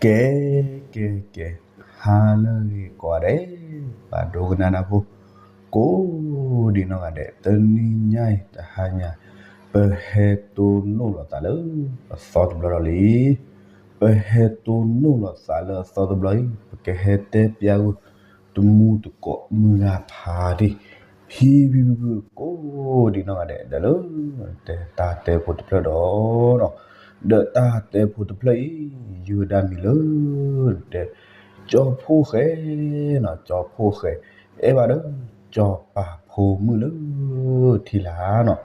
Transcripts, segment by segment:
ကဲ ကဲ ကဲ, ဟါလၢအဂ့ၤကိးဂၤဒဲး, ပှၤဒိကနၣ်တၢ်ဖိ ကိးဒံနီၢ်ဂၤဒဲး, တနံၤညါအံၤ တဟါညါ ပဟဲတိၢ်နီၣ်လီၤသးလၢအသီတဘျီဒီးလံ. ပဟဲတိၢ်နီၣ်လီၤသးလၢအသီတဘျီအံၤ ပကဟဲတဲပျးဂီၢ် တမူတကိးမုၢ်ဂၤဖးဒိၣ် ဟံၣ်ဖံဖုဖုကိးဒံနီၢ်ဂၤဒဲး ဒီးလၢ တဲတၢ်တဲဖိတဖျၢၣ်ဒီး ဒီးတၢ်တဲဖိတဖျၢၣ်အံၤ ယုၢ်ဝဲဒၣ်မံၤလၢ တဲ ကၠီဖှိၣ်ဃဲနီၤ, ကၠီဖှိၣ်ဃဲ အဲၣ်ဘၣ်ဒီး ကၠီၤပၤဖိမုၣ်လၢထံလာ်နီၤ.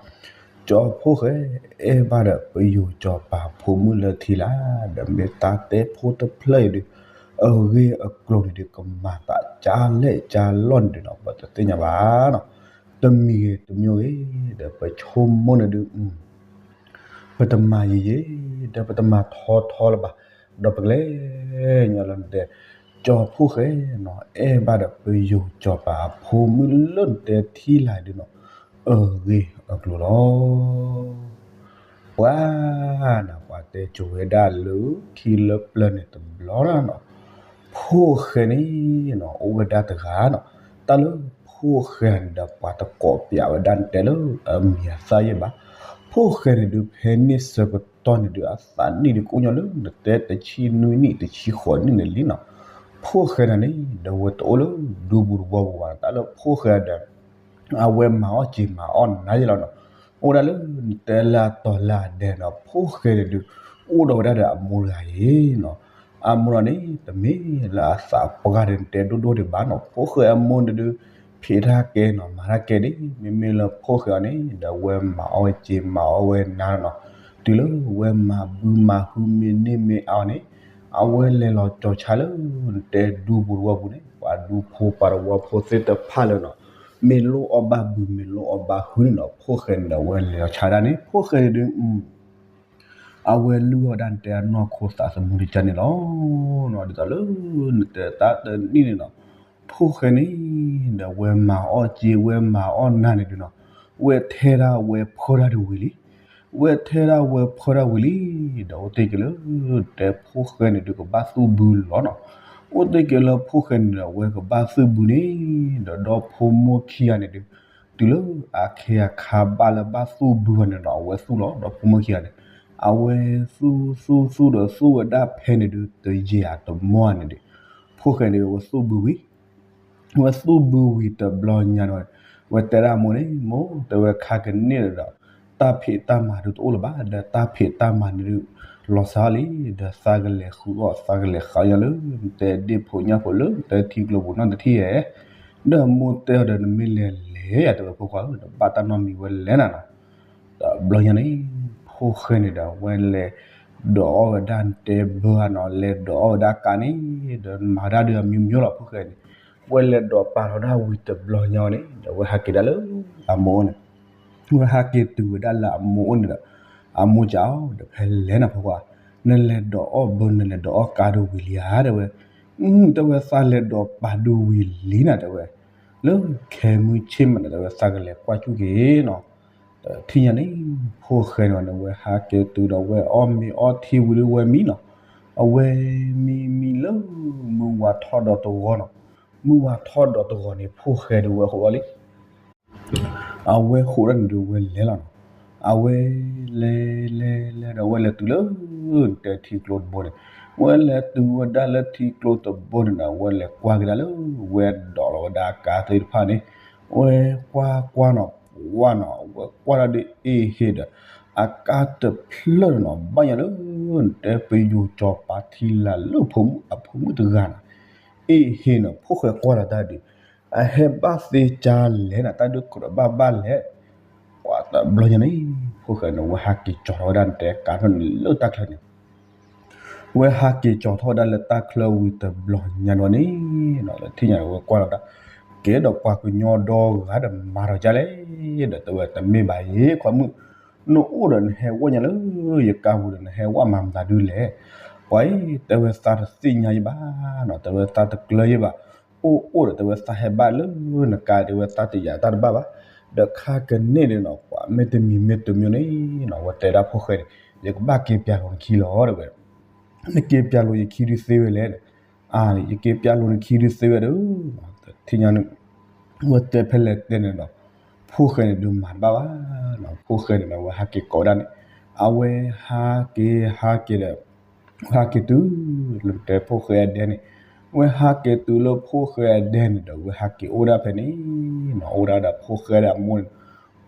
ကၠီဖှိၣ်ဃဲ အဲၣ်ဘၣ်ဒီးပယိၤကၠီၤပၤဖိမုၣ်လၢထံလာ်, ဒီးမ့ၢ်တၢ်တဲဖိတဖျၢၣ်အံၤဒီး အဂ့ၢ်အကျိၤန့ၣ်ဒီး ကမၤသးကၢ်လဲၢ်ကၢ်လီၢ်န့ၣ်ဒီးနီၤ ပတသ့ၣ်ညါဘၣ်နီၤ. တမံၤဂ့ၤတမံၤဂ့ၤ ဒီးပဆိကမိၣ်န့ၣ်ဒုး ပတမၤယံာ်ယံာ် ဒီးပတမၤထီထီလၢၤဘၣ်, ဒီးပကလဲၤညီလၢနတဲ ကၠီဖှိၣ်ဃဲနီၤ အဲၣ်ဘၣ်ဒီးပယိၤကၠီၤပၤအဖိမုၣ်လၢနတဲထံလာ်ဒုးနီၤ အဂ့ၢ်အကျိၤလီၤ. ပှၤနၤ ပှၤတဲကိၤဝဲဒၣ်လၢခံလၢပျၢၤန့ၣ်တဘျီနီၤ, ဖှိၣ်ဃဲန့ၣ်နီၤ အိၣ်ဝဲဒၣ်တဂၤနီၤ, တၢ်လၢဖှိၣ်ဃဲန့ၣ်ဒီး ပှၤတကိးပျးဝဲဒၣ်နတဲလၢအမံၤအသၣ်ယဲၢ်ဘၣ်. ဖှိၣ်ဃဲန့ၣ်ဒုး ဖဲန့ၣ်ဆၢကတီၢ်န့ၣ်ဒုး အသးနံၣ်ဒုး ကအိၣ်ညီလၢနတဲတဆံနွံနံၣ် တဆံဃိးနံၣ်န့ၣ်လံနီၤ. ဖှိၣ်ဃဲန့ၣ်န့ၣ် ဒီးဝဲတအိၣ်လၢဒူပူၤတဝီပူၤဘၣ်, တၢ်လၢဖှိၣ်ဃဲဒီး အဝဲမၤအီၣ်စ့မၤအီၣ်နါယဲၢ်လီၤနီၤ. အိၣ်ဒၣ်လၢနတဲလၢအတီၤလၢအဒဲးနီၤ, ဖှိၣ်ဃဲန့ၣ်ဒုး အိၣ်ဒီးဝဲဒၣ်ဒီးအမိၢ်တဂၤအံၤနီၤ. အမိၢ်လီၤန့ၣ် တမ့ၢ်လၢအသးပှၢ်ဒီးနတဲဒိၣ်ဒိၣ်ဒံးဘၣ်နီၤ, ဖှိၣ်ဃဲအမိၢ်န့ၣ်ဒုး ဖံးတၢ်ကဲနီၤ မၤတၢ်ကဲဒံး, မ့မ့ၢ်လၢဖှိၣ်ဃဲအီၤန့ၣ် ဒီးဝဲမၤအီၣ်စ့မၤအီၣ်ဝဲနါနီၤ, တုၤလၢဝဲမၤဘုမၤဟုမ့ၢ်န့ၢ်မ့ၢ်အါအီၤန့ၣ် အဝဲလဲၤလီၤကၠီၤဆါလၢ နတဲဒူပူၤတဝီပူၤန့ၣ် ပှၤဒူဖိပှၤတဝီဖိသ့ၣ်တဖၣ်လၢနီၤ, မ့ၢ်လိၣ်အီၣ်ဘၣ်ဘုမ့ၢ်လိၣ်အီၣ်ဘၣ်ဟုန့ၣ်နီၤ, ဖှိၣ်ဃဲန့ၣ်ဒီးဝဲလဲၤလီၤဆါဒၣ်န့ၣ် ဖှိၣ်ဃဲန့ၣ်ဒုး အဝဲလုၢ်အီၣ်ဝဲဒၣ်နတဲအနီၢ်ခိသးသမူတကၢ်န့ၣ်လီၤ. ဒ်သိးလၢ နတဲတၢ်တနံၣ်န့ၣ်နီၤ, ဖှိၣ်ဃဲန့ၣ် ဒီးဝဲမၤအီၣ်စ့ဝဲမၤအီၣ်နါန့ၣ်ဒုးနီၤ, ဝဲထဲဒၣ်ဝဲဖှီၣ်တၢ်တဝံၤလံ, ဝဲထဲဒၣ်ဝဲဖှီၣ်တၢ်ဝံၤလံ, ဒီးအိၣ်သ့ၣ်က့ၤလၢ တဲဖှိၣ်ဃဲန့ၣ်ဒုးကဘၣ်သူၣ်ဘုလီၤနီၤ, အိၣ်သ့ၣ်က့ၤလၢဖှိၣ်ဃဲန့ၣ်ဒီး ဝဲကဘၣ်သူၣ်ဘုန့ၣ်, ဒီးဒီဖိမိၢ်ခံဂၤန့ၣ်ဒုး တုၤလၢအခ့အခါဘၣ်လၢဘၣ်သူၣ်ဘုအီၤန့ၣ်ဒီး အဝဲသူၣ်လီၤ, ဒီးဖိမိၢ်ခံဂၤန့ၣ်, အဝဲသူၣ်သူၣ်သူၣ်ဒီးသူၣ်ဝဲဒၣ်ဖဲန့ၣ်ဒုး တယံာ်အတမီၢ်န့ၣ်ဒုး, ဖှိၣ်ဃဲန့ၣ်ဝဲသူၣ်ဘုဝံၤ, ဝဲသူၣ်ဘုဝံၤတဘျီညါန့ၣ်, ဝဲတဲဒၣ်မိၢ်န့ၣ်, မိၢ် တဲဝဲခါကန့ၢ်ဒီး တၢ်ဖံးတၢ်မၤဒုးတအိၣ်လၢၤဘၣ်, ဒီးတၢ်ဖံးတၢ်မၤန့ၣ်ဒုး လီၤစှၤလံ, ဒီးသးကလဲၤဃုအီၣ်သးကလဲၤဃုညါလၢ နတဲဒ့ၣ်ဖိညၣ်ဖိလၢနတဲထံကျိပူၤနီတထံၣ်ဧါ, ဒီးမိၢ်တဲအီၤဒီး နမ့ၢ်လဲၤလဲၤယၤ တဲဝဲဖိခွါဧၢ, ဒီးဘၣ်တၢ်နီတမံၤဝဲလဲၤနၤနီၤ, ဒီးဘျီညါန့ၣ် ဖှိၣ်ဃဲန့ၣ်ဒီး ဝဲလဲၤဒိးအီၣ်ဝဲဒၣ်နတဲဘၢအနီၤ, လဲၤဒိးအီၣ်ဝဲဒၣ်ကါန့ၣ်, ဒီးမၤဒၣ်ဒုးအမံၤမံၤလီၤ ဖှိၣ်ဃဲန့ၣ်, ဝဲလဲၤဒိးပာ်လီၤဒၣ်ဝံၤတဘျီညါအီၤန့ၣ် ဒီးဝဲဟးက့ၤဒၣ်လၢအမိၢ်အိၣ်န့ၣ်, ဝဲဟးက့ၤတုၤဝဲဒၣ်လၢအမိၢ်အိၣ်န့ၣ်ဒီး အမိၢ်စံးအီၤဒီး ဖဲလဲၣ်နၤဖိခွါ, နလဲၤဒိးအီၣ်ဘၢ နလဲၤဒိးအီၣ်ကါဒုးဝံၤလံဧါ တဲဝဲ, တဲဝဲသးလဲၤဒိးပာ်ဒုးဝံၤလံနၤ တဲဝဲ, လၢခဲမုၢ်ဆ့ၣ်မးန့ၣ် တဲဝဲသးကလဲၤကွၢ်စူၣ်က့ၤနီၤ, ဒီးထံၣ်ညါန့ၣ် ဖှိၣ်ဃဲန့ၣ်ဝဲန့ၣ် ဝဲဟးက့ၤတုၤဒီးဝဲအီၣ်မ့ၤအီထံဝံၤဒုးဝဲမံနီၤ, အဝဲမံမံလၢ မုၢ်ဝါထီၣ်ဒီးတဂီၤနီၤ, မုၢ်ဝါထီၣ်ဒီးတဂီၤန့ၣ် ဖှိၣ်ဃဲဒုးဝဲဃိးအီၤလံ အဝဲဃိးဒၣ်န့ၣ်ဒုးဝဲလဲၤလီၤနီၤ, အဝဲလဲၤလဲၤလဲၤဒီးဝဲလဲၤတုၤလၢ နတဲထံကျိတဘိန့ၣ်, ဝဲလဲၤတုၤဝဲဒၣ်လၢထံကျိတဘိန့ၣ်ဒီး ဝဲလဲၤကွၢ်က့ၤဒၣ်လၢ ဝဲဒိးလီၤဝဲဒၣ်ကါသ့ၣ်တဖၣ်န့ၣ်, ဝဲကွၢ်ကွၢ်နီၤ ဝဲနီၤ ဝဲကွၢ်ဒၣ်ဒ်အ့ၣ်ဟ့ဒီး အကါတဖျၢၣ်နီၤ ဘၣ်ညါလၢ နတဲပယိၤကၠီၤပၤထံလာ်လၢအဖိမုၣ်တဂၤနီၤ, အ့ၣ်ဟ့နီၤ ဖှိၣ်ဃဲကွၢ်လီၤတၢ်ဒုး အဟဲဘၣ်သ့ကၢ်လဲၣ်နၤ တၢ်ဒုးကြၢးဘၣ်ဘၣ်လဲၣ်, ပှၤတဘျီညါန့ၣ် ဖှိၣ်ဃဲန့ၣ် ဝဲဟးက့ၤကၠီၤထီၣ်ဝဲဒၣ်နတဲကါဖျၢၣ်န့ၣ်လၢတၢ်ချၢန့ၣ်, ဝဲဟးက့ၤကၠီၤထီၣ်ဝဲဒၣ်လၢတၢ်ချၢဝံၤတဘျီညါန့ၣ်ဝဲန့ၣ်, လၢထံၣ်ညါန့ၣ် ဝဲကွၢ်လီၤတၢ်, ကဲဒီးပှၤကညီဒီဂၤဒီးမၤထီၣ်ကၢ်လဲၣ်, ဒီးတဲဝဲတမ့ၢ်ဘၣ်ယဲ ခွါမုၣ်, နအိၣ်ဒီးနဟဲဝဲၢ်ညါလၢ ယကါပူၤဒီးနဟဲဝဲၢ်မၤမတၤဒုလဲၣ်, ပှၤအံၤ တဲဝဲသးတသ့ၣ်ညါယဘၣ်နီၤ တဲဝဲသးတကျၢၤယဘၣ်, အိၣ်အိၣ်ဒီးတဲဝဲသးဟဲဘၣ်လၢ နကါတဲဝဲသးတယာ်တၢ်တဘၣ်ဘၣ်, ဒီးခါကန့ၢ်န့ၣ်နီၤ ပှၤမ့ၢ်တမံၤမ့ၢ်တမံၤန့ၣ်နီၤ ဝဲတဲဒၣ်ဖှိၣ်ဃဲန့ၣ် ယကဘၣ်က့ၤပျးလီၤနခံလီၤ တဲဝဲ နက့ၤပျၢ်လိာ်ယခံဒုးသ့ဝဲလဲၣ်, အါ ယက့ၤပျၢ်လိာ်နခံဒုးသ့ဝဲဒီး, ထံၣ်ညါန့ၣ် ဝဲတဲဖဲလဲၣ်တဲန့ၣ်ဒီး, ဖိၣ်ဃဲန့ၣ်ဒုးမၤတဘၣ်ဘၣ်နီၤ, ဖိၣ်ဃဲန့ၣ်ဒီး ဝဲဟးက့ၤကိးဒၣ်န့ၣ်, အဝဲဟးက့ၤဟးက့ၤဒီး ဟဲက့ၤတုၤလၢတဲဖိၣ်ဃဲအဒဲန့ၣ်, ဝဲဟးက့ၤတုၤလၢဖိၣ်ဃဲအဒဲန့ၣ်ဒီး ဝဲဟးက့ၤအိၣ်ဒၣ်ဖဲန့ၣ်နီၤ, အိၣ်ဒၣ်ဒီးဖိၣ်ဃဲဒီးအမိၢ်န့ၣ်,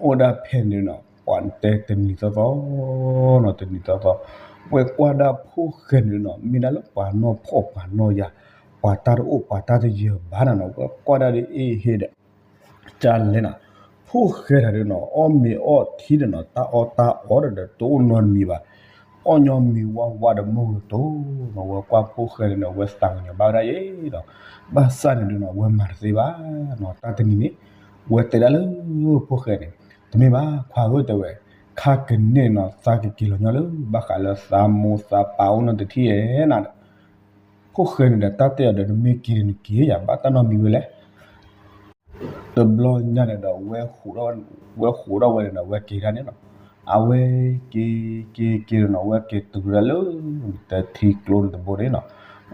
အိၣ်ဒၣ်ဖဲန့ၣ်နီၤ, ပှၤတဲတနံၤသီသီနီၤ, တနံၤသီသီ, ဝဲကွၢ်ဒၣ်ဖိၣ်ဃဲန့ၣ်နီၤ, မ့ၢ်ဒၣ်လၢပှၤနီၢ်ဖှီၣ်ပှၤနီၢ်ယာ်, ပှၤတၢ်တအိၣ်ပှၤတၢ်တယၢၤဘၣ်နီၤနီၤ, ဝဲကွၢ်ဒၣ်ဒီးအ့ၣ်ဟ့ဒီး ကလဲၣ်နီၤ, ဖိၣ်ဃဲတၢ်ဒုးနီၤ အီၣ်မ့ၤအီထံဒီးနီၤ, တၢ်အီၣ်တၢ်အီဒီးတအိၣ်နီတမံၤဘၣ်, အီၣ်ညီမ့ၤဝါဝါဒီးမုၢ်ကတိၤနီၤ, ဝဲကွၢ်ဖိၣ်ဃဲန့ၣ်ဒီး ဝဲသးကညီၤဘၣ်ဝဲဒၣ်ယဲဒီး, ဘၣ်ဆၣ်န့ၣ်ဒုးနီၤ ဝဲမၤတသ့ဘၣ်နီၤ, တၢ်တနံၤန့ၣ် ဝဲတဲဒၣ်လၢဖိၣ်ဃဲန့ၣ်, တမ့ၢ်ဘၣ်ခွါဧၢ တဲဝဲ, ခါကန့ၢ်နီၤ သးကက့ၤလီၤညီလၢ ဘၣ်ဃးလၢသးမိၢ်သးပၢ်အိၣ်နီတထံၣ်ဧဲနၤဒီး, ဖိၣ်ဃဲန့ၣ်ဒီး တၢ်တဲအီၤဒီး နမ့ၢ်က့ၤဒီးနက့ၤယၤ ဘၣ်တၢ်နီတမံၤဝဲလဲၣ် တဘျီညါန့ၣ်ဒီး ဝဲဃိးထီၣ်ဝဲန့ၣ်ဒီး ဝဲက့ၤဒၣ်န့ၣ်နီၤ, အဝဲက့ၤက့ၤက့ၤဒီးနီၤ ဝဲက့ၤတုၤဒၣ်လၢ တဲထံကျိန့ၣ်တဘိန့ၣ်နီၤ,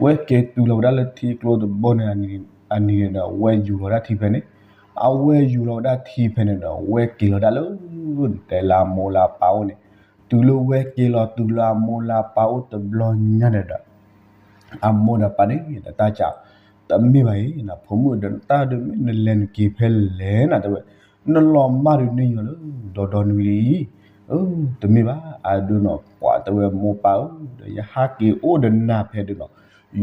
ဝဲက့ၤတုၤလီၤဝဲဒၣ်လၢထံကျိတဘိန့ၣ် အနံၤန့ၣ်ဒီး ဝဲယူၤလီၤဝဲဒၣ်ထံဖဲန့ၣ်, အဝဲယူၤလီၤဝဲဒၣ်ထံဖဲန့ၣ်ဒီး ဝဲက့ၤလီၤဒၣ်လၢ တဲလၢအမိၢ်လၢအပၢ်အိၣ်န့ၣ်, တုၤလၢဝဲက့ၤလီၤတုၤလၢအမိၢ်လၢအပၢ်အိၣ်တဘျီညါန့ၣ်ဒီး အမိၢ်ဒီးပၢ်န့ၣ်ဒီး တၢ်ကး, တမ့ၢ်ဘၣ်အံၤ ဖိမုၣ်ဒီး တၢ်ဒုးမ့ၢ်နလဲၤနက့ၤဖဲလဲၣ်နၤ တဲဝဲ, နလီၤမၢ်ဒုးန့ၢ်ယီၤလၢ ဒီဒီနွံလံ, တမ့ၢ်ဘၣ် အဒုးနီၤ ပှၤတဲဝဲမိၢ်ပၢ်ဧၢ ဒီးယဟးက့ၤအိၣ်ဒီးနၤဖဲဒုးနီၤ,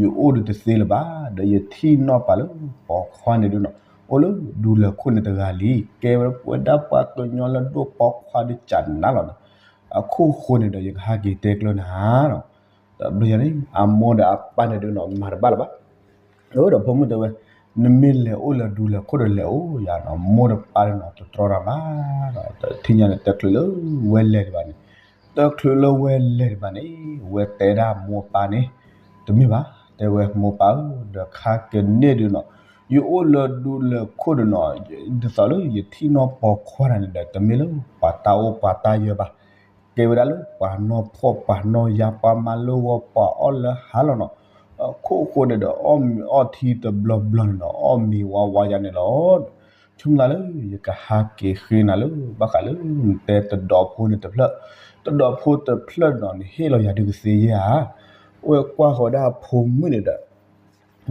ယအိၣ်ဒီးတသ့လၢၤဘၣ် ဒီးယထံၣ်နီၢ်ပၢ်လၢပိာ်ခွါန့ၣ်ဒုးနီၤ, အိၣ်လၢဒူလၢာ်ခိၣ်န့ၣ်တဂၤလံ, ကဲဝဲဒၣ်ပှၤကညီလၢဒိၣ်ပိာ်ခွါဒုးကးနၤလီၤနီၤ, အခိၣ်ဃိန့ၣ်ဒီး ယကဟးက့ၤတဲကျၢနၤနီၤ တဘျီညါန့ၣ် အမိၢ်ဒီးအပၢ်န့ၣ်ဒုးနီၤ မၤတဘၣ်လၢၤဘၣ်. ဒီးဖိမုၣ်တဲဝဲ, နမ့ၢ်လဲၤအိၣ်လၢဒူလၢာ်ခိၣ်ဒီးလဲၤအိၣ်ယၤနီၤ, မိၢ်ဒီးပၢ်ဒီးနီၤ တတြီနၤဘၣ်, ဒီးထံၣ်ညါန့ၣ် တချုးလၢဝဲလဲၤဒံးဘၣ်န့ၣ်, တချုးလၢဝဲလဲၤဒံးဘၣ်န့ၣ် ဝဲတဲဒၣ်မိၢ်ပၢ်န့ၣ်, တမ့ၢ်ဘၣ် တဲဝဲမိၢ်ပၢ်ဧၢ ဒီးခါကန့ၢ်ဒုးနီၤ, ယအိၣ်လၢဒူလၢာ်ခိၣ်ဒီးနီၤ, ဒ်သိးလၢယထံၣ်နီၢ်ပိာ်ခွါန့ၣ်ဒီး တမ့ၢ်လၢပှၤတၢ်အိၣ်ပှၤတၢ်ယၢၤဘၣ် ကဲဝဲဒၣ်လၢပှၤနီၢ်ဖှီၣ်ပှၤနီၢ်ယာ် ပှၤမၤလိဂီၤပှၤအီၣ်လၢဟါလီၤနီၤ, အခိၣ်ဃိန့ၣ်ဒီး အီၣ်မ့ၤအီထံတဘျီဘျီန့ၣ်နီၤ အီၣ်မ့ၤဝါဝါယါန့ၣ်လီၤ. ဆိကမိၣ်လၢ ယကဟးက့ၤဃ့နၤလၢ ဘၣ်ဃးလၢနတဲတဒီးဖိန့ၣ်တဖျၢၣ်, တဒီးဖိတဖျၢၣ်နီၤ နဟ့ၣ်လီၤယၤဒုးကသ့ယဲဧါ. ဝဲကွၢ်ဃီၤဒၣ်ဖိမုၣ်န့ၣ်ဒီး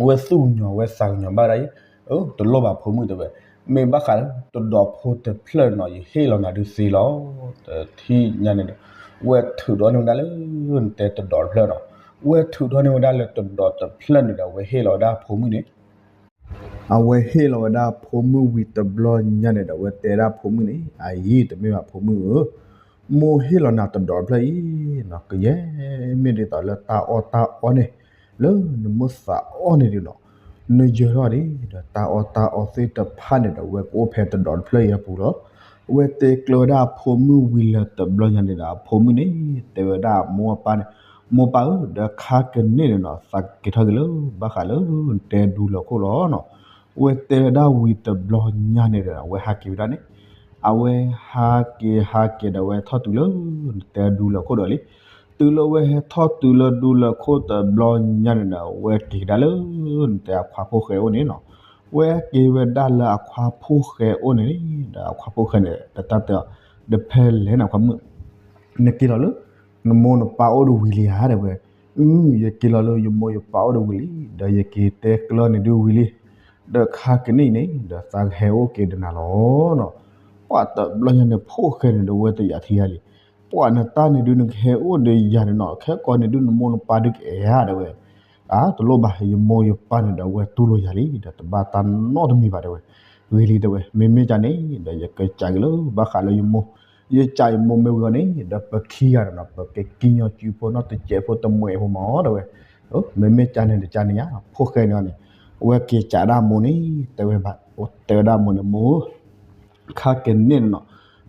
ဝဲသူၣ်ကညီၤဝဲသးကညီၤဘၣ်ဒၣ်အံၤ, တလိၣ်ဘၣ်ဖိမုၣ်တဲဝဲ, မ့ၢ်ဘၣ်ဃးလၢတဒီးဖိတဖျၢၣ်နီၤ ယဟ့ၣ်လီၤနၤဒုးသ့လီၤ. တထံၣ်ညါန့ၣ်ဒီး ဝဲထုးထီၣ်န့ၢ်ဝဲဒၣ်လၢ နတဲတဒီးတဖျၢၣ်နီၤ, ဝဲထုးထီၣ်န့ၢ်ဝဲဒၣ်လၢတဒီးတဖျၢၣ်န့ၣ်ဒီး အဝဲဟ့ၣ်လီၤဝဲဒၣ်ဖိမုၣ်န့ၣ် အဝဲဟ့ၣ်လီၤဝဲဒၣ်ဖိမုၣ်ဝံၤတဘျီညါန့ၣ်ဒီး အဝဲတဲဒၣ်ဖိမုၣ်န့ၣ်, အံၤ တမ့ၢ်ဘၣ်ဖိမုၣ်ဧၢ, မိၢ်ဟ့ၣ်လီၤနၤတဒီးတဖျၢၣ်အံၤနီၤ ကယဲၢ်မ့ၢ်ဒ်သိးလၢတၢ်အီၣ်တၢ်အီန့ၣ် လၢနမိၢ်သးအီၣ်န့ၣ်ဒုးနီၤ, နယၢၤထီၣ်ဒံး ဒီးတၢ်အီၣ်တၢ်အီသ့ၣ်တဖၣ်န့ၣ်ဒီး အဝဲကအိၣ်ဖဲတဒီးတဖျၢၣ်အံၤအပူၤလီၤ. အဝဲတဲကျၢၤဝဲဒၣ်အဖိမုၣ်ဝံၤလၢတဘျီညါန့ၣ်ဒီး အဖိမုၣ်န့ၣ် တဲဝဲဒၣ်အမိၢ်အပၢ်န့ၣ်, မိၢ်ပၢ်ဧၢ ဒီးခါကန့ၢ်န့ၣ်နီၤ သးကက့ၤထီၣ်က့ၤလၢ ဘၣ်ဃးလၢနတဲဒူလၢာ်ခိၣ်လီၤနီၤ. အဝဲတဲဝဲဒၣ်ဝံၤတဘျီညါန့ၣ်ဒီး အဝဲဟးက့ၤဝဲဒၣ်န့ၣ်, အဝဲဟးက့ၤဟးက့ၤဒီး အဝဲထီၣ်တုၤလၢ နတဲဒူလၢာ်ခိၣ်ဒီးလံ. တုၤလၢအဝဲဟဲထီၣ်တုၤလၢဒူလၢာ်ခိၣ်တဘျီညါန့ၣ်ဒီး အဝဲက့ၤကဒါလၢ နတဲအခွါဖိၣ်ဃဲအိၣ်န့ၣ်နီၤ. အဝဲက့ၤဝဲဒၣ်လၢအခွါဖိၣ်ဃဲအိၣ်န့ၣ်လံ, ဒီးအခွါဖိၣ်ဃဲန့ၣ် တၢ်တဲအီၤ, ဒီးဖဲလဲၣ်နခွါမုၣ်, နက့ၤလီၤလၢ နမိၢ်နပၢ်အိၣ်ဒီးဝံၤလံဧါ တဲဝဲ, အု ယက့ၤလီၤလၢယမိၢ်ယပၢ်အိၣ်ဒီးဝံၤလံ, ဒီးယက့ၤတဲကျၢၤန့ၣ်ဒုးဝံၤလံ, ဒီးခါကန့ၢ်အံၤန့ၣ် ဒီးသးကဟဲအိၣ်က့ၤဒီးနၤလီၤနီၤ. ပှၤတဘျီညါန့ၣ် ဖိၣ်ဃဲန့ၣ်ဒီး အဝဲတယာ်ထံယါလံ, ပှၤနတၢ်န့ၣ်ဒုး နကဟဲအိၣ်ဒီးယၤန့ၣ်နီၤ, ခဲကိးန့ၣ်ဒုး နမိၢ်နပၢ်ဒုးကအဲၣ်ဧါ တဲဝဲ. အါ တလိၣ်ဘၣ် ယမိၢ်ယပၢ်န့ၣ်ဒီး အဝဲတူၢ်လိာ်ယၤလံ, ဒီးတဘၣ်တၢ်နီတမံၤဘၣ် တဲဝဲ. ဂ့ၤလံ တဲဝဲ, မ့မ့ၢ်ကန့ၣ် ဒီးယကစးက့ၤလၢ ဘၣ်ဃးလၢယမိၢ်, ယစးယမိၢ်မ့ၢ်ဝံၤအီၤန့ၣ် ဒီးပခံဂၤဒီးနီၤ ပကကံညီစုဖိ နီၢ်တစဲးဖိတမှဲးဖိမး တဲဝဲ. မ့မ့ၢ်ကန့ၣ်တကန့ၣ်ဧါ, ဖိၣ်ဃဲန့ၣ်န့ၣ် အဝဲက့ၤစးဒၣ်အမိၢ်န့ၣ် တဲဝဲဘၣ်, တဲဝဲဒၣ်အမိၢ်န့ၣ် မိၢ် ခါကန့ၢ်န့ၣ်နီၤ,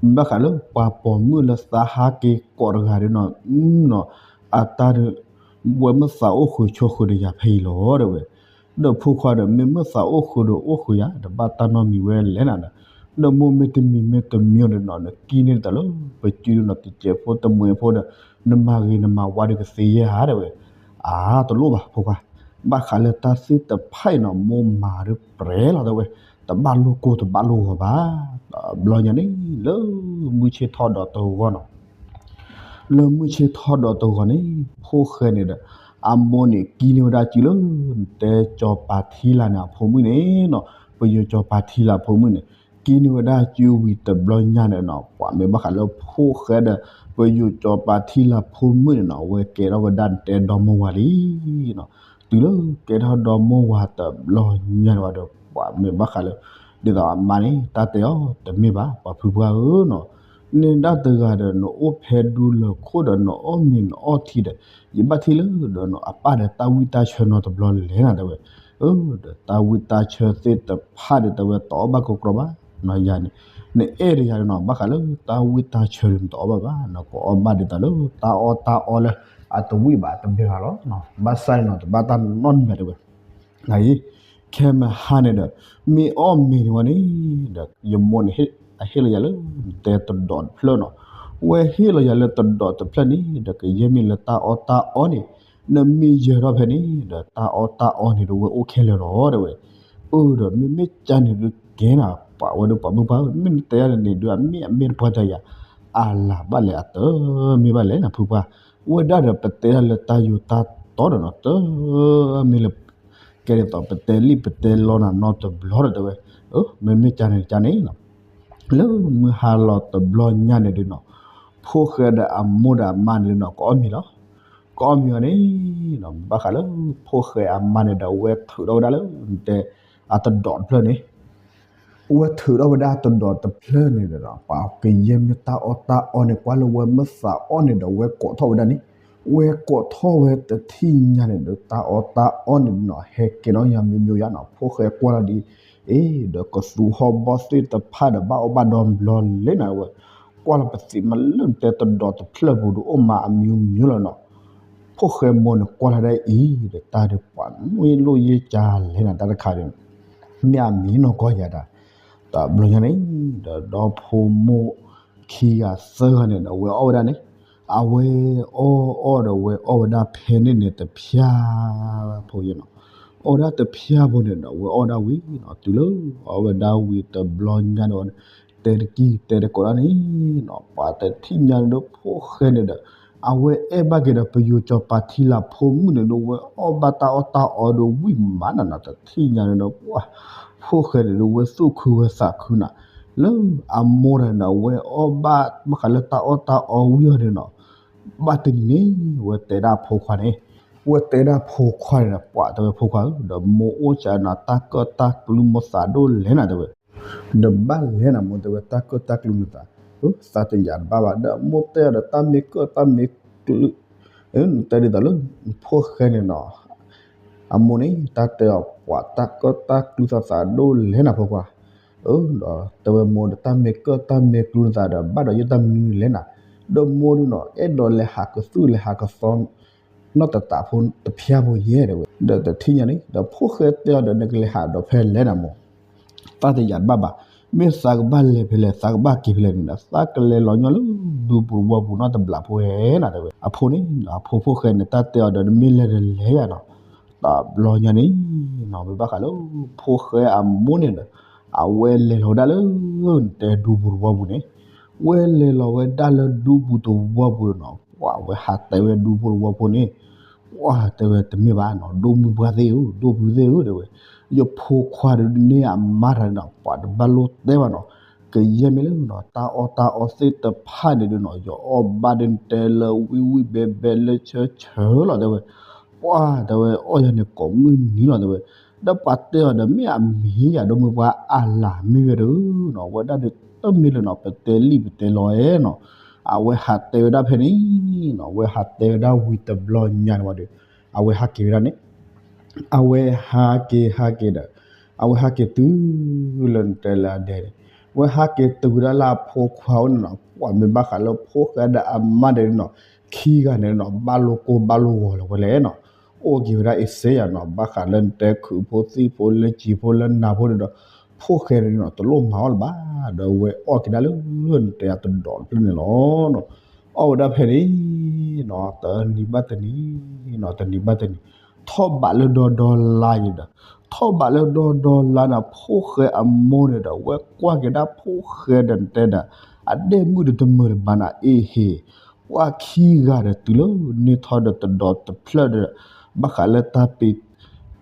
မ့ၢ်ဘၣ်ဃးလၢပှၤပိာ်မုၣ်လၢသးဟးက့ၤကိးတဂၤဒီးနီၤ, နီၤ, အတၢ်ဒီး ဝဲမ့ၢ်သးအိၣ်ဃုာ်ဆိးဃုာ်ဒီးယၤဖဲအံၤလီၤ တဲဝဲ. ဒီးဖိခွါဒီး မ့ၢ်မ့ၢ်သးအိၣ်ဃုာ်ဒီးအိၣ်ဃုာ်ယၤ တဘၣ်တၢ်နီတမံၤဝဲလဲၣ်နၤဒီး, ဒီးမိၢ်မ့ၢ်တမံၤမ့ၢ်တမံၤဒီးနီၤ နကံန့ၢ်တၢ်လၢ ပစုဒီးနီၤ တစဲးဖိတမှဲးဖိဒီး နမၤဂ့ၤနမၤဝါဒီးကသ့ယဲၢ်ဧါ တဲဝဲ. အါ တလိၣ်ဘၣ်ဖိခွါ, ဘၣ်ဃးလၢတၢ်သ့ၣ်တဖၣ်အံၤနီၤ မိၢ်မၤဒုးပြဲလီၤတဲဝဲ, တဘၣ်လိၣ်ကိၢ်တဘၣ်လိၣ်ဂီၤဘၣ်. တဘျီညါန့ၣ် လၢမုၢ်ဆ့ၣ်ထီၣ်ဒီးတဂီၤနီၤ လၢမုၢ်ဆ့ၣ်ထီၣ်ဒီးတဂီၤန့ၣ် ဖိၣ်ဃဲန့ၣ်ဒီး အမိၢ်န့ၣ်ကံန့ၢ်ဝဲဒၣ်စုလၢ နတဲကၠီၤပၤထံလာ်န့ၣ်အဖိမုၣ်န့ၣ်နီၤ, ပယိၤကၠီၤပၤထံလာ်ဖိမုၣ်န့ၣ် ကံန့ၢ်ဝဲဒၣ်စုဝံၤတဘျီညါန့ၣ်နီၤ ပှၤမ့ၢ်ဘၣ်ဃးလၢဖိၣ်ဃဲဒီး ပယိၤကၠီၤပၤထံလာ်ဖိမုၣ်န့ၣ်နီၤ အဝဲကဲထီၣ်ဝဲဒၣ်နတဲဒီမိၢ်ဝၤလံနီၤ. တုၤလၢကဲထီၣ်ဒီမိၢ်ဝၤတဘျီညါန့ၣ်ဝဲဒီး ပှၤမ့ၢ်ဘၣ်ဃးလၢ ဒ်သိးအမါန့ၣ် တၢ်တဲအီၤတမ့ၢ်ဘၣ် ပှၤဖုပှၢ်ဧၢနီၤ, နဒၣ်တဂၤဒီး နအိၣ်ဖဲဒူလၢၢ်ခိၣ်ဒီး နအီၣ်မ့ၤနအီထံဒီး ယဘၣ်ထံၣ်လၢဒီးနီၤ အပၢ်ဒီးတၢ်ဝံၣ်တၢ်ဆၢနီတဘျီလဲၣ်နၤတဲဝဲ. အၢ ဒီးတၢ်ဝံၣ်တၢ်ဆၢသ့ၣ်တဖၣ်ဒီးတဲဝဲ တအီၣ်ဘၣ်ကကြီဘၣ်နီၤ ယၤန့ၣ် နအဲၣ်ဒီးယၤဒီးနီၤ ဘၣ်ဃးလၢတၢ်ဝံၣ်တၢ်ဆၢဒီး နတအီၣ်ဘၣ်ဘၣ်နီၤ ကအီၣ်ဘၣ်ဒ်သိးလၢ တၢ်အီၣ်တၢ်အီလၢ အတဝံၣ်ဘၣ်တမ့ၢ်ဘၣ်လီၤ. ဘၣ်ဆၣ်န့ၣ်နီၤ တဘၣ်တၢ်နီတမံၤတဲဝဲ နအံၤ ခဲမဟါန့ၣ်ဒီး မ့ၢ်အီၣ်မ့ၤန့ၣ်ဝဲန့ၣ်ဒီး ယမိၢ်န့ၣ် အဟ့ၣ်လီၤယၤလၢ နတဲတဒီးတဖျၢၣ်နီၤ, ဝဲဟ့ၣ်လီၤယၤလၢတဒီးတဖျၢၣ်န့ၣ်ဒီး ကယဲၢ်မ့ၢ်လၢတၢ်အီၣ်တၢ်အီန့ၣ် နမ့ၢ်ယၢၤထီၣ်ဖဲန့ၣ်ဒီး တၢ်အီၣ်တၢ်အီန့ၣ်ဒီး ဝဲအိၣ်ခဲလၢာ်လီၤတဲဝဲ. အၢဒီး မ့မ့ၢ်ကၢ်န့ၣ်ဒုးကဲနၤ ပှၤဝဲဒၣ်ပှၤမုၢ်ပှၢ်ဧၢ မ့ၢ်နတဲယၤန့ၣ်ဒုး အမ့ၢ်အမ့ၢ်တပှၢ်တၢ်ယၤ အလၤဘၣ်လဲၣ် အတမ့ၢ်ဘၣ်လဲၣ်နၤဖုပှၢ်, ဝဲဒၣ်ဒီးပတဲဒၣ်လၢတၢ်ယိာ်တၢ်တီဒီးနီၤ တမ့ၢ်လၢ ကဲဒ်သိးပတဲလံာ်ပတဲလီနၤနီတဘျီဒီးတဲဝဲ, အၢ မ့မ့ၢ်ကၢ်န့ၣ်ကၢ်န့ၣ်နီၤ, လၢမုၢ်ဟါလီၤတဘျီညါန့ၣ်ဒုးနီၤ, ဖိၣ်ဃဲဒီးအမိၢ်ဒီးအမါန့ၣ်ဒုးနီၤ ကအီၣ်မ့ၤလီၤ, ကအီၣ်မ့ၤအီၤန့ၣ်နီၤ ဘၣ်ဃးလၢ ဖိၣ်ဃဲအမါန့ၣ်ဒီး ဝဲထုးထီၣ်ဝဲဒၣ်လၢ တဲ အတဒီးတဖျၢၣ်န့ၣ် ဝဲထုးထီၣ်ဝဲဒၣ်တဒီးတဖျၢၣ်န့ၣ်ဒီး ပှၤကယဲၢ်မ့ၢ်တၢ်အီၣ်တၢ်အီန့ၣ် ကွၢ်လၢဝဲမ့ၢ်သးအီၣ်န့ၣ်ဒီး ဝဲကိးထီၣ်ဝဲဒၣ်န့ၣ်, ဝဲကိးထီၣ်ဝဲတထံၣ်ညါန့ၣ်ဒီး တၢ်အီၣ်တၢ်အီန့ၣ်နီၤ ဟဲကဲနီၣ်ယၤမံၤမံၤယါနီၤ ဖိၣ်ဃဲကွၢ်လီၤဒ်အံၤ, ဒီးကသူဟီၣ်ဘီၣ်သ့ၣ်တဖၣ်ဒီး ဘၣ်အီၣ်ဘၣ်ဒီဘျီလဲၣ်နၤဝဲ, ကွၢ်လီၤပသံးမးလၢနတဲတဒီးတဖျၢၣ်ပူၤဒီး အိၣ်မးအမံၤမံၤလီၤနီၤ ဖိၣ်ဃဲမိၢ်န့ၣ်ကွၢ်လီၤဒ်အံၤဒီး တၢ်ဒုးပှၤမ့ၢ်လိၣ်ယ့ၢ်ကၢ်လဲၣ်နၤ တၢ်တခါဒီး မ့ၢ်အမံၤနီၢ်ကီၢ်ယၤဒၣ်, တဘျီညါန့ၣ် ဒီးဒီဖိမိၢ်ခံဂၤသၢဂၤန့ၣ်ဒီး ဝဲအီၣ်ဝဲဒၣ်န့ၣ်, အဝဲအီၣ်အီၣ်ဒီးဝဲအီၣ်ဝဲဒၣ်ဖဲန့ၣ်န့ၣ် တဖၣ်ဖိယဲနီၤ, အီၣ်ဝဲဒၣ်တဖၣ်ဖိန့ၣ်ဒီး ဝဲအီၣ်ဒၣ်ဝံၤနီၤ တုၤလၢအီၣ်ဝဲဒၣ်ဝံၤတဘျီညါန့ၣ် တဲတကံၢ်တဲတကိးဒၣ်န့ၣ်နီၤ ပှၤတထံၣ်ညါန့ၣ်ဒီး ဖိၣ်ဃဲန့ၣ်ဒီး အဝဲအဲၣ်ဘၣ်က့ၤဒီး ပယိၤကၠီၤပၤထံလာ်ဖိမုၣ်န့ၣ်ဒီး ဝဲအီၣ်ဘၣ်တၢ်အီၣ်တၢ်အီဒီးဝံၣ်မးနၤနီၤ တထံၣ်ညါန့ၣ်ဒီး ပှၤ ဖိၣ်ဃဲန့ၣ်ဒီး ဝဲသူၣ်ခုဝဲသးခုနၤ, လၢအမိၢ်တဂၤန့ၣ်ဒီး ဝဲအီၣ်ဘၣ်ဘၣ်ဃးလၢတၢ်အီၣ်တၢ်အီဝံၣ်အီၤန့ၣ်နီၤ, ဘၣ်တနံၤန့ၣ် ဝဲတဲဒၣ်ဖိခွါန့ၣ်, ဝဲတဲဒၣ်ဖိခွါန့ၣ်ဒီး ပှၤတဲဝဲဖိခွါဧၢ ဒီးမိၢ်အိၣ်စးနၤ တၢ်ကၢၣ်တၢ်ကျူမိၢ်သးဒိၣ်လဲၣ်နၤတဲဝဲ ဒီးဘၣ်လဲၣ်နၤမိၢ်တဲဝဲ တၢ်ကၢၣ်တၢ်ကျူနသး, သးတယာ်တဘၣ်ဘၣ် ဒီးမိၢ်တဲအီၤဒီး တၢ်မ့ၢ်ကၢၣ်တၢ်မ့ၢ်ကျူ, နတဲဒ်သိးလၢ ဖိၣ်ဃဲန့ၣ်နီၤ, အမိၢ်န့ၣ် တၢ်တဲအီၤ ပှၤတၢ်ကၢၣ်တၢ်ကျူသးသးဒိၣ်လဲၣ်နၤဖိခွါ, ဒီးတဲဝဲမိၢ်ဒီး တၢ်မ့ၢ်ကၢၣ်တၢ်မ့ၢ်ကျူနသးဒီး ဘၣ်ဒီးယတၢ်မနုၤလဲၣ်နၤ, ဒီးမိၢ်ဒုးနီၤ အဲၣ်ဒိးလဲၤဟးကသူၣ်လဲၤဟးကသီ နီၢ်တတးဖိတဖၣ်ဖိယဲၢ်တဲဝဲ, ဒီးတထံၣ်ညါန့ၣ် ဒီးဖိၣ်ဃဲတဲအီၤဒီး နကလဲၤဟးဒီးဖဲလဲၣ်နၤမိၢ်, သးတယာ်တဘၣ်ဘၣ်, မ့ၢ်သးကဘၣ်လဲၤဖဲလဲၣ် သးကဘၣ်က့ၤဖဲလဲၣ်န့ၣ်ဒီး သးကလဲၤလီၤညီလၢဒူပူၤတဝီပူၤနီၢ်တဘျီဖိဟဲနၤတဲဝဲ, အဖိန့ၣ် အဖိဖိၣ်ဃဲန့ၣ် တၢ်တဲအီၤဒီး နမ့ၢ်လဲၤဒီးလဲၤယၤနီၤ, တဘျီညါန့ၣ်နီၤ မ့ၢ်ဘၣ်ဃးလၢဖိၣ်ဃဲအမိၢ်န့ၣ်ဒီး အဝဲလဲၤလီၤဝဲဒၣ်လၢ နတဲဒူပူၤတဝီပူၤန့ၣ်, ဝဲလဲၤလီၤဝဲဒၣ်လၢဒူပူၤတဝီပူၤဒီးနီၤ ပှၤဝဲဟးတဲဝဲဒူပူၤတဝီပူၤန့ၣ်, ပှၤတဲဝဲတမ့ၢ်ဘၣ်နီၤ ဒိၣ်မုၢ်ပှၢ်သ့ၣ်ဧၢ ဒိၣ်ဖုသ့ၣ်ဧၢတဲဝဲ, ယဖိခွါဒီးန့ၢ်အမါတဂၤန့ၣ်နီၤ ပှၤတဘၣ်လိၣ်တဲဘၣ်နီၤ, ကယဲၢ်မ့ၢ်လၢနီၤ တၢ်အီၣ်တၢ်အီသ့ၣ်တဖၣ်န့ၣ်ဒီးနီၤ ယအီၣ်ဘၣ်ဒီးနတဲလၢဝံၣ်ဝံၣ်ဘဲဘဲလၢဆၢဆၢလီၤတဲဝဲ, ပှၤတဲဝဲအီၣ်ယၤန့ၣ်ကိးမုၢ်နံၤလီၤတဲဝဲ, ဒီးပှၤတဲအီၤဒီးမ့ၢ်အမံၤယၤဒိၣ်မုၢ်ပှၢ်အလၤမ့ၢ်ဝဲဒီးနီၤ ဝဲဒၣ်ဒီးတမ့ၢ်လၢနီၤ ပတဲလံာ်ပတဲလီၤအဲၣ်နီၤ, အဝဲဟးတဲဝဲဒၣ်ဖဲန့ၣ်နီၤ အဝဲဟးတဲဝဲဒၣ်ဝံၤတဘျီညါန့ၣ်ဝဲဒီး အဝဲဟးက့ၤဝဲဒၣ်န့ၣ် အဝဲဟးက့ၤဟးက့ၤဒီး အဝဲဟးက့ၤတုၤလၢနတဲလၢအဒဲန့ၣ်, အဝဲဟးက့ၤတုၤဝဲဒၣ်လၢအဖိခွါအိၣ်န့ၣ်နီၤ ပှၤမ့ၢ်ဘၣ်ဃးလၢဖိၣ်ဃဲဒီးအမါဒဲးန့ၣ်နီၤ ခံဂၤန့ၣ်နီၤ ဘၣ်လိၣ်ကိၢ်ဘၣ်လိၣ်ဂီၤလၢၤဝဲလဲၣ်နီၤ, အိၣ်က့ၤဝဲဒၣ်အ့စ့ယၤနီၤ ဘၣ်ဃးလၢနတဲခုးဖိသံၣ်ဖိလၢကံၤဖိလၢနၤဖိန့ၣ်ဒီး ဖိၣ်ဃဲန့ၣ်နီၤ တလိၣ်မၤအီၣ်လၢၤဘၣ် ဒီးဝဲအီၣ်က့ၤဒၣ်လၢနတဲအတဒီးတဖျၢၣ်န့ၣ်လီၤနီၤ, အီၣ်ဝဲဒၣ်ဖဲန့ၣ်နီၤ တနံၤဘၣ်တနံၤနီၤ တနံၤဘၣ်တနံၤ ထီၣ်ဘးလၢဒီဒီလါယံၤဒီး ထီၣ်ဘးလၢဒီဒီလါန့ၣ် ဖိၣ်ဃဲအမိၢ်န့ၣ်ဒီး ဝဲကွၢ်က့ၤဒၣ်ဖိၣ်ဃဲဒီးတဲဒီး အဒဲၣ်မုၣ်ဒီးတမုာ်တဘၣ်နီၤ အ့ဟ့ၣ် ပှၢ်ခံဂၤဒီးတုၤလၢန့ၢ်ထီၣ်ဒီးတဒီးတဖျၢၣ်ဒီး ဘၣ်ဃးလၢတၢ်ပ့ၤ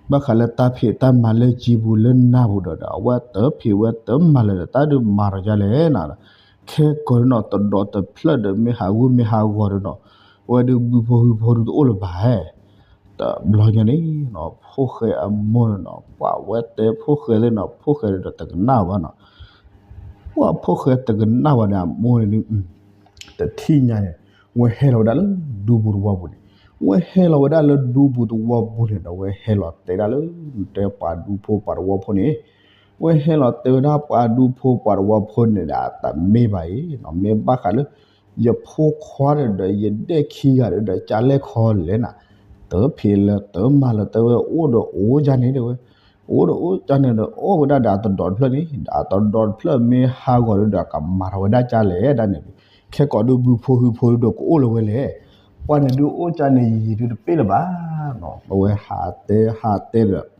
ဘၣ်ဃးလၢတၢ်ဖံးတၢ်မၤလၢကံပူၤလၢနၢ်ပူၤဒီး အဝဲတဖံးဝဲတမၤလၢၤဒီး တၢ်ဒုးမၤထီၣ်ဒ်လဲၣ်နီၤ ခဲကိာ်န့ၣ်နီၤ တဒီးတဖျၢၣ်ဒီး မ့ၢ်ဟးဂူာ်မ့ၢ်ဟးဂီၤဒီးနီၤ အဝဲဒုးဘုဖိဟုဖိဒုးတအိၣ်လၢၤဘၣ်ဟဲ တဘျီညါန့ၣ်နီၤ ဖိၣ်ဃဲအမိၢ်န့ၣ်နီၤ ပှၤဝဲတဲဖိၣ်ဃဲသ့ၣ်နီၤ ဖိၣ်ဃဲဒီးတကနၣ်ဘၣ်နီၤ ပှၤဖိၣ်ဃဲတကနၣ်ဘၣ်ဒီးအမိၢ်န့ၣ်ဒုး တထံၣ်ညါန့ၣ် ဝဲဟဲလီၤဝဲဒၣ်လၢဒူပူၤတဝီပူၤန့ၣ် ဝဲဟဲလီၤဝဲဒၣ်လၢဒူပူၤတဝီပူၤန့ၣ်ဒီး ဝဲဟဲလီၤတဲဒၣ်လၢ တဲပှၤဒူဖိပှၤတဝီဖိန့ၣ် ဝဲဟဲလီၤတဲဝဲဒၣ်ပှၤဒူဖိပှၤတဝီဖိန့ၣ်ဒီး တမ့ၢ်ဘၣ်အံၤနီၤ မ့ၢ်ဘၣ်ဃးလၢ ယဖိခွါဒီး ယဒဲၣ်ခံဂၤဒီး ကလဲၣ်ခီလဲၣ်နၤ တဖံးလၢၤတမၤလၢၤ တဲဝဲအိၣ်ဒီးအိၣ်ကန့ၣ်တဲဝဲ အိၣ်ဒီးအိၣ်ကန့ၣ်ဒီး အီၣ်ဝဲဒၣ်ဒီးအတဒီးတဖျၢၣ်န့ၣ် ဒီးအတဒီးတဖျၢၣ်မ့ၢ်ဟးဂီၤဒီး ကမၤထီၣ်ဝဲဒၣ်ကလဲၣ်ဒၣ်န့ၣ် ခဲကိာ်ဒုးဘုဖိဟုဖိဒုးတကအိၣ်လၢၤဝဲလဲၣ် ပှၤန့ၣ်ဒုးအိၣ်ကန့ၣ်ယံာ်ဒုးတပ့ၢ်လၢၤဘၣ်နီၤ အဝဲဟးတဲဟးတဲဒီး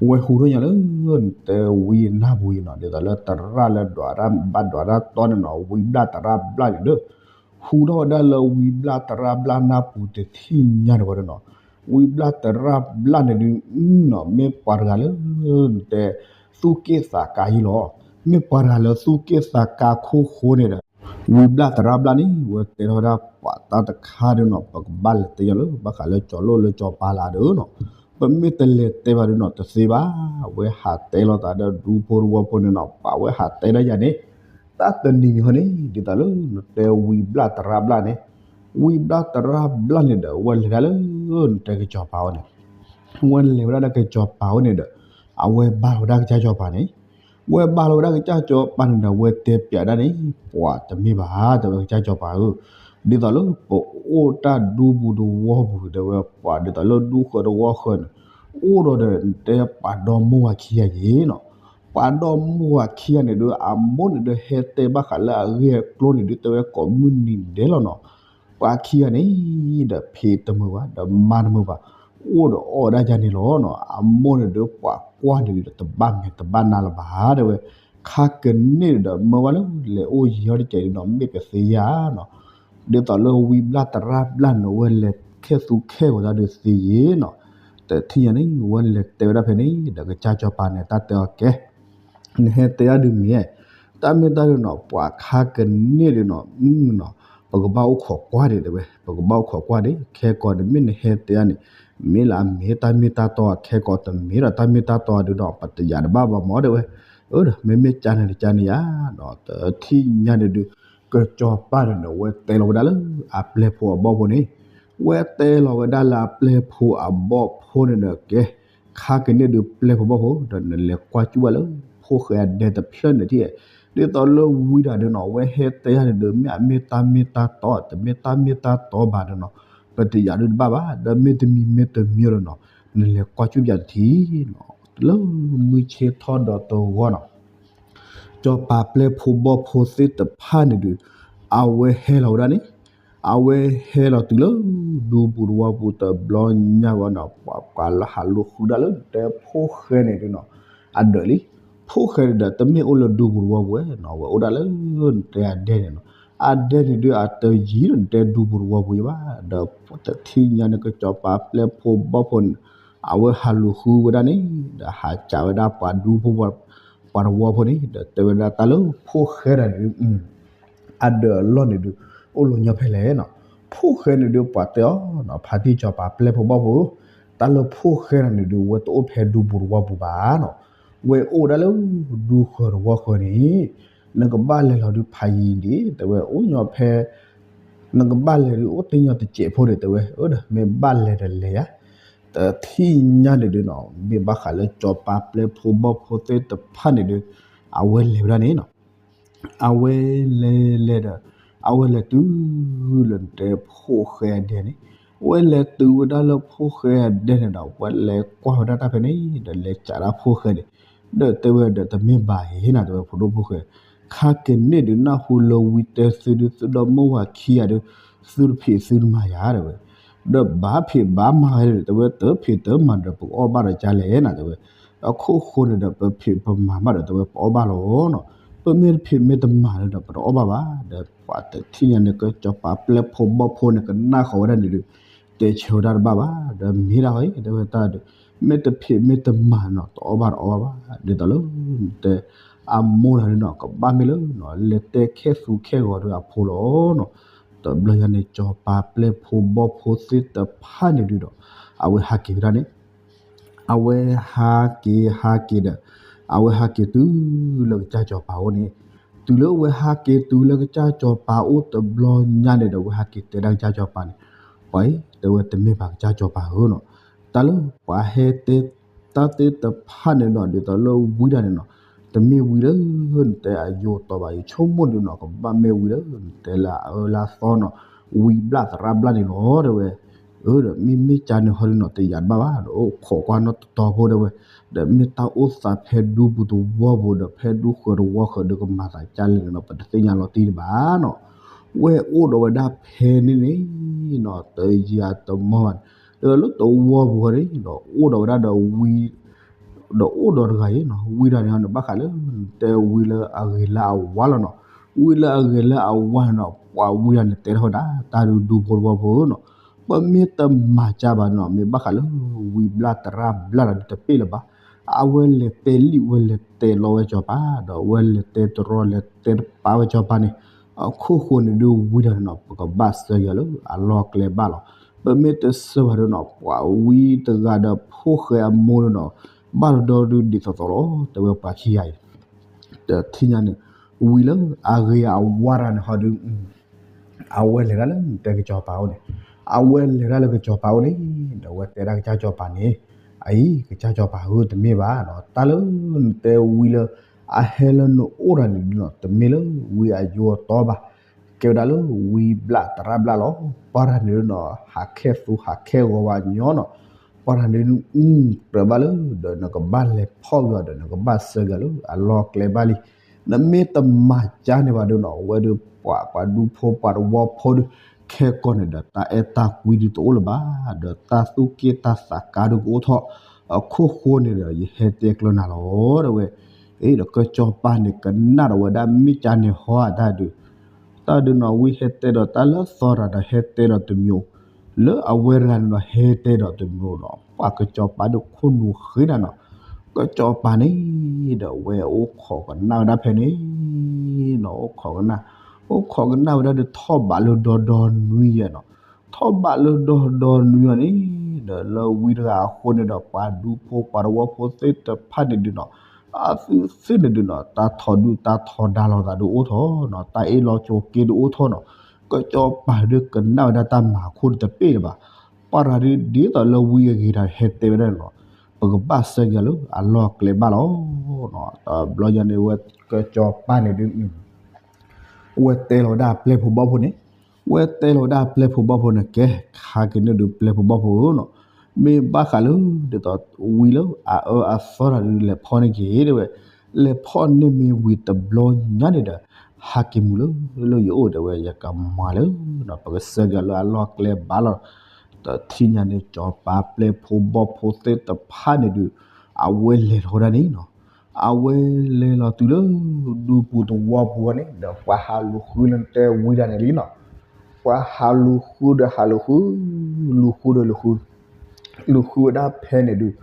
ဝဲဟူထီၣ်ညါလၢ နတဲဝံနၢ်ပူၤအံၤနီၤ ဒ်သိးလၢသရၣ်လၢဒွးတၢ်ဘၣ်ဒွးတၢ်တီန့ၣ်နီၤ ဝံဘျၣ်သရၣ်ဘျၣ်န့ၣ်ဒီး ဟူထီၣ်ဝဲဒၣ်လၢဝံဘျၣ်သရၣ်ဘျၣ်နၢ်ပူၤတထံၣ်ညါတဝဲဒၣ်နီၤ ဝံဘျၣ်သရၣ်ဘျၣ်န့ၣ်ဒုးနီၤ မ့ၢ်ပှၤတဂၤလၢ နတဲ သူၣ်က့ၣ်သးကါအံၤလီၤ မ့ၢ်ပှၤတဂၤလၢသူၣ်က့ၣ်သးကါခိၣ်ဃိန့ၣ်ဒီး ဝံဘျၣ်သရၣ်ဘျၣ်န့ၣ် ဝဲတဲထီၣ်ဝဲဒၣ်ပှၤတၢ်တခါဒီးနီၤ ပကဘၣ်လဲၤတဲယီၤလၢ ဘၣ်ဃးလၢကၠီၤလိၣ်လၢကၠီၤပၤလၢဒီးနီၤ ပမ့ၢ်တလဲၤတဲဘၣ်ဒီးနီၤ တသ့ဘၣ် ဝဲဟးတဲလီၤသးဒီးဒူဖိတဝီဖိန့ၣ်နီၤ ပှၤဝဲဟးတဲဒၣ်ယၤန့ၣ် တၢ်တနံၤန့ၣ်ဟီန့ၣ် ဒ်သိးလၢနတဲဝံဘျၣ်သရၣ်ဘျၣ်န့ၣ် ဝံဘျၣ်သရၣ်ဘျၣ်န့ၣ်ဒီး ဝဲလဲၤဒၣ်လၢ နတဲကၠီၤပၤဝဲန့ၣ် ဝဲလဲၤဝဲဒၣ်လၢကၠီၤပၤဝဲန့ၣ်ဒီး အဝဲဘၣ်လီၤဝဲဒၣ်ကစၢ်ကၠီၤပၤန့ၣ် ဝဲဘၣ်လီၤဝဲဒၣ်ကစၢ်ကၠီၤပၤန့ၣ်ဒီး ဝဲတဲပျးဒၣ်န့ၣ် ပှၤတမ့ၢ်ဘၣ် တဲဝဲကစၢ်ကၠီၤပၤဧၢ, ဒ်သိးလၢပအိၣ်တၢ်ဒူပူၤတဝီပူၤ တဲဝဲ ပှၤဒ်သိးလၢဒူဃၢၤတဝီဃၢၤန့ၣ် အိၣ်ဒီးဒီး တဲပှၤဒီမိၢ်ဝၤခံဂၤယ့ၤနီၤ, ပှၤဒီမိၢ်ဝၤခံဂၤန့ၣ်ဒီး အမိၢ်န့ၣ်ဒီးဟဲတဲဘၣ်ဃးလၢအဂ့ၢ်အကျိၤန့ၣ်ဒီး တဲဝဲကိးမုၢ်နံၤဒဲးလီၤနီၤ. ပှၤခံဂၤန့ၣ် ဒီးဖံးတမုာ်ဘၣ် ဒီးမၤတမုာ်ဘၣ်, အိၣ်ဒီးအီၣ်ဝဲဒၣ်ယၤန့ၣ်လီၤနီၤ. အမိၢ်န့ၣ်ဒီးပှၤကွၢ်န့ၣ်ဒီး တဘၣ်မဲာ်တဘၣ်နါလၢၤဘၣ် တဲဝဲ, ခါကန့ၢ်ဒီးမၢဝဲလၢ လဲၤအိၣ်ယံၤအီၤတကဲးဒီးနီၤ မ့ၢ်ကသ့ဧါနီၤ. ဒ်သိးလၢဝံဘျၣ်သရၣ်ဘျၣ်န့ၣ် ဝဲလဲၤခဲသူခဲဂီၤတၢ်ဒီးသ့ယ့ၤနီၤ. တထံၣ်ညါန့ၣ် ဝဲလဲၤတဲဝဲဒၣ်ဖဲန့ၣ် ဒီးကစၢ်ကၠီၤပၤန့ၣ် တၢ်တဲအီၤကဲ နဟဲတဲဒၣ်ဒုးမ့ၢ်, တၢ်မ့ၢ်တၢ်ဒုးနီၤ ပှၤခါကန့ၢ်ဒုးနီၤ နီၤ ပကဘၣ်အိၣ်ခိးကွၢ်ဒံးတဲဝဲ, ပကဘၣ်အိၣ်ခိးကွၢ်ဒံး ခဲကိာ်န့ၣ် မ့ၢ်နဟဲတဲဒၣ်န့ၣ် မ့ၢ်လၢအမ့ၢ်တၢ်မ့ၢ်တၢ်တီဧါ, ခဲကိာ်တမ့ၢ်ဒီးတၢ်မ့ၢ်တၢ်တီဧါဒုးနီၤ ပတယာ်တဘၣ်ဘၣ်မၢ်တဲဝဲ. အၢ ဒီးမ့မ့ၢ်ကန့ၣ်တကန့ၣ်ဧါနီၤ. တထံၣ်ညါန့ၣ်ဒုး ကစၢ်ကၠီၤပၤန့ၣ်ဒီး ဝဲတဲလီၤဝဲဒၣ်လၢအပျဲၢ်ဖိအဘီၣ်ဖိန့ၣ်, ဝဲတဲလီၤဝဲဒၣ်လၢအပျဲၢ်ဖိအဘီၣ်ဖိန့ၣ်ဒီးကဲ ခါကန့ၢ်ဒုးပျဲၢ်ဖိဘီၣ်ဖိ ဒီးနလဲၤကွၢ်စူၣ်ဘၣ်လၢ ဖိၣ်ဃဲအဒဲတဖျၢၣ်န့ၣ်ထံၣ်, ဒ်သိးလၢဝံဒၣ်ဒုးနီၤ အဝဲဟဲတဲယၤန့ၣ်ဒီး မ့ၢ်အမ့ၢ်တၢ်မ့ၢ်တၢ်တီ တမ့ၢ်တၢ်မ့ၢ်တၢ်တီဘၣ်ဒုးနီၤ ပတယာ်ဒုးတဘၣ်ဘၣ်, ဒီးမ့တမံၤမ့တမံၤဒီးနီၤ နလဲၤကွၢ်စူၣ်ယၤတထံၣ်နီၤ. လၢမုၢ်ဆ့ၣ်ထီၣ်ဒီးတဂီၢ်နီၤ ကၠီၤပၤပျဲၢ်ဖိဘီၣ်ဖိသ့ၣ်တဖၣ်န့ၣ်ဒုး အဝဲဟဲလီၤဝဲဒၣ်န့ၣ်, အဝဲဟဲလီၤတုၤလၢ ဒူပူၤတဝီပူၤတဘျီညါဝဲနီၤ ပှၤဟးလူၤဃုဒၣ်လၢနတဲဖိၣ်ဃဲန့ၣ်ဒုးနီၤ အဒၢးလံ. ဖိၣ်ဃဲန့ၣ်ဒီး တမ့ၢ်အိၣ်လၢဒူပူၤတဝီပူၤဝဲနီၤ အဝဲအိၣ်ဒၣ်လၢနတဲအဒဲန့ၣ်နီၤ. အဒဲန့ၣ်ဒုး အတယံၤဒီးနတဲဒူပူၤတဝီပူၤယဘၣ်, ဒီးတထံၣ်ညါန့ၣ် ကစၢ်ကၠီၤပၤပျဲၢ်ဖိဘီၣ်ဖိန့ၣ် အဝဲဟးလူၤဃုဝဲဒၣ်န့ၣ် ဒီးဟးစံးဝဲဒၣ်ပှၤဒူဖိ ပှၤတဝီဖိန့ၣ် ဒီးတဲဝဲဒၣ်တၢ်လၢဖိၣ်ဃဲတၢ်န့ၣ်ဒုး အဒၢးအလီၢ်န့ၣ်ဒုး အိၣ်လီၤညီဖဲလဲၣ်နီၤ. ဖိၣ်ဃဲန့ၣ်ဒုး ပှၤတဲအီၤနီၤ ဖါတံၢ်ကၠီၤပၤပျဲၢ်ဖိဘီၣ်ဖိ, တၢ်လၢဖိၣ်ဃဲတၢ်န့ၣ်ဒုး ဝဲတအိၣ်ဖဲဒူပူၤတဝီပူၤဘၣ်နီၤ. ဝဲအိၣ်ဝဲဒၣ်လၢ ဒူဃၢၤတဝီဃၢၤန့ၣ် နကဘၣ်လဲၤလီၤဒုးဖးယံၤဒံး တဲဝဲအိၣ်ညီဖဲ နကဘၣ်လဲၤဒုးအိၣ်တညီတစဲးဖိဒံး တဲဝဲ, အၢ ဒီးမ့ၢ်ဘၣ်လဲၤဒီးလဲၤယၤ. တထံၣ်ညါန့ၣ်ဒုးနီၤ မ့ၢ်ဘၣ်ဃးလၢကၠီၤပၤပျဲၢ်ဖိဘီၣ်ဖိသ့ၣ်တဖၣ်န့ၣ်ဒုး အဝဲလဲၤဝဲဒၣ်န့ၣ်နီၤ. အဝဲလဲၤလဲၤဒီး အဝဲလဲၤတုၤလၢနတဲဖိၣ်ဃဲအဒဲန့ၣ်, အဝဲလဲၤတုၤဝဲဒၣ်လၢဖိၣ်ဃဲအဒဲန့ၣ်ဒီး အဝဲလဲၤကွၢ်ဝဲဒၣ်တၢ်ဖဲန့ၣ် ဒီးလဲၤစံးဒၣ်ဖိၣ်ဃဲန့ၣ်, ဒီးတဲဝဲဒီးတမ့ၢ်ဘၣ်အံၤနီၤ တဲဝဲဖိဒိၣ်ဖိၣ်ဃဲ, ခါကန့ၣ်ဒုးနၢ်ဟူလၢဝံတဲသုဒုး သုဒီမိၢ်ဝၤခံဂၤဒီး သုတဖံးသုတမၤယၤတဲဝဲ, ဒီးဘၣ်ဖံးဘၣ်မၤဝဲဒီး တဲဝဲတဖံးတမၤဒီးပကအီၣ်ဘၣ်ဒီးကလဲၣ်နၤတဲဝဲ, အခိၣ်ဃိန့ၣ်ဒီး ပဖံးပမၤဘၣ်ဒီးတဲဝဲပအီၣ်ဘၣ်လီၤနီၤ, ပမ့ၢ်တဖံးမ့ၢ်တမၤဒီး ပတအီၣ်ဘၣ်ဘၣ်ဒီး ပှၤတထံၣ်ညါန့ၣ် ကစီၤပၤပျဲၢ်ဖိဘီၣ်ဖိန့ၣ် ကနၣ်ဃီၤဝဲဒၣ်န့ၣ်ဒုး တဲဆၢဝဲဒၣ်တဘၣ်ဘၣ်, ဒီးမ့ၢ်ဒၣ်ဝဲ တဲဝဲတၢ်ဒုး မ့ၢ်တဖံးမ့ၢ်တမၤနီၤ တအီၣ်ဘၣ်တအီၣ်ဘၣ်ဘၣ်, ဒ်သိးလၢတဲ အမိၢ်တဂၤဒုးနီၤ ကဘၣ်မ့ၢ်လၢနီၤ လဲၤတဲခဲသူခဲဂီၤဒီးအဖိလီၤနီၤ, တဘျီညါန့ၣ် စီၤပၤပျဲၢ်ဖိဘီၣ်ဖိသ့ၣ်တဖၣ်န့ၣ်ဒုးဒီး အဝဲဟးက့ၤဝဲဒၣ်န့ၣ် အဝဲဟးက့ၤဟးက့ၤဒီး အဝဲဟးက့ၤတုၤလၢကစၢ်စီၤပၤအိၣ်န့ၣ်, တုၤလၢအဝဲဟးက့ၤတုၤလၢကစၢ်စီၤပၤအိၣ်တဘျီညါန့ၣ်ဒီး အဝဲဟးက့ၤတဲဒၣ်ကစၢ်စီၤပၤန့ၣ်, ပှၤအံၤ တဲဝဲတမ့ၢ်ဘၣ်ကစၢ်စီၤပၤဧၢနီၤ, တၢ်လၢပှၤဟဲတဲ တၢ်သ့ၣ်တဖၣ်န့ၣ်ဒီး ဒ်သိးလၢဝံတဂၤန့ၣ်နီၤ, တမ့ၢ်ဝံလၢ နတဲအယိာ်တီဘၣ်, ယဆိကမိၣ်ဒုးနီၤ ကဘၣ်မ့ၢ်ဝံလၢ နတဲလၢအအၢလၢအသီနီၤ, ဝံဘျၣ်သရၣ်ဘျၣ်န့ၣ်လီၤ တဲဝဲ, အၢ ဒီးမ့မ့ၢ်ကန့ၣ်ဟီဒုးနီၤ တယာ်တဘၣ်ဘၣ်ဒီး အိၣ်ခိးကွၢ်နီတတီၤဖိတဲဝဲ, ဒီးမ့ၢ်တၢ်အိၣ်သးဖဲဒူပူၤသဝီပူၤဒီး ဖဲဒူဃၢၤသဝီဃၢၤဒီး ကမၤသးဒ်လဲၣ်န့ၣ်ဒီး ပတသ့ၣ်ညါလီၤတံၢ်တဘၣ်နီၤ, ဝဲအိၣ်ဒီးဝဲဒၣ်ဖဲန့ၣ်န့ၣ်နီၤ တယံာ်တမီၢ်ဘၣ်န့ၣ် ဒီးလၢသဝီပူၤန့ၣ်ဒီး အိၣ်ဒီးဝဲဒၣ်ဒီးဝံ ဒီးအိၣ်ဒီးတဂၤအံၤနီၤ, ဝံတဂၤန့ၣ်န့ၣ် ဘၣ်ဃးလၢ တဲဝံလၢအဂ့ၤလၢအဝါလီၤနီၤ, ဝံလၢအဂ့ၤလၢအဝါန့ၣ်နီၤ ပှၤဝံတဂၤန့ၣ် တဲထီၣ်ဝဲဒၣ် တၢ်ဒုးဒူဖိတဝီဖိနီၤ, ပမ့ၢ်တမၤကဘၣ်နီၤ မ့ၢ်ဘၣ်ဃးလၢဝံဘျၣ်သရၣ်ဘျၣ်ဒီးတပ့ၢ်လၢၤဘၣ်, အဝဲလဲၤတဲလံာ်ဝဲလဲၤတဲလီဝဲစီၤပၤ ဒီးအဝဲလဲၤတဲတရီလဲၤတဲတပါဝဲစီၤပၤန့ၣ်, အခိၣ်ဃိန့ၣ်ဒုးဝံတဂၤန့ၣ်နီၤ ပကဘၣ်ဆၢက့ၤလၢအလီၢ်ကျဲဘၣ်လီၤ, ပမ့ၢ်တဆၢဘၣ်ဒီးနီၤ ပှၤဝံတဂၤဒီးဖိၣ်ဃဲအမိၢ်န့ၣ်နီၤ ဘၣ်တဒီဒုးဒ်သိးသိးလီၤ တဲဝဲပှၤခံဂၤအံၤ တထံၣ်ညါန့ၣ် ဝံလၢအဂ့ၤအဝါတဂၤန့ၣ်ဟီဒုး အဝဲလဲၤဒၣ်လၢတဲကစီၤပၤအိၣ်န့ၣ်, အဝဲလဲၤဒၣ်လၢကစီၤပၤအိၣ်န့ၣ် ဒီးအဝဲတဲဒၣ်ကစၢ်စီၤပၤန့ၣ်, အအံၤ ကစၢ်စီၤပၤဧၢ တမ့ၢ်ဘၣ်နီၤ, တၢ်လၢနတဲဝံလၢ အဟဲလၢနအိၣ်တဂၤန့ၣ်ဒုးနီၤ တမ့ၢ်လၢဝံအယိာ်တီဘၣ်, ကဲဝဲဒၣ်လၢဝံဘျၣ်သရၣ်ဘျၣ်လီၤ, ပှၤတဂၤန့ၣ်ဒုးနီၤ ဟးခဲသူဟးခဲဂီၤဝဲညီနီၤ, ပှၤတဂၤန့ၣ်ဒုး ကြၢးဘၣ်လၢ ဒီးနကဘၣ်လဲၤဖီၣ်က့ၤအီၤဒီး နကဘၣ်ဆၢက့ၤလၢအလီၢ်ကျဲဘၣ်လံ, နမ့ၢ်တမၤကန့ၣ်ဘၣ်ဒုးနီၤ အဝဲဒုးပှၤ ပှၤဒူဖိပှၤတဝီဖိဒုး ခဲကိာ်န့ၣ်ဒီး တၢ်အဲၣ်တၢ်ကွံဒုးတအိၣ်လၢၤဘၣ်, ဒီးတၢ်သူၣ်က့ၣ်တၢ်သးကါဒုးကအိၣ်ထီၣ်, အခိၣ်ဃိန့ၣ်ဒီး ယဟဲတဲကျၢၤနၤလီၤ တဲဝဲ, အ့ ဒီးကစီၤပၤန့ၣ် ကနၣ်ဒီးဝဲဒၣ်မ့ၢ်ကန့ၣ်ဟီအတၢ်ဒုး တၢ်ဒုးနီၤ ဝံဟဲတဲဒီးတၢ်လၢသီတဂၤဒီး ဟဲတဲဒီးတမံၤ, လၢအဝဲတဂၤန့ၣ်ဒီး ဟဲတဲဒီးတမံၤဒီး ပှၤကစီၤပၤဒုးခိၣ်နူာ်ဃ့နၤနီၤ, ကစီၤပၤန့ၣ် ဒီးအဝဲအိၣ်ခိးကနၣ်ဝဲဒၣ်ဖဲန့ၣ် နီၤ အိၣ်ခိးကနၣ်, အိၣ်ခိးကနၣ်ဝဲဒၣ်ဒီးထီၣ်ဘးလၢဒီဒီနွံယဲၢ်နီၤ, ထီၣ်ဘးလၢဒီဒီနွံယဲၢ်န့ၣ် ဒီးလၢဝံတဂၤအဃိန့ၣ်ဒီး ပှၤဒူဖိပှၤတဝီဖိသ့ၣ်တဖၣ်န့ၣ်ဒုးနီၤ အသုသ့ၣ်န့ၣ်ဒုးနီၤ တၢ်ထီဒုၣ်တၢ်ထီဒါလိာ်သးဒုးအိၣ်ထီၣ်နီၤ, တၢ်အ့ၣ်လိာ်ဆိးက့ဒုးအိၣ်ထီၣ်နီၤ, ကစီၤပၤဒုးကနၣ်ဝဲဒၣ်တၢ်မၤခိၣ်တပ့ၢ်လၢၤဘၣ်, ပှၤတဂၤဒုးဒ်သိးလၢဝံအဂ့ၤတၢ်ဟဲတဲဝဲဒၣ်န့ၣ်လီၤ, ပကဘၣ်ဆၢက့ၤလၢအလီၢ်ကျဲဘၣ်လီၤ, တဘျီညါန့ၣ် ဝဲကစီၤပၤန့ၣ်ဒုး ဝဲတဲလီၤဝဲဒၣ်ပျဲၢ်ဖိဘီၣ်ဖိန့ၣ်, ဝဲတဲလီၤဝဲဒၣ်ပျဲၢ်ဖိဘီၣ်ဖိန့ၣ် ကဲ ခါက့ၤန့ၣ်ဒုးပျဲၢ်ဖိဘီၣ်ဖိဧၢနီၤ, မ့ၢ်ဘၣ်ဃးလၢ ဒ်သိးဝံလၢအအၢအသီတၢ်ဒုး လဲၤဖီၣ်န့ၢ်က့ၤတဲဝဲ, လဲၤဖီၣ်န့ၢ်မ့ၢ်ဝံၤတဘျီညါန့ၣ်ဒီး ဟးက့ၤမုာ်လၢ လၢယအိၣ်တဲဝဲ ယကမၤလၢ ပကဆၢက့ၤလၢအလီၢ်ကျဲဘၣ်လီၤ, တထံၣ်ညါန့ၣ် စီၤပၤပျဲၢ်ဖိဘီၣ်ဖိသ့ၣ်တဖၣ်န့ၣ်ဒုး အဝဲလဲၤလီၤဝဲဒၣ်န့ၣ်နီၤ အဝဲလဲၤလီၤတုၤလၢ ဒူပူၤသဝီပူၤန့ၣ် ဒီးပှၤဟးလူၤဃုလၢတဲဝံတၢ်န့ၣ်လံနီၤ, ပှၤဟးလူၤဃုဒီးဟးလူၤဃု, လူၤဃုဒီးလူၤဃု, လူၤဃုဝဲဒၣ်ဖဲန့ၣ်ဒုး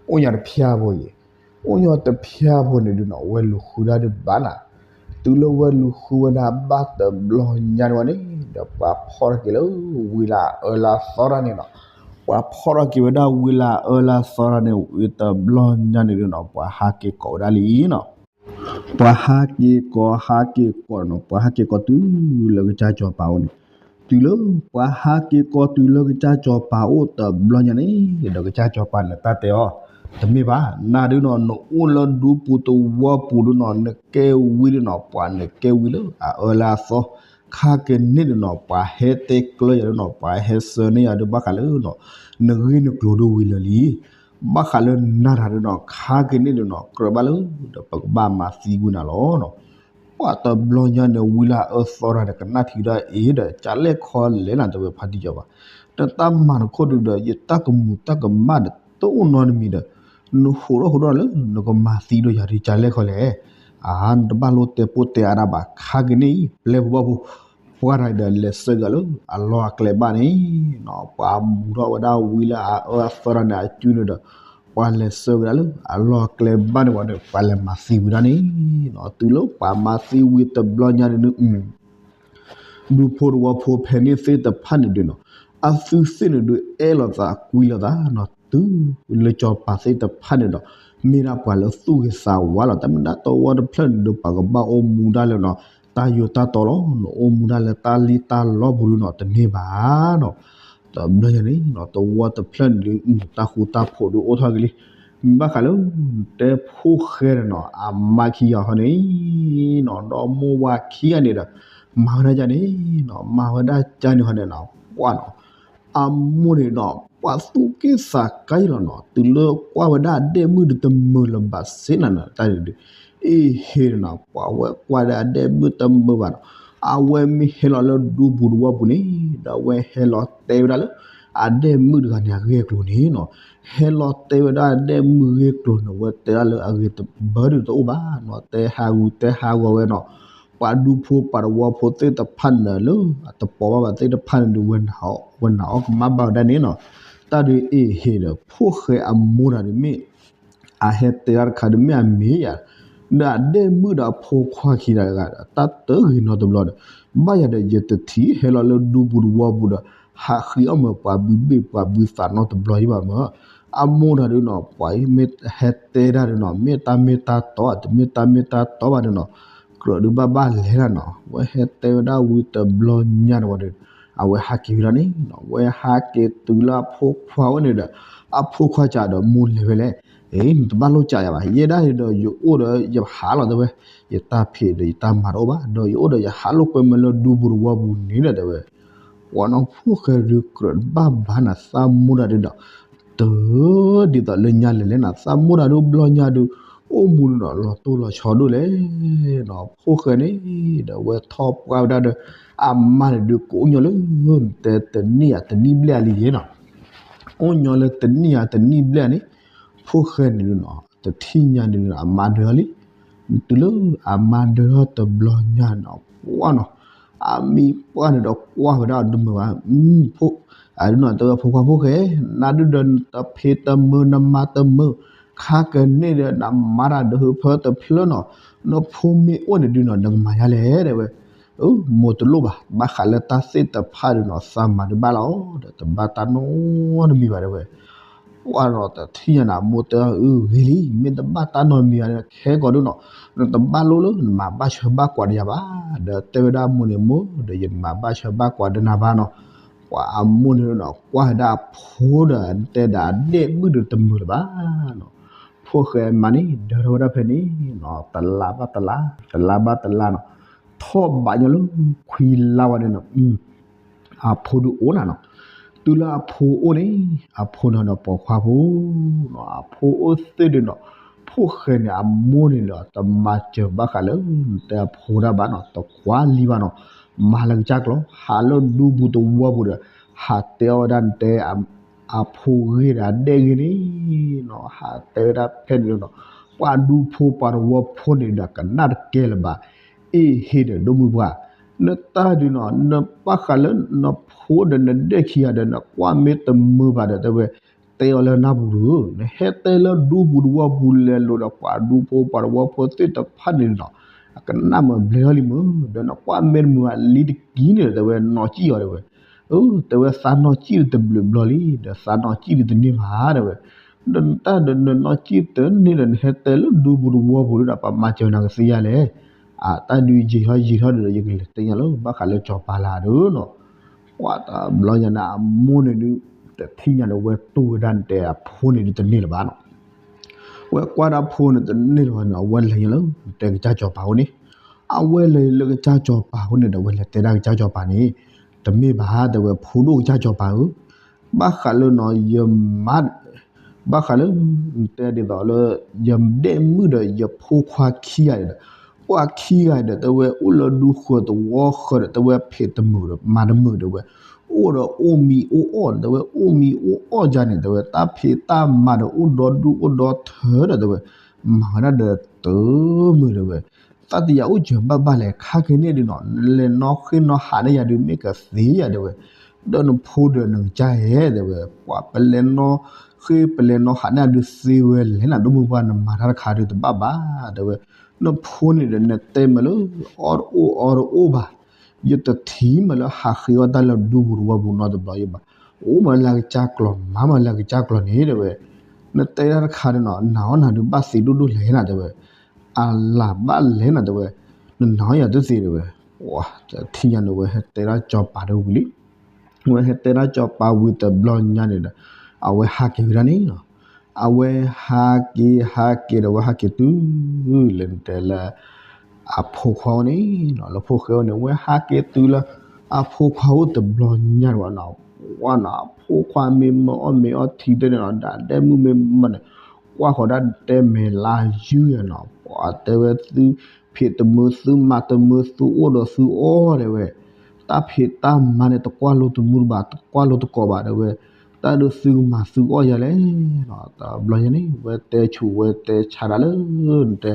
အိၣ်ညါတဖျၢၣ်ဖိအံၤ, အိၣ်ညါတဖျၢၣ်ဖိန့ၣ်ဒုးနီၤ ဝဲလူၤဃုဒၣ်ဒုးဘၣ်နၤ, တုၤလၢဝဲလူၤဃုဝဲဒၣ်ဘၣ်တဘျီညါန့ၣ်ဝဲန့ၣ် ဒီးပှၤဖီၣ်ထီၣ်က့ၤလၢဝံလၢအအၢလၢအသီတၢ်န့ၣ်နီၤ ပှၤဖီၣ်ထီၣ်က့ၤဝဲဒၣ်ဝံလၢအအၢလၢအသီတၢ်န့ၣ် ဝံတဘျီညါန့ၣ်ဒုးနီၤ ပှၤဟးက့ၤကိးဝဲဒၣ်လံနီၤ, ပှၤဟးက့ၤကိးဟးက့ၤကိးနီၤ ပှၤဟးက့ၤကိးတုၤလၢကစၢ်စီၤပၤအိၣ်န့ၣ်, တုၤလၢပှၤဟးက့ၤကိးတုၤလၢကစၢ်စီၤပၤအိၣ်တဘျီညါန့ၣ် ဒီးကစၢ်စီၤပၤန့ၣ်တၢ်တဲအီၤ, တမ့ၢ်ဘၣ် နၤဒုးနီၤ နအိၣ်လၢဒူပူၤသဝီပူၤဒုးနီၤ နကဲဝံဒုးနီၤ ပှၤနကဲဝံလၢအအၢလၢအသီ, ခါကန့ၣ်ဒုးနီၤ ပှၤဟဲတဲကျၢၤယၤဒုးနီၤ ပှၤဟဲဆှၢန့ၢ်ယၤဒုး ဘၣ်ဃးလၢနီၤ နဂ့ၢ်နကျိၤဒုးဝံၤလၢာ်လံ, ဘၣ်ဃးလၢနၤတၢ်ဒုးနီၤ ခါကန့ၣ်ဒုးနီၤ ကြၢးဘၣ်လၢ ဒီးပကဘၣ်မၤသံကွံာ်နၤလီၤနီၤ, ပှၤတဘျီညါန့ၣ် ဝံလၢအအၢသီတၢ်န့ၣ် ကနၣ်ထံဒီးအ့ဒီး ကလဲၣ်ခီလဲၣ်နၤ တဲဝဲဖါတံၢ်စီၤပၤ, နတၢ်မၤနခိၣ်ဒုဒီး ယတၢ်ကမူၤတၢ်ကမၣ်ဒီး တအိၣ်နီတမံၤဒီး နဟိးထီၣ်ဟိးထီၣ်လၢ နကမၤသံဒီးယၤဒီး ကလဲၣ်ခီလဲၣ်. အါ နတဘၣ်လိၣ်တဲပိၢ်တဲအါဒၣ်ဘၣ် ခါက့ၤန့ၣ် ပျဲၢ်ဖိဘၣ်ဖိ ပှၢ်တၢ်ဒီး လဲၤဆၢက့ၤလၢအလီၢ်အကျဲဘၣ်န့ၣ်, ပှၤမူၤထီၣ်ဝဲဒၣ်ဝံလၢအအၢအသီတၢ်န့ၣ် အစုန့ၣ်ဒီး ပှၤလဲၤဆၢက့ၤဒၣ်လၢအလီၢ်အကျဲဘၣ်န့ၣ်ဝံၤဒီး ပှၤလဲၤမၤသံဝံၤဒၣ်န့ၣ်, တုၤလၢပှၤမၤသံဝံၤတဘျီညါန့ၣ် ဒူဖိတဝီဖိဖဲန့ၣ်သ့ၣ်တဖၣ်န့ၣ်ဒုးနီၤ, အသုသ့ၣ်န့ၣ်ဒုး အဲၣ်လိာ်သးကွံလိာ်သးနီၤ, တုၤလၢစီၤပၤသ့ၣ်တဖၣ်န့ၣ်ဒီး မ့ၢ်ဒၣ်ပှၤလၢသူၣ်ဂ့ၤသးဝါလီၤ. တၢ်မ့ၢ်ဒၣ်တဝီတဖျၢၣ်န့ၣ်ဒုး ပှၤကဘၣ်အိၣ်မူဒၣ်လၢနီၤ တၢ်ယိာ်တၢ်တီလီၤ. နအိၣ်မူဒၣ်လၢတၢ်လံၣ်တၢ်လီပူၤဒုးနီၤ တန့ၢ်ဘၣ်နီၤ. တဘျီညါန့ၣ်နီၤ တဝီတဖျၢၣ်န့ၣ်ဒုး တၢ်ဃူတၢ်ဖိးဒုးအိၣ်ထီၣ်က့ၤလံ. မ့ၢ်ဘၣ်ဃးလၢ တဲဖိၣ်ဃဲန့ၣ်နီၤ အမါခံဂၤဟီန့ၣ်နီၤ ဒီးမိၢ်ဝၤခံဂၤန့ၣ်ဒီး မၤဝဲဒၣ်ကန့ၣ်နီၤ မၤဝဲဒၣ်ကန့ၣ်ဟီန့ၣ်နီၤ ကွၢ်နီၤ အမိၢ်န့ၣ်နီၤ ပှၤသူၣ်က့ၣ်သးကါအံၤလီၤနီၤ တုၤလၢကွၢ်ဝဲဒၣ်အဒဲၣ်မုၣ်ဒုးတမုာ်လၢၤဘၣ်စ့ၢ်နီၤ တၢ်န့ၣ်ဒုး အ့ၣ်ဟ့ၣ်နီၤ ပှၤဝဲကွၢ်ဒီးအဒဲၣ်မုၣ်တမုာ်ဘၣ်နီၤ အဝဲမ့ၢ်ဟဲလီၤလၢဒူပူၤတဝီပူၤန့ၣ် ဒီးအဝဲဟဲလီၤတဲဝဲဒၣ်လၢ အဒဲၣ်မုၣ်တဂၤန့ၣ် အဂ့ၢ်အကျိၤန့ၣ်နီၤ ဟဲလီၤတဲဝဲဒၣ်အဒဲၣ်မုၣ်ဂ့ၢ်ကျိၤန့ၣ် အဝဲတဲဒၣ်လၢအဂ့ၤတဘၢဒုးတအိၣ်ဘၣ်နီၤ တဲဟးဂူာ်တဲဟးဂီၤဝဲနီၤ ပှၤဒူဖိပှၤတဝီဖိသ့ၣ်တဖၣ်န့ၣ်လၢ အတပိာ်ဘၣ်ဘၣ်သ့ၣ်တဖၣ်န့ၣ်ဒုး ဝဲနာ်အီၣ်ကမၣ်ဘၣ်ဝဲဒၣ်န့ၣ်နီၤ တၢ်ဒုးအ့ၣ်ဟ့ၣ်ဒီး ဖိၣ်ဃဲအမိၢ်တဂၤဒုးမ့ၢ် အဟဲတဲတၢ်တခါဒုးမ့ၢ်အမ့ၢ်ယၤ ဒီးအဒဲၣ်မုၣ်ဒီးအဖိခွါခံဂၤတဂၤ တၢ်တဂ့ၤနီတဘျီဒီး ဘၣ်ယၤဒီး ယတထံၣ်ဟဲလီၤလၢဒူပူၤတဝီပူၤဒီး ဟးဃ့အီၣ်မၢၤပှၤဘုဘ့ၣ်ပှၤဘုသးနီတဘျီယံၤဘၣ်မၢ်. အမိၢ်တဂၤဒုးနီၤ ပှၤအံၤမ့ၢ်ဟဲတဲတၢ်ဒုးနီၤ မ့ၢ်တၢ်မ့ၢ်တၢ်တီ တမ့ၢ်တၢ်မ့ၢ်တၢ်တီဘၣ်ဒုးနီၤ ကြၢးဒုးဘၣ်ဘၣ်လဲၤတၢ်နီၤ ဝဲဟဲတဲဝဲဒၣ်ဝံၤတဘျီညါတဝီဒီး အဝဲဟးက့ၤဝဲဒၣ်န့ၣ်နီၤ ဝဲဟးက့ၤတုၤလၢအဖိခွါဝဲန့ၣ်ဒီး အဖိခွါကးဒီးမိၢ်လဲၤဝဲလဲၣ်, အ့ နတဘၣ်လိၣ်ကးယၤဘၣ် ယဲဒၣ်ဒီးယအိၣ်ဒီးယဟးလီၤတဲဝဲ, ယတၢ်ဖံးဒီးယတၢ်မၤတအိၣ်ဘၣ် ဒီးယအိၣ်ဒီးယဟးလိာ်ကွဲမၢလၢဒူပူၤတဝီပူၤန့ၣ်ဒီးတဲဝဲ ပှၤနီၢ်ဖိၣ်ဃဲဒုးကြၢးဘၣ်ဘၣ်နၤသးမိၢ်တၢ်ဒုးဒီး တၢ်ဒ်သိးလၢညါလဲၤလဲၣ်နၤ သးမိၢ်တၢ်ဒုးဘျီညါဒုး အိၣ်မူဒုးနီၤ လီၤတိၢ်လီၤဆီဒိၣ်လဲၣ်နီၤ ဖိၣ်ဃဲန့ၣ် ဒီးဝဲထီၣ်ပှၢ်ဝဲဒၣ်ဒီး အမါန့ၣ်ဒုးကအိၣ်ညီလၢ တဲတနံၣ်ဧါတနံၣ်ဘျဲၣ်လံယဲနီၤ အိၣ်ညီလၢတနံၣ်ဧါတနံၣ်ဘျဲၣ်န့ၣ် ဖိၣ်ဃဲန့ၣ်ဒုးနီၤ တထံၣ်ညါန့ၣ်ဒုး အမါဒၢထီၣ်လံ, တုၤလၢအမါဒၢထီၣ်တဘျီညါနီၤ ပှၢ်နီၤ, အမံၤပှၢ်န့ၣ်ဒီးကွၢ်ဝဲဒၣ်အီၤတမုာ်ဘၣ်, ဖိၣ်, အဒုးနီၤ တဲဝဲဖိခွါဖိၣ်ဃဲ, နဒုးဒီးနတဖံးတမုာ်နမၤတမုာ်, ခါကန့ၣ်ဒီးနမၤတၢ်ဒုးဖၢတဖျၢၣ်နီၤ, နဖိမ့ၢ်အိၣ်န့ၣ်ဒုးနီၤ နကမၤယါလဲၣ်တဲဝဲ, မိၢ်တလိၣ်ဘၣ်, ဘၣ်ဃးလၢတၢ်သ့ၣ်တဖၣ်ဒုးနီၤ သးမၤဒုးဘၣ်လီၤ, ဒီးတဘၣ်တၢ်နီတမံၤဘၣ်တဲဝဲ ပှၢ်ဒီးတထံၣ်ညါန့ၣ် အမိၢ်တဲအီၤ အၢ ဂ့ၤလံ, မ့ၢ်တဘၣ်တၢ်နီတမံၤဘၣ်န့ၣ် ခဲကိာ်ဒုးနီၤ, နတဘၣ်လိၣ်လၢနမၤဘၣ်ဆၢဘၣ်ကွၢ်ဒီးယၤဘၣ်, ဒီးတဲဝဲဒၣ်မိၢ်န့ၣ် မိၢ်ဒီးယတမၤဘၣ်ဆၢဘၣ်ကွၢ်ဒီးနၤဘၣ်နီၤ, ပှၤအမိၢ်န့ၣ်နီၤ ကွၢ်ဝဲဒၣ်အဖိဒီးတဲဒၣ်အဒဲၣ်မုၣ်ဒီးတမုာ်လၢၤဘၣ်နီၤ, ဖိၣ်ဃဲမါန့ၣ် ဒၢထီၣ်ဝဲဒၣ်ဖဲန့ၣ်နီၤ တလါဘၣ်တလါ, တလါဘၣ်တလါနီၤ, ထီၣ်ဘးညီလၢခွံလါဝဲန့ၣ်နီၤ အဖိဒုးအိၣ်နၤနီၤ, တုၤလၢအဖိအိၣ်န့ၣ် အဖိန့ၣ်ဒီးပိာ်ခွါဖိနီၤ, အဖိအိၣ်သ့ၣ်ဒုးနီၤ, ဖိၣ်ဃဲန့ၣ် အမိၢ်န့ၣ်ဒီး တမၤစၢၤဘၣ်ဃးလၢ တဲအဖိဒၣ်ဘၣ်နီၤ, တကွၢ်လံဘၣ်နီၤ, မၤလၢကစၢ်ကျီ, ဟးလၢဒူပူၤတဝီပူၤဒီး ဟးတဲအီၣ်ဝဲဒၣ်နတဲ အဖိဂ့ၤဒီးအဒဲၣ်ဂ့ၤန့ၣ်နီၤ, ဟးတဲဝဲဒၣ်ဖဲန့ၣ်နီၤ, ပှၤဒူဖိပှၤတဝီဖိန့ၣ်ဒီး ကနၣ်တကဲလၢၤဘၣ်, အ့ၣ်ဟ့ၣ်ဒီးဒိၣ်မုၢ်ပှၢ်, နတၢ်ဒုးနီၤ နဘၣ်ဃးလၢနဖိဒီးနဒဲၣ်ခံဂၤဒီး နကွၢ်မ့ၢ်တမုာ်ဘၣ်ဒီးတဲဝဲ, တဲအီၤလၢနၢ်ပူၤဒုး, နဟဲတဲလၢဒူပူၤတဝီပူၤလဲၤလိာ်ဒီး ပှၤဒူဖိပှၤတဝီဖိသ့ၣ်တဖၣ်န့ၣ်နီၤ, အကနၣ်မ့ၢ်ဘျဲၣ်ထီၣ်လံမုၢ်, ဒီးနကွၢ်မ့ၢ်တမုာ်ဘၣ်လံတကံန့ၣ်ဒီးတဲဝဲ နီၢ်ကံၣ်အီၤတဲဝဲ တဲဝဲသးနီၢ်ကံၣ်တဘျုးဘျီလံ, ဒီးသးနီၢ်ကံၣ်ဒုးတန့ၢ်ဘၣ်တဲဝဲ, ဒီးနတၢ်ဒီးနနီၢ်ကံၣ်တန့ၢ်ဒီး နဟဲတဲလၢဒူပူၤတဝီပူၤဒီး ပှၤမၤစၢၤနၤကသ့ဧါလဲၣ်, အတၢ်ဒုးယံာ်ထီၣ်ယံာ်ထီၣ်ဒီး ယကလဲၤတဲညါလၢ ဘၣ်ဃးလၢစီၤပၤလၢ်ဒီးနီၤ, ပှၤတဘျီညါန့ၣ် အမိၢ်န့ၣ်ဒုး တထံၣ်ညါန့ၣ် ဝဲတူၢ်ဝဲဒၣ်နတဲအဖိန့ၣ်ဒုးတန့ၢ်လၢၤဘၣ်နီၤ ဝဲကွၢ်ဒၣ်ဖိန့ၣ်တန့ၢ်လၢၤဘၣ်န့ၣ် အဝဲလဲၤညါလၢ တဲကစၢ်စီၤပၤအအိၣ်န့ၣ်, အဝဲလဲၤလၢကစၢ်စီၤပၤအအိၣ်န့ၣ်ဒီး ဝဲလဲၤတဲဒၣ်ကစၢ်စီၤပၤန့ၣ်, တမ့ၢ်ဘၣ်တဲဝဲ ဖိဒိၣ်ကစၢ်စီၤပၤဧၢ, ဘၣ်ဃးလၢနီၤ ယမါ ဘၣ်ဃးလၢ တဲဒ်သိးလၢ ယဒဲၣ်မုၣ်ဒီးယဖိခွါခံဂၤန့ၣ်ဒီး ပှၤခံဂၤဒီး တဲဝဲ အိၣ်လၢဒူဃၢၤသဝီဃၢၤဒီး တဲဝဲ ဖံးတမုာ်ဒီးမၤတမုာ် တဲဝဲ, အိၣ်ဒီးအိၣ်မံအိၣ်အီၣ် တဲဝဲ, အိၣ်မံအိၣ်အီၣ်ယါန့ၣ် တဲဝဲ, တၢ်ဖံးတၢ်မၤဒီး အိၣ်ဒီဒူၣ်အိၣ်ဒီထၢဒီး တဲဝဲ, မၤဝဲဒၣ်ဒီးတမုာ် တဲဝဲ, သးတယၤအိၣ်စၢၤဘၣ်ဘၣ်လဲၣ် ခါက့ၤန့ၣ်ဒုးနီၤ လဲၤနီၣ်ဃ့ၢ်နီၣ်ဟးန့ၢ်ယၤဒုး မ့ၢ်ကသ့ယၤ တဲဝဲ, ဒီးနဖိဒီးနကစၢ်ဧဲ တဲဝဲ, ပှၤပလဲၤနီၣ်ဃ့ၢ်ပလဲၤနီၣ်ဟးန့ၢ်ဒုးသ့ဝဲလဲၣ်နၤ ဒီမုၢ်ပှၢ် နမၤတၢ်တခါဒုးတဘၣ်ဘၣ် တဲဝဲ, နဖိန့ၣ်ဒီး နတဲမးလၢ အီၣ်တအိၣ်အီတအိၣ်ဘၣ်, ယတထံၣ်မးလၢဟးဃ့အီၣ်တၢ်လၢဒူပူၤတဝီပူၤနီတဘျီယဘၣ်, အိၣ်မးလၢကစၢ်ကျီၤ မၤမးလၢကစၢ်ကျီၤန့ၣ် တဲဝဲ, နတဲတၢ်တခါန့ၣ်နီၤ နာ်အီၣ်နၤဒုးဘၣ်သ့ဒိၣ်ဒိၣ်လဲၣ်နၤ တဲဝဲ, အလၢ်ဘၣ်လဲၣ်နၤ တဲဝဲ, နနာ်အီၣ်ယၤတသ့ တဲဝဲ, ပှၤတထံၣ်ညါန့ၣ် အဝဲဟဲတဲဒၣ်စီၤပၤတဝံၤလံ, အဝဲဟဲတဲဒၣ်စီၤပၤဝံၤတဘျီညါန့ၣ်ဒီး အဝဲဟးက့ၤဝဲဒၣ်န့ၣ်လီၤ, အဝဲဟးက့ၤဟးက့ၤဒီး အဝဲဟးက့ၤတုၤ လဲၤတဲလၢ အဖိခွါအိၣ်န့ၣ်နီၤ လၢဖိၣ်ဃဲအိၣ်န့ၣ် အဝဲဟးက့ၤတုၤလၢ အဖိခွါအိၣ်တဘျီညါတဝဲနီၤ, ဝဲနီၤ အဖိခွါမ့ၢ်မၢအီၣ်မ့ၤအီထံတန့ၣ်နီၤ ဒၣ်ဒဲမုၣ်မ့ၢ်မၢန့ၣ် ကွၢ်ဃီၤဒၣ်တဲမဲာ်လါယုၢ်နီၤ, ပှၤတဲဝဲသုဖံးတမုာ်သုမၤတမုာ်သုအိၣ်ဒီးသုအီၣ်တဲဝဲ, တၢ်ဖံးတၢ်မၤန့ၣ် တကွၢ်လိတမုာ်တဘၣ် တကွၢ်လိတကိးဘၣ်တဲဝဲ, တၢ်ဒုးသုကမၤသုကအီၣ်ယၤလဲၣ်နီၤ, တဘျီညါန့ၣ် ဝဲတဲဆူးဝဲတဲဆါဒၣ်လၢ တဲ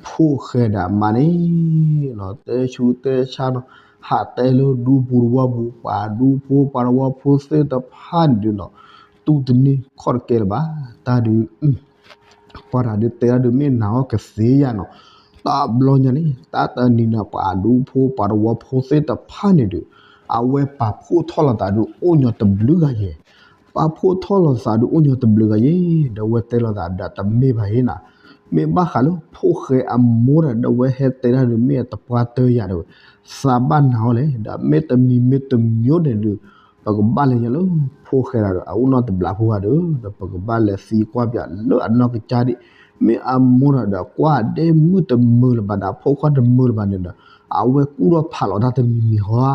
ဖိၣ်ဃဲဒီးအမါန့ၣ်နီၤ တဲဆူးတဲဆါနီၤ, ဟးတဲလၢဒူပူၤတဝီပူၤ ပှၤဒူဖိပှၤတဝီဖိသ့ၣ်တဖၣ်န့ၣ်ဒုးနီၤ, တူၢ်တန့ၢ်ခီၣ်တကဲလၢၤဘၣ်, တၢ်ဒုး ပှၤတၢ်ဒုးတဲတၢ်ဒုးမ့ၢ်နာ်အီၣ်ကသ့ယၤနီၤ, တဘျီညါန့ၣ် တၢ်တနံၤန့ၣ် ပှၤဒူဖိပှၤတဝီဖိသ့ၣ်တဖၣ်န့ၣ်ဒုး အဝဲပာ်ဖှိၣ်ထီၣ်လိာ်သးဒုးအိၣ်ညီတဘျုးဂၤယဲၢ်, ပာ်ဖှိၣ်ထီၣ်လိာ်သးဒုးအိၣ်ညီတဘျုးဂၤယဲၢ် ဒီးဝဲတဲလိာ်သးဒီးတမ့ၢ်ဘၣ်အံၤနၤ, မ့ၢ်ဘၣ်ဃးလၢဖိၣ်ဃဲအမိၢ်ဒီး ဒီးဝဲဟဲတဲတၢ်ဒုးမ့ၢ်အတပှၢ်တၢၢ်ယၤဒီးဝဲ, သးဘၣ်နာ်အီၤလဲၣ် ဒီးမ့ၢ်တမံၤမ့ၢ်တမံၤန့ၣ်ဒုး ပကဘၣ်လဲၤညါလၢဖိၣ်ဃဲဒီး အအိၣ်နီတဘျီဖိဂၤဒီး ဒီးပကဘၣ်လဲၤသံကွၢ်ပၠးလၢအနီၢ်ကစၢ်ဒံး, မ့ၢ်အမိၢ်ဒီး ဒီးကွၢ်ဒဲမုၣ်တမုာ်လၢၤဘၣ်ဒီး ဖိခွါတမုာ်လၢၤဘၣ်န့ၣ်ဒီး အဝဲကူၣ်ထီၣ်ဖးလီၤတၢ်တမံၤမံၤဃီဧါ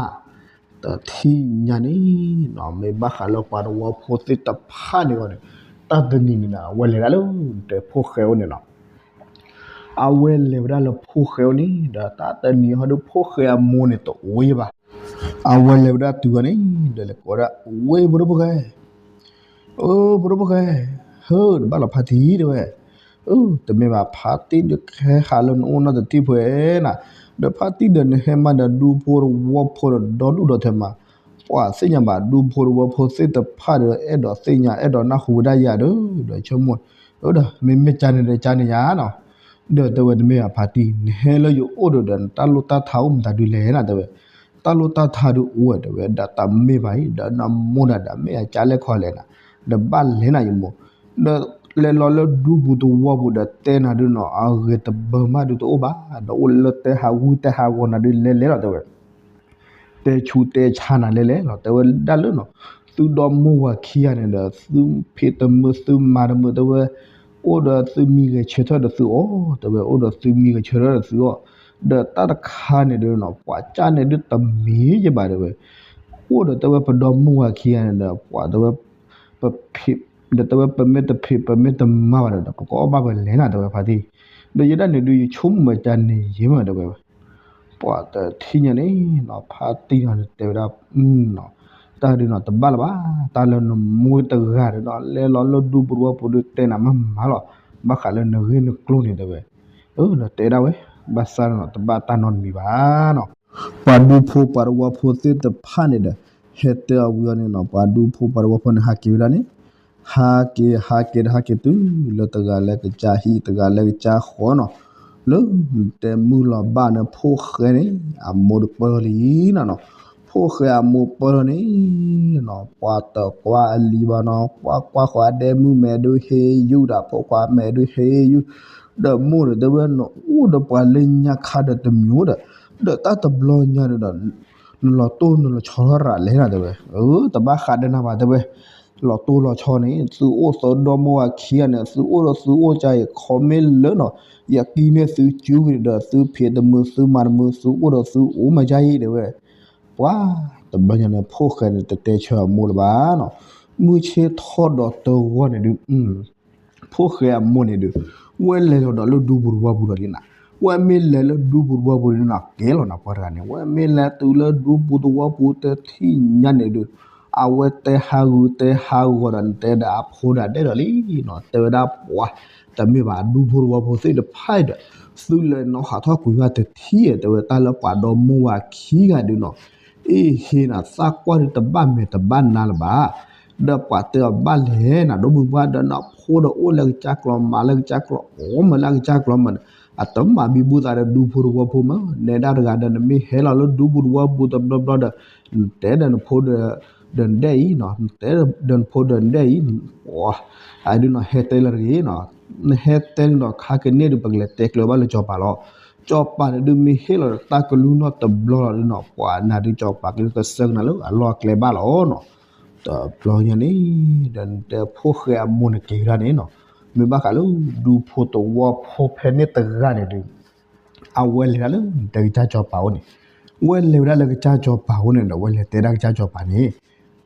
တထံၣ်ညါန့ၣ်နီၤ မ့ၢ်ဘၣ်ဃးလၢပှၤတဝီဖိသ့ၣ်တဖၣ်န့ၣ်ဂီၢ်န့ၣ်, တၢ်တနံၤန့ၣ်နီၤ အဝဲလဲၤဒၣ်လၢ တဲဖိၣ်ဃဲအိၣ်န့ၣ်နီၤ, အဝဲလဲၤဝဲဒၣ်လၢဖိၣ်ဃဲအိၣ်န့ၣ် ဒီးတၢ်တနံၤဟီဒုးဖိၣ်ဃဲအမိၢ်န့ၣ်တအိၣ်ယဲၢ်ဘၣ်, အဝဲလဲၤဝဲဒၣ်တုၤဂီၢ်န့ၣ် ဒီးလဲၤကိးဒၣ် ဝ့ၢ်ဖိဒိၣ်ဖိၣ်ဃဲ အိ ဖိဒိၣ်ဖိၣ်ဃဲ, ဟၢ တဘၣ်လီၤဖါတံၢ်တဲဝဲ, အ တမ့ၢ်ဘၣ် ဖါတံၢ်ဒုးကဟဲဟးလၢနအိၣ်နီတထံၣ်ဖဲနၤ, ဒီးဖါတံၢ်ဒီးနဟဲမးဒီးဒူဖိတဝီဖိဒီးဒီဒူၣ်ဒီထၢမး, ပှၤသ့ၣ်ညါဘၣ် ဒူဖိတဝီဖိသ့ၣ်တဖၣ်ဒီး အဲၣ်ဒိးသ့ၣ်ညါ အဲၣ်ဒိးနၢ်ဟူဝဲဒၣ်ယၤဒီး ဒီးဆိကမိၣ်, အဒီး မ့မ့ၢ်ကန့ၣ်ဒီးကန့ၣ်ယါနီၤ, ဒီးတဲဝဲတမ့ၢ်ဘၣ်ဖါတံၢ် နဟဲလၢယအိၣ်ဒီး ဒီးနတၢ်လိၣ်တၢ်ထါအိၣ်မတၤဒုးလဲၣ်နၤတဲဝဲ, တၢ်လိၣ်တၢ်ထါဒုးအိၣ်ဝဲတဲဝဲ ဒီးတမ့ၢ်ဘၣ်အံၤ ဒီးနမိၢ်ဒီး ဒီးမ့ၢ်အကၢ်လဲၣ်ခီလဲၣ်နၤ, ဒီးဘၣ်လဲၣ်နၤယမိၢ်, ဒီးလဲၤလီၤလၢဒူပူၤတဝီပူၤဒီးတဲနၤဒုးနီၤ အဂ့ၤတဘၢမးဒုးတအိၣ်ဘၣ်, ဒီးအိၣ်လၢတဲဟးဂူၢ်တဲဟးဂီၤနၤဒုးလဲၤလဲၤလီၤတဲဝဲ တဲဆူးတဲဆါနၤလဲၤလဲၤလီၤ တဲဝဲဒၣ်လၢနီၤ, သုဒီမိၢ်ဝၤခံဂၤန့ၣ်ဒီး သုဖံးတမုာ်သုမၤတမုာ်တဲဝဲ, အိၣ်ဒီးသုမံဂဲၤဆၢထၢၣ်ဒီးသုအီၣ် တဲဝဲ အိၣ်ဒီးသုမံဂဲၤဆၢထၢၣ်ဒီးသုအီၣ်, ဒီးတၢ်တခါန့ၣ်ဒီးနီၤ ပှၤကၢ်န့ၣ်ဒုးတမံၤယဲၢ်ဘၣ်တဲဝဲ, အိၣ်ဒီးတဲဝဲပဒီမိၢ်ဝၤခံဂၤန့ၣ်ဒီး ပှၤတဲဝဲ ပဖံး ဒီးတဲဝဲပမ့ၢ်တဖံးပမ့ၢ်တမၤဘၣ်ဒီး ပကအီၣ်ဘၣ်ပလဲၣ်နၤတဲဝဲဖါတံၢ်, ဒီးယဲဒၣ်န့ၣ်ဒုးယဆိကမိၣ်မးကန့ၣ်ယဲၢ်မးတဲဝဲ ပှၤတထံၣ်ညါန့ၣ်နီၤ ဖါတံၢ်နီၤတဲဝဲဒၣ်, တၢ်ဒုးနီၤတဘၣ်လၢၤဘၣ်, တၢ်လၢနမိၢ်တဂၤဒီးနီၤ လဲၤလီၤလၢဒူပူၤတဝီပူၤဒုးတဲနၤမးမးလီၤ, ဘၣ်ဃးလၢနဂ့ၢ်နကျိၤန့ၣ်တဲဝဲ, ဒီးတဲဒၣ်ဝဲ, ဘၣ်ဆၣ်နီၤတဘၣ်တၢ်နီတမံၤဘၣ်နီၤ, ပှၤဒူဖိပှၤတဝီဖိသ့ၣ်တဖၣ်န့ၣ်ဒီး ဟဲတဲအီၤဝံၤအီၤန့ၣ်နီၤ ပှၤဒူဖိပှၤတဝီဖိန့ၣ် ဟးက့ၤဝဲဒၣ်န့ၣ် ဟးက့ၤဟးက့ၤဒီးဟးက့ၤတုၤလၢတဂၤလၢကစၢ်ဟံၣ် တဂၤလၢကစၢ်ဃီနီၤ, လၢတဲမုၢ်လီၤဘၣ်န့ၣ် ဖိၣ်ဃဲန့ၣ် အမိၢ်ဒုးပၢၢ်ထီၣ်လံနီၤနီၤ, ဖိၣ်ဃဲအမိၢ်ပၢၢ်ထီၣ်န့ၣ်နီၤ ပှၤတကွၢ်အလံၤဘၣ်နီၤ ကွၢ်ကွၢ်ဃီၤဒဲမုၣ်မဲာ်ဒုးဟ့ၣ်ယူၢ်ဒီး ဖိခွါမဲာ်ဒုးဟ့ၣ်ယူၢ်, ဒီးမိၢ်ဒီးတဲဝဲ နအိၣ်ဒီးပှၤလၢညါခါဒီးတမံၤဒီး, ဒီးတၢ်တဘျီညါဒီး နလီၤတိၢ်နလီၤဆီထီၣ်ရၤလဲၣ်နၤတဲဝဲ, အၢ တဘၣ်ဃးဒီးနၤဘၣ်တဲဝဲ, လီၤတိၢ်လီၤဆီန့ၣ် သုအိၣ်သဒီမိၢ်ဝၤခံဂၤန့ၣ် သုအိၣ်ဒီးသုအိၣ်ကါအံၤ ခီမ့ၢ်လၢနီၤ ယကံန့ၢ်သုစုဝံၤဒီး သုဖံးတမုာ်သုမၤတမုာ် သုအိၣ်ဒီးသုအိၣ်မးကါအံၤတဲဝဲ, ပှၤတဘျီညါန့ၣ် ဖိၣ်ဃဲန့ၣ် တတဲဆၢအမိၢ်လၢၤဘၣ်နီၤ, မုၢ်ဆ့ၣ်ထီၣ်ဒီးတဂီၢ်န့ၣ်ဒုး ဖိၣ်ဃဲအမိၢ်န့ၣ်ဒီး ဝဲလဲၤလီၤဒီးလၢဒူပူၤတဝီပူၤဒီးလံနၤ, ဝဲမ့ၢ်လဲၤလၢဒူပူၤသဝီပူၤန့ၣ်နီၤ ကဲလီၤနီၤ ပှၤတဂၤန့ၣ် ဝဲမ့ၢ်လဲၤတုၤလၢဒူပူၤသဝီပူၤ တထံၣ်ညါန့ၣ်ဒီး အဝဲတဲဟးဂူာ်တဲဟးဂီၤဒီး နတဲဒီးအဖိဒီးဒဲးဒီးလံနီၤ တဲဝဲဒၣ်ပှၤ တမ့ၢ်ဘၣ် ဒူဖိသဝီဖိသ့ၣ်တဖၣ်ဒီး သုလဲၤနီၤဟးထီၣ်ကွံာ်ဘၣ်တထံၣ် တဲဝဲတၢ်လၢပှၤဒီမါဝၤခံဂၤဒုးနီၤ အ့ၣ်ဟ့နီၤ သးကွၢ်ဒုးတဘၣ်မဲာ်တဘၣ်နါလၢၤဘၣ် ဒီးပှၤတဲအီၤဘၣ်လဲၣ်နီၤ ဒီမါဝၤဒီးနီၤ ဖိဒီးအိၣ်လၢကစၢ်ကျီမၤလၢကစၢ်ကျီ အီၣ်မၤလၢကစၢ်ကျီမးန့ၣ် အတမၤဘံဘူသးဒီးဒူဖိသဝီဖိမး နဲဒၣ်တဂၤဒီး နမ့ၢ်ဟဲလီၤလၢဒူပူၤသဝီပူၤတဘျီဘျီဒီး နတဲဒီးနဖိဒီး ဒီးနဒဲးအံၤနီၤ နတဲဒီးနဖိဒီးနဒဲးအံၤ အဒုးနီၤ ဟဲတဲလၢတဂ့ၤနီၤ နဟဲတဲန့ၣ်ဒီး ခါကန့ၢ်ဒုး ပကလဲၤတဲကျၢၤဘၣ်လၢစီၤပၤလီၤ စီၤပၤန့ၣ်ဒုး မ့ၢ်ဟ့ၣ်လီၤတၢ်ကလုၢ်နီၢ်တဘျီလီၤဒုးနီၤ ပှၤနၤဒုးစီၤပၤကလုၢ်ကစၢၢ်ကနၤလၢအလီၢ်အကျဲဘၣ်လီၤနီၤ တဘျီညါန့ၣ် ဒီးနတဲဖိၣ်ဃဲအမိၢ်န့ၣ်က့ၤဝဲဒၣ်န့ၣ်နီၤ မ့ၢ်ဘၣ်ဃးလၢဒူဖိသဝီဖိဖဲန့ၣ်တဂၤန့ၣ်ဒုး အဝဲလဲၤဒၣ်လၢတဲကစၢ်စီၤပၤအိၣ်န့ၣ် ဝဲလဲၤဝဲဒၣ်လၢကစၢ်စီၤပၤအိၣ်န့ၣ်ဒီး ဝဲလဲၤတဲဒၣ်ကစၢ်စီၤပၤန့ၣ်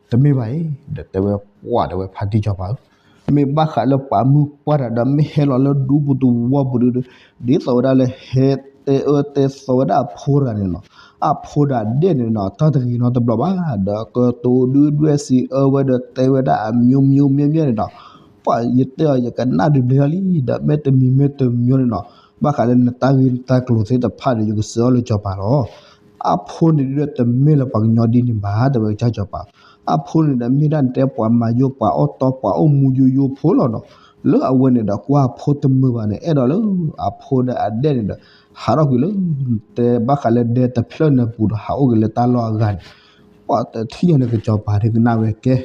တမ့ၢ်ဘၣ်အံၤ ဒီးတဲဝဲပှၢ် ဒီးဝဲဖါတံၢ်စီၤပၤဧၢ, မ့ၢ်ဘၣ်ဃးလၢပှၤမုၣ်ပှၢ်တဂၤဒီး မ့ၢ်ဟဲလီၤလၢဒူပူၤသဝီပူၤဒီး ဒ်သိးဝဲဒၣ်လၢဟဲတဲအၢတဲသီဝဲဒၣ်အဖိတဂၤန့ၣ်လီၤ. အဖိဒီးအဒဲၣ်န့ၣ်ဒီး တၢ်တဂ့ၤနီတဘျီဘၣ်, ဒီးကတိၤဒုၣ်ဒွဲၣ်စံးအၢဝဲဒီးတဲဝဲဒၣ်အမျိုးမျိုး မ့ၢ်မ့ၢ်န့ၣ်ဒီး ပှၤယတဲအီၤ ယကနၣ်ဒုးဘျ့ထီၣ်လံ, ဒီးမ့တမံၤမ့တမံၤန့ၣ်ဒီး ဘၣ်ဃးလၢနတၢ်ဂ့ၢ်နတၢ်ကျိၤသ့ၣ်တဖၣ်ဒီး ယကစၢၤအီၤလၢစီၤပၤလီၤ. အဖိန့ၣ်ဒုးတမ့ၢ်လၢပှၤကညီဒ်န့ၣ်ဘၣ် တဲဝဲကစၢ်စီၤပၤ, အဖိန့ၣ်ဒီးမ့ၢ်ဒၣ်နတဲပှၤမၤယိာ် ပှၤအီၣ်တီ ပှၤအိၣ်မူယိယိဖိလီၤဒီး လၢအဝဲန့ၣ်ဒီးကွၢ်အဖိတမုာ်ဘၣ်န့ၣ် အဲၣ်ဒိးလၢအဖိဒီးအဒဲၣ်န့ၣ်ဒီး ဟးထီၣ်ကွံာ်လၢ တဲဘၣ်ဃးလၢဒဲတဖျၢၣ်န့ၣ်ပူၤဒီးဟးအိၣ်က့ၤလၢတၢ်လီၢ်အဂၤန့ၣ်, ပှၤတထံၣ်ညါန့ၣ်ကစီၤပၤဒုးကနၣ်ဝဲကဲ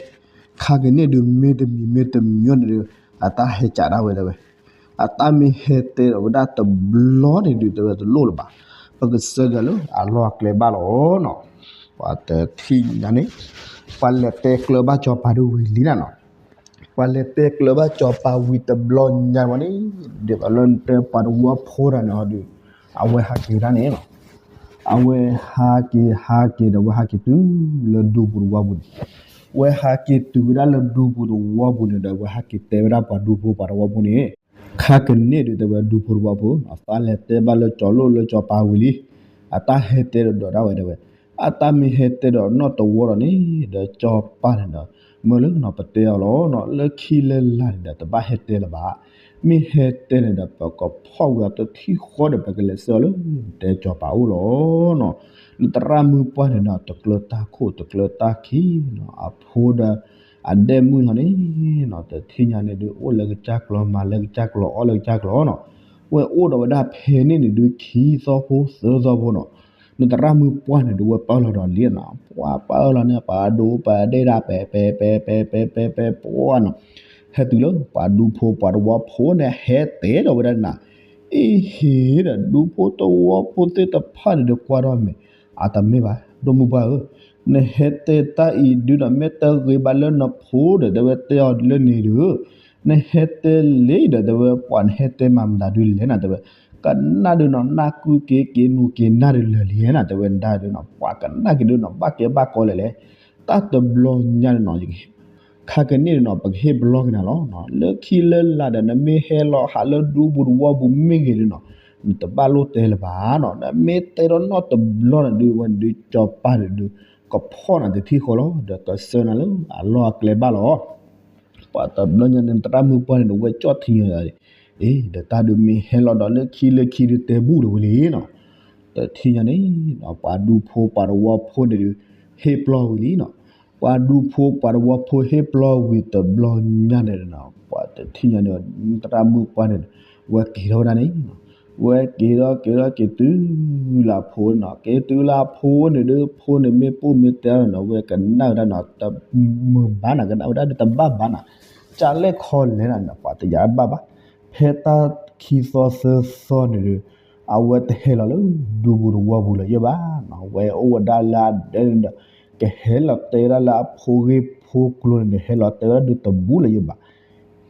ခါကန့ၢ်ဒုးမ့တမံၤမ့တမံၤန့ၣ်ဒီး အတၢ်ဟဲကးဒၣ်ဝဲဒၣ်ဝဲ အတၢ်မ့ၢ်ဟဲတဲဒီးဝဲဒၣ်တဘျီန့ၣ်ဒုး တဲဝဲတလိၣ်လၢၤဘၣ်, ပကစၢၤက့ၤလၢအလီၢ်အကျဲဘၣ်လီၤနီၤ. ပှၤတထံၣ်ညါန့ၣ် ပှၤလဲၤတဲကျၢၤဘၣ်စီၤပၤဒုးဝံၤလံနၤနီၤ. ပှၤလဲၤတဲကျၢၤဘၣ်စီၤပၤဝံၤတဘျီညါဝဲန့ၣ် ဒ်သိးလၢနတဲပှၤတဝီဖိတဂၤန့ၣ်ဒီး အဝဲဟးက့ၤဒၣ်န့ၣ်လီၤ. အဝဲဟးက့ၤဟးက့ၤဒီးဝဲဟးက့ၤတုၤလၢဒူပူၤတဝီပူၤန့ၣ်, ဝဲဟးက့ၤတုၤဝဲဒၣ်လၢဒူပူၤတဝီပူၤန့ၣ်ဒီး ဝဲဟးက့ၤတဲဝဲဒၣ်ပှၤဒူဖိပှၤတဝီဖိန့ၣ်, ခါကန့ၢ်ဒုးတဲဝဲဒူဖိတဝီဖိ အသးလဲၤတဲဘၣ်လၢစီၤလိၣ်လၢစီၤပၤဝံၤလံ, အတၢ်ဟဲတဲဒီးဒိးဒၣ်ဝဲဒၣ်ဝဲ, အတၢ်မ့ၢ်ဟဲတဲဒီးနီၢ်တဝီဒီးန့ၣ် ဒီးစီၤပၤန့ၣ်ဒီး မၢလၢနီၤ ပတဲအီၤလီၤနီၤ လၢခံလၢလာ်န့ၣ်ဒီး တဘၣ်ဟဲတဲလၢၤဘၣ်, မ့ၢ်ဟဲတဲန့ၣ်ဒီး ပကဖီၣ်ဝံၤအီၤတထံၣ်ဃီဒီး ပကလဲၤဆှၢအီၤလၢ တဲစီၤပၤအိၣ်လီၤနီၤ. နသရၣ်မုၣ်ပှၢ်န့ၣ်ဒီး တကျၢၤတၢ်ခိၣ်တကျၢၤတၢ်ခံနီၤ အဖိဒီး အဒဲၣ်မုၣ်လီၤန့ၣ်နီၤ တထံၣ်ညါန့ၣ်ဒုး အိၣ်လၢကစၢ်ကျီ မၤလၢကစၢ်ကျီ အီၣ်လၢကစၢ်ကျီနီၤ. ဝဲအိၣ်ဒီးဝဲဒၣ်ဖဲန့ၣ်န့ၣ်ဒုး ခံသီဖိသၢသီဖိနီၤ. နသရၣ်မုၣ်ပှၢ်န့ၣ်ဒုး ဝဲပာ်လီၤဒီးလံနီၤ ပှၤပာ်လီၤန့ၣ် ပှၤဒိပှၤဒဲၣ်ဒၣ် ပဲပဲပဲပဲပဲပဲပဲပှၢ်နီၤ. ဟဲတုၤလၢပှၤဒူဖိပှၤတဝီဖိန့ၣ် ဟဲတဲဒီးဝဲဒၣ်နၤ အ့ၣ်ဟ့ၣ်ဒီး ဒူဖိတဝီဖိသ့ၣ်တဖၣ်န့ၣ်ဒီး ကွၢ်ထီၣ်မဲာ်, အတမ့ၢ်ဘၣ် ဒိၣ်မုၣ်ပှၢ်ဧၢ, နဟဲတဲတၢ်အံၤဒုးဒီး မ့ၢ်တဂ့ၤဘၣ်လၢနဖိဒီး တဲဝဲတဲအီၤလၢန့ၣ်ဒီး နဟဲတဲလံဒီး တဲဝဲပှၤနဟဲတဲမၤမတၤဒုးလဲၣ်နၤ တဲဝဲ, ကနၣ်ဒုးနီၤ နၢ်ကုက့ၤက့ၤနူၤက့ၤနၢ်ဒုးလၢာ်လံနၤ တဲဝဲဒၣ်ဒုးနီၤ ပှၤကနၣ်က့ၤဒုးနီၤ ဘၣ်ကဲဘၣ်ကီလဲၣ်လဲၣ်. တၢ်တဘျီညါန့ၣ်နီၤ ခါကန့ၢ်နီၤ ပကဟ့ၣ်ဘျီက့ၤနၤလီၤ. လၢခံလၢလာ်ဒီး နမ့ၢ်ဟဲလီၤဟးလၢဒူပူၤတဝီပူၤမ့ၢ်ဂ့ၤဒုးနီၤ နတဘၣ်လိၣ်တဲလၢၤဘၣ်နီၤ နမ့ၢ်တဲထီၣ်နီၢ်တဘျီန့ၣ်ဒုး ဝဲန့ၣ်ဒုး စီၤပၤန့ၣ်ဒုး ကဖီၣ်နၤတထံၣ်ဃီလီၤ ဒီးကစၢၤနၤလၢအလီၢ်အကျဲဘၣ်လီၤ. ပှၤတဘျီညါန့ၣ် နသရၣ်မုၣ်ပှၢ်န့ၣ်ဒီး ဝဲကၠီၣ်ထံယီၤယၤ အ့ ဒီးတၢ်ဒုးမ့ၢ်ဟဲလီၤဒီးလၢခံလၢခံဒုးတဲဘူၣ်ဒၣ်ဝဲလံနီၤ. တထံၣ်ညါန့ၣ် ပှၤဒူဖိပှၤတဝီဖိန့ၣ်ဒုး ဟ့ၣ်ပျီဝံၤလံနီၤ. ပှၤဒူဖိပှၤတဝီဖိဟ့ၣ်ပျီဝံၤတဘျီညါန့ၣ်နီၤ ပှၤတထံၣ်ညါန့ၣ် သရၣ်မုၣ်ပှၢ်န့ၣ် ဝဲက့ၤထီၣ်ဝဲဒၣ်န့ၣ် ဝဲက့ၤထီၣ်က့ၤထီၣ်က့ၤတုၤလၢအဖိန့ၣ်နီၤ က့ၤတုၤလၢအဖိန့ၣ်ဒုး ဖိန့ၣ်မ့ၢ်ပိာ်မ့ၢ်တဲနီၤ ဝဲကနၣ်ဝဲဒၣ်နီၤ တမုာ်ဘၣ်နၤ ကနၣ်ဝဲဒၣ်ဒုးတဘၣ်ဘၣ်နၤ ကလဲၣ်ခီလဲၣ်နၤ ပှၤတယာ်ဘၣ်ဘၣ်. ဖဲတၢ်ခံသီသၢသီန့ၣ်ဒုး အဝဲတဟဲလီၤလၢဒူပူၤတဝီပူၤလၢၤယဲၢ်ဘၣ်နီၤ ဝဲအိၣ်ဝဲဒၣ်လၢအဒဲန့ၣ်ဒီး ကဟဲလီၤတဲဝဲဒၣ်လၢအဖိဂ့ၢ်ဖိကျိၤန့ၣ်ဒီး ဟဲလီၤတဲဝဲဒၣ်ဒုးတဘူၣ်လၢၤယဲၢ်ဘၣ်.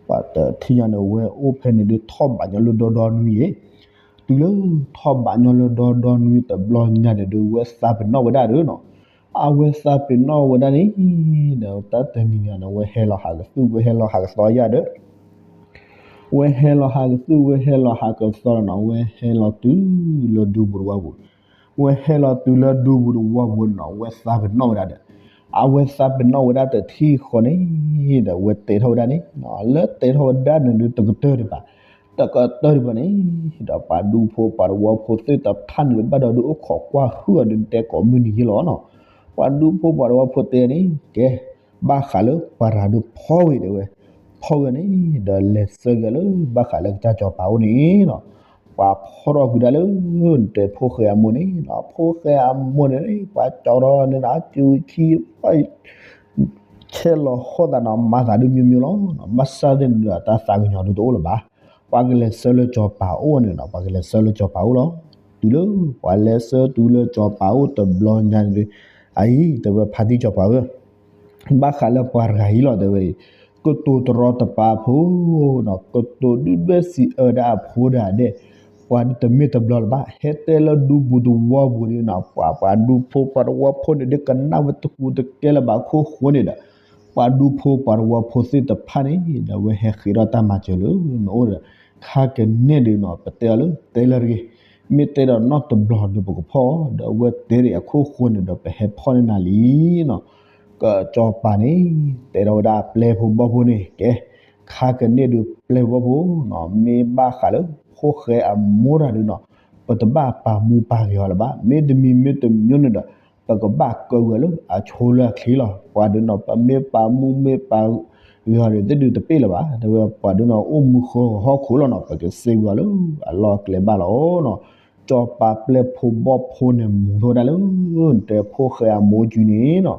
ပှၤတထံၣ်ညါန့ၣ် ဝဲအိၣ်ဖဲန့ၣ်ဒုးထီၣ်ဘးညီလၢဒီဒီနွံယဲၢ် တုၤလၢထီၣ်ဘးညီလၢဒီဒီနွံတဘျီညါန့ၣ်ဒုး ဝဲသးပ့ၤနီၣ်ဝဲဒၣ်ဒီးနီၤ အဝဲသးပ့ၤနီၣ်ဝဲဒၣ်န့ၣ် ဒီးတၢ်တနံၤန့ၣ် ဝဲဟဲလီၤဟးကသူၣ် ဝဲဟဲလီၤဟးကသီယၢ်ဒီး ဝဲဟဲလီၤဟးကသုၣ် ဝဲဟဲလီၤဟးကသီလီၤနီၤ ဝဲဟဲလီၤတုၤလၢဒူပူၤတဝီပူၤ, ဝဲဟဲလီၤတုၤလၢဒူပူၤတဝီပူၤနီၤ ဝဲသးပ့ၤနီၣ်ဝဲဒၣ်ဒီး, အဝဲသးပ့ၤနီၣ်ဝဲဒၣ်တထံၣ်ဃီန့ၣ်ဒီး ဝဲတဲထီၣ်ဝဲဒၣ်န့ၣ်, လၢတဲထီၣ်ဝဲဒၣ်န့ၣ်ဒုးတကတၢၢ်ဒံးဘၣ်, တကတၢၢ်ဒံးဘၣ်န့ၣ်, ဒီးပှၤဒူဖိပှၤတဝီဖိသ့ၣ်တဖၣ်န့ၣ်ဒုး ဘၣ်ဒီးဒုးအိၣ်ခိးကွၢ်ဟုၣ်အီၤဒုး တဲကိးမုၢ်နံၤယ့ၢ်လီၤနီၤ, ပှၤဒူဖိပှၤတဝီဖိတဲန့ၣ် ကဲ ဘၣ်ဃးလၢပှၤတဂၤဒုးဖီၣ်ဝဲတဲဝဲ, ဖီၣ်ဝဲန့ၣ် ဒီးလဲၤဆၢက့ၤလၢဘၣ်ဃးလၢကစၢ်စီၤပၤအိၣ်န့ၣ်နီၤ, ပှၤဖီၣ်ထီၣ်ကွံာ်ဒၣ်လၢ တဲဖိၣ်ဃဲအမိၢ်န့ၣ်နီၤ, ဖိၣ်ဃဲအမိၢ်န့ၣ် ပှၤကၠီထီၣ်န့ၣ်နီၤ အစုခံ ဆဲးလီၤဟီၣ်သးနီၤ မၤသးဒုးမိမိလီၤ, ဘၣ်ဆၣ်သ့ၣ်န့ၣ်ဒီး တၢ်သးကညီၤဒုးတအိၣ်လၢၤဘၣ်, ပှၤကလဲၤဆၢလၢစီၤပၤအိၣ်န့ၣ်နီၤ ပှၤကလဲၤဆၢလၢစီၤပၤအိၣ်လီၤ, တုၤလၢပှၤလဲၤဆၢတုၤလၢစီၤပၤအိၣ်တဘျီညါန့ၣ်ဒုး, အအံၤ တဲဝဲဖါတံၢ်စီၤပၤဧၢ ဘၣ်ဃးလၢပှၤတဂၤအံၤလီၤ တဲဝဲအံၤ, ကတိၤတရီတပါဖိ, ကတိၤဒုၣ်ဒွဲၣ်စံးအၢဒၣ်အဖိဒၣ်ဒဲး, ပှၤဒုးတမ့ၢ်တဘျီလၢၤဘၣ်, ဟဲတဲလၢဒူပူၤတဝီပူၤန့ၣ်နီၤ ပှၤပှၤဒူဖိပှၤတဝီဖိန့ၣ်ဒုး ကနၣ်ဝဲတကူတကဲလၢၤဘၣ်အခိၣ်ဃိန့ၣ်ဒီး, ပှၤဒူဖိပှၤတဝီဖိသ့ၣ်တဖၣ်န့ၣ်ဒီး ဝဲဟဲဃ့ထီၣ်တၢ်မၤစၢၤလၢနအိၣ်ဒီး, ခါကန့ၢ်ဒုးနီၤ ပတဲအီၤလၢတဲလၢတဂ့ၤ, မ့ၢ်တဲဒီးနီတဘျီဒုးပကဖီၣ်အီၤ, ဒီးအဝဲတဲဒ်အခိၣ်ဃိန့ၣ်ဒီး ပဟဲဖီၣ်န့ၢ်နၤလံနီၤ, ကစီၤပၤန့ၣ် တဲထီၣ်ဝဲဒၣ်ပျဲၢ်ဖိဘီၣ်ဖိန့ၣ် ကဲ, ခါကန့ၢ်ဒုးပျဲၢ်ဖိဘီၣ်ဖိနီၤ မ့ၢ်ဘၣ်ဃးလၢဖိၣ်ဃဲအမိၢ်တဂၤဒုးနီၤ, ပတဘၣ်ပာ်မူပာ်ဂဲၤအီၤလၢၤဘၣ်, မ့တမံၤမ့တမံၤန့ၣ်ဒီး, ပကဘၣ်ကၢဝဲလၢအဆိလၢအချ့လီၤ, ပှၤဒုးနီၤ ပမ့ၢ်ပာ်မူမ့ၢ်ပာ်ဂဲၤအီၤဒုးသ့ၣ်ဒုးတပ့ၢ်လၢၤဘၣ်, တဲဝဲပှၤဒုးနီၤ အိၣ်မူဃၢဟီၣ်ခိၣ်လီၤနီၤ ပကစ့ၢ်ကီးလၢအလီၢ်အကျဲဘၣ်လီၤနီၤ, စီၤပၤပျဲၢ်ဖိဘီၣ်ဖိန့ၣ် မူၤထီၣ်ဝဲဒၣ်လၢ တဲဖိၣ်ဃဲအမိၢ်စုန့ၣ်နီၤ,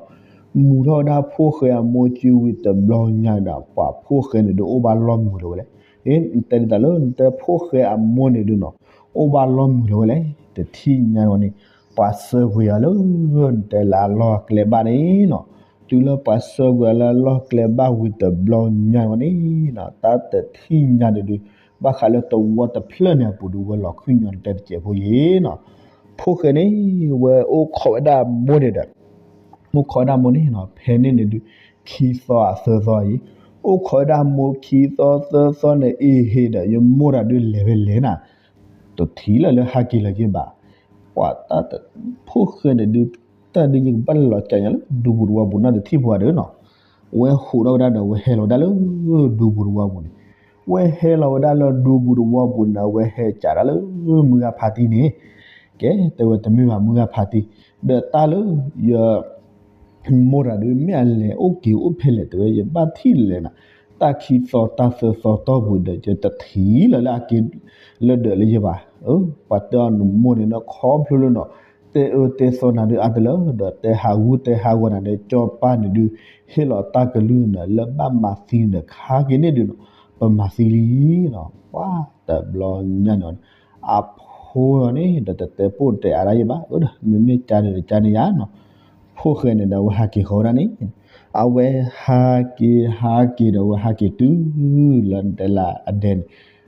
မူၤထီၣ်ဝဲဒၣ်ဖိၣ်ဃဲအမိၢ်စုဝံၤတဘျီညါဒီး ပှၤဖိၣ်ဃဲန့ၣ်ဒုးအိၣ်ဘၣ်လီၢ်မုာ်လၢၤဝဲလဲၣ်, အ့ နတဲဒ်သိးလၢ နတဲဖိၣ်ဃဲအမိၢ်န့ၣ်ဒုးနီၤ, အိၣ်ဘၣ်လီၢ်မုာ်လၢၤဝဲလဲၣ်, တထံၣ်ညါန့ၣ်, ပှၤစၢၤကွံာ်အီၤလၢ နတဲလၢအလီၢ်အကျဲဘၣ်န့ၣ်နီၤ, တုၤလၢပှၤစၢၤကွံာ်အီၤလၢအလီၢ်အကျဲဘၣ်ဝံၤတဘျီညါန့ၣ်နီၤ, တၢ်တထံၣ်ညါဒုးဒုး, ဘၣ်ဃးလၢတဝီတဖျၢၣ်န့ၣ်အပူၤဒုး ဝဲလီၤခုၣ်ညီနတဲတစဲးဖိယ့ၤနီၤ, ဖိၣ်ဃဲန့ၣ် ဝဲအိၣ်ခိးဝဲဒၣ်အမိၢ်န့ၣ်ဒီး အိၣ်ခိးဝဲဒၣ်မိၢ်န့ၣ်နီၤ ဖဲန့ၣ်န့ၣ်ဒုး ခံသီအသၢသီအံၤ, အိၣ်ခိးဝဲဒၣ်မိၢ်ခံသီသၢသီန့ၣ် အ့ဟ့ဒီး ယမိၢ်တၢ်ဒုးလဲၤဝဲလဲၤနၤ, တထံၣ်လၢၤလၢဟးက့ၤလၢၤက့ၤဘၣ်, ပှၤတၢ်ဖိၣ်ဃဲန့ၣ်ဒုး, တၢ်ဒုးယကဘၣ်လဲၤလီၤကၠးညါလၢ ဒူပူၤတဝီပူၤနီတထံၣ်ဖိဒုးနီၤ, ဝဲဟူးထီၣ်ဝဲဒၣ်ဒီး ဝဲဟဲလီၤဝဲဒၣ်လၢ ဒူပူၤတဝီပူၤန့ၣ်, ဝဲဟဲလီၤဝဲဒၣ်လၢဒူပူၤတဝီပူၤန့ၣ် ဝဲဟဲကးဒၣ်လၢ မုၢ်ဂၤဖးတံၢ်န့ၣ်, ကဲ တဲဝဲတမ့ၢ်ဘၣ်မုၢ်ဂၤဖးတံၢ်, ဒီးတၢ်လၢ ယ မိၢ်တၢ်ဒုး မ့ၢ်အလဲၤအိၣ်က့ၤအိၣ်ဖဲလဲၣ် တဲဝဲ ယဘၣ်ထံၣ်လဲၣ်နၤ, တၢ်ခံသီတၢ်သၢသီတီၢ်ပူၤဒီး ယတထံၣ်လၢၤလၢအက့ၤလၢဒၢးလၢယဘၣ်, ပှၤတဲအီၤနမိၢ်န့ၣ်နီၤ ခီဖျိလၢနီၤ, တဲအၢတဲသီနၤဒုးအါတလၢ ဒီးတဲဟးဂူာ်တဲဟးဂီၤနၤဒီး စီၤပၤန့ၣ်ဒုး ဟ့ၣ်လီၤတၢ်ကလုၢ်န့ၣ် လၢဘၣ်မၤသံန့ၣ်ဒီး ခါက့ၤန့ၣ်ဒုးနီၤ, ပမၤသံလံနီၤ, ပှၤတဘျီညါန့ၣ် အဖိန့ၣ် ဒီးတတဲပိာ်တဲအါဒၣ်ယဘၣ်, မ့မ့ၢ်ကါန့ၣ်ဒီးကါန့ၣ်ယါနီၤ, ဖိၣ်ဃဲန့ၣ်ဒီး အဝဲဟးက့ၤဃီဝဲဒၣ်န့ၣ်, အဝဲဟးက့ၤဟးက့ၤဒီး အဝဲဟးက့ၤတုၤလၢနတဲလၢအဒဲန့ၣ်,